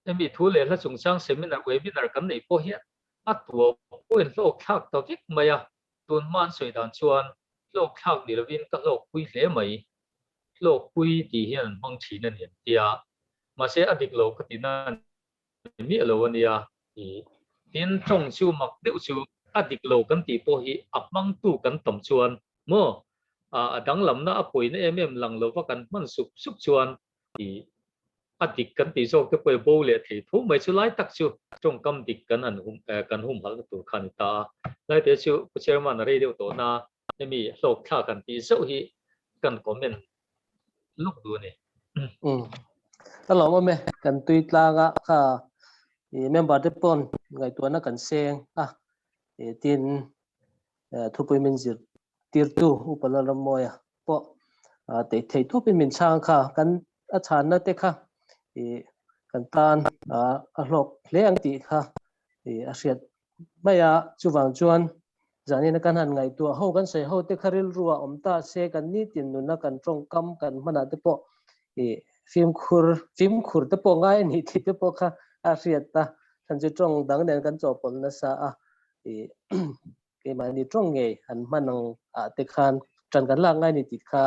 Hemi thu leh hla chungchang seminar, webinar kan neih pawh hian a tuah pawhin hlawk thlak ta vek mai a. Tun hma an sawi dan chuan hlawk thlak ni lovin ka hlawk pui hle mai, hlawk pui tih hian an hmang thin a ni an ti a, mahse a dik lo ka ti na ni miah lo a nia. Tin, tawng chu mak deuh chu a dik lo kan tih pawh hi a hmangtu kan tam chuan maw a danglamna a pawina em em lang lova kan hman sup sup chuan a dik kan tih zawk te pawh i bo leh thei tho mai chu lai tak chu tawngkam dik kan han hum kan humhalhna tur kha a ni ta a. Lai te chu Pu Chairman a rei deuh tawh na hemi hlawk thlak han tih zauh hi kan comment lawk duh a ni. Umm ka lawm awm e, kan tui tlanga kha i member te pawn ngaihtuahna kan seng a, tin thupui min zir tirtu Upa Lalrammawia pawh tei thei thupin min chhang kha kan a chhanna te kha i kan tan a hlawk hle ang tih kha i a hriat mai a. Chuvang chuan zanina kan han ngaihtuah ho kan sawi ho te kha rilrua awm ta se kan nitin nuna kan tawngkam kan hmanah te pawh i fimkhur fimkhur te pawh ngai a nih tih te pawh kha a hriat a. Chhan chu tawng dang nen kan chawhpawlh nasa a i Keimahni tawng ngei an hman ang ah te khan tan kan lak ngai ni tih kha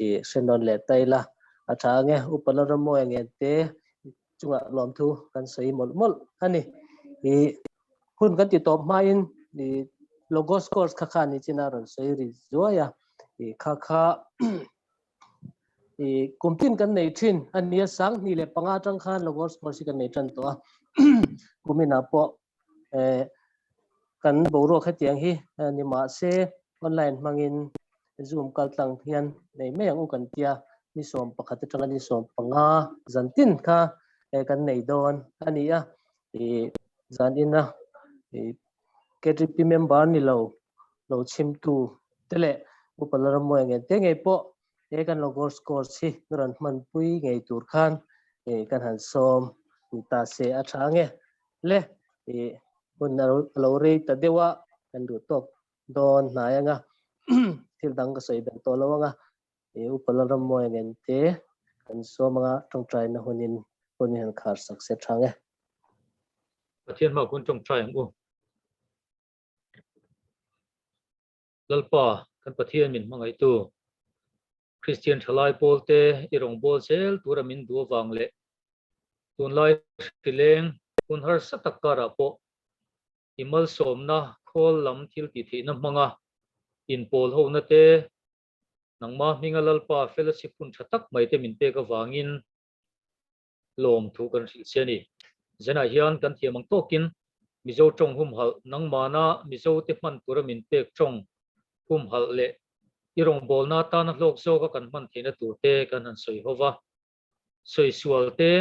i hre nawn leh ta ila. A tha ange Upa Lalramawia ngen te chungah lawmthu kan sawi mawlh mawlh a ni. I hun kan ti tawp hmain i Logos course kha khan nichina rawn sawi ri zuai a, i kha kha i kum tin kan nei thin a nia 2005 atang khan Logos course hi kan nei tan tawh a. Kuminah pawh eh kan boruak hetiang hi ni mahse online hmangin zoom kal tlang hian nei mai ang u kan tia ni 11 atanga ni 15 zan tin kha. kan nei dawn a ni a. Ih zan ina ih KTP member ni lo lo chhimtu te leh Upa Lalrammuai ngen te ngei pawh he kan Logos course hi ka rawn hmanpui ngei tur khan ih kan han sawm ni ta se a tha nge le ih hun a lo rei ta deuh a kan duh tawk dawn hnai anga thil dang ka sawi belh tawh lo anga ih Upa Lalrammuai ngen te kan sawm anga tawngtaina hunin hun hi han khar sak se tha nge. Pathian hma kun tawngtai ang u. Lalpa, kan Pathian min hmangaihtu, Kristian thalai pawlte i rawngbâwl zel tura min duh avang leh tunlai hrileng hun harsa tak karah pawh i malsawmna khawl lam thil tihtheihna hmanga inpawl hona te, nangmah hminga Lalpa fellowship hun tha tak mai te min pek avangin lawm thu kan hrilh che a ni. Zenah hian kan thiam ang tawkin Mizo tawng humhalh nangmahna Mizote hman tura min pek tawng humhalh leh i rawngbawlna atana hlawk zawka kan hman theihna turte kan han sawi ho va. Sawi sual te,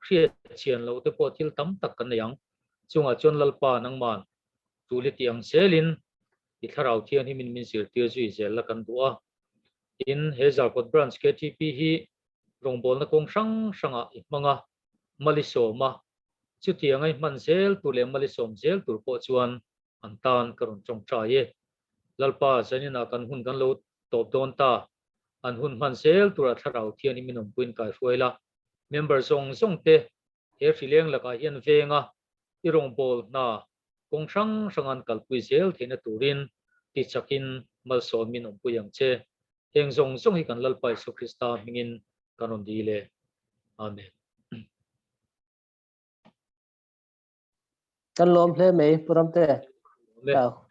hriat chian loh te pawh thil tam tak kan nei ang. Chungah chuan Lalpa nangman tul i tih ang zelin i thlarau thianghlimin min zirtir zui zel la kan duh a. Tin, he Zarkawt Branch KTP hi rawngbawlna kawng hrang hrangah i hmang a, mal i sawm a, chutianga i hman zel tur leh mal i sawm zel tur pawh chuan an tan ka rawn tawngtai e. Lalpa, zaninah kan hun kan lo tawp dawn ta, an hun hman zel turah thlarau thian i min awmpuiin kaihruai la, member zawng zawng te he hrileng lakah hian venga i rawngbâwl hna kawng hrang hranga an kalpui zel theihna turin ti chakin malsâwn min awmpui ang che. Heng zawng zawng hi kan Lalpa Isua Krista hmingin kan rawn dil e. Amen. Kan lawm hle mai Pu Ramte. Lawm e.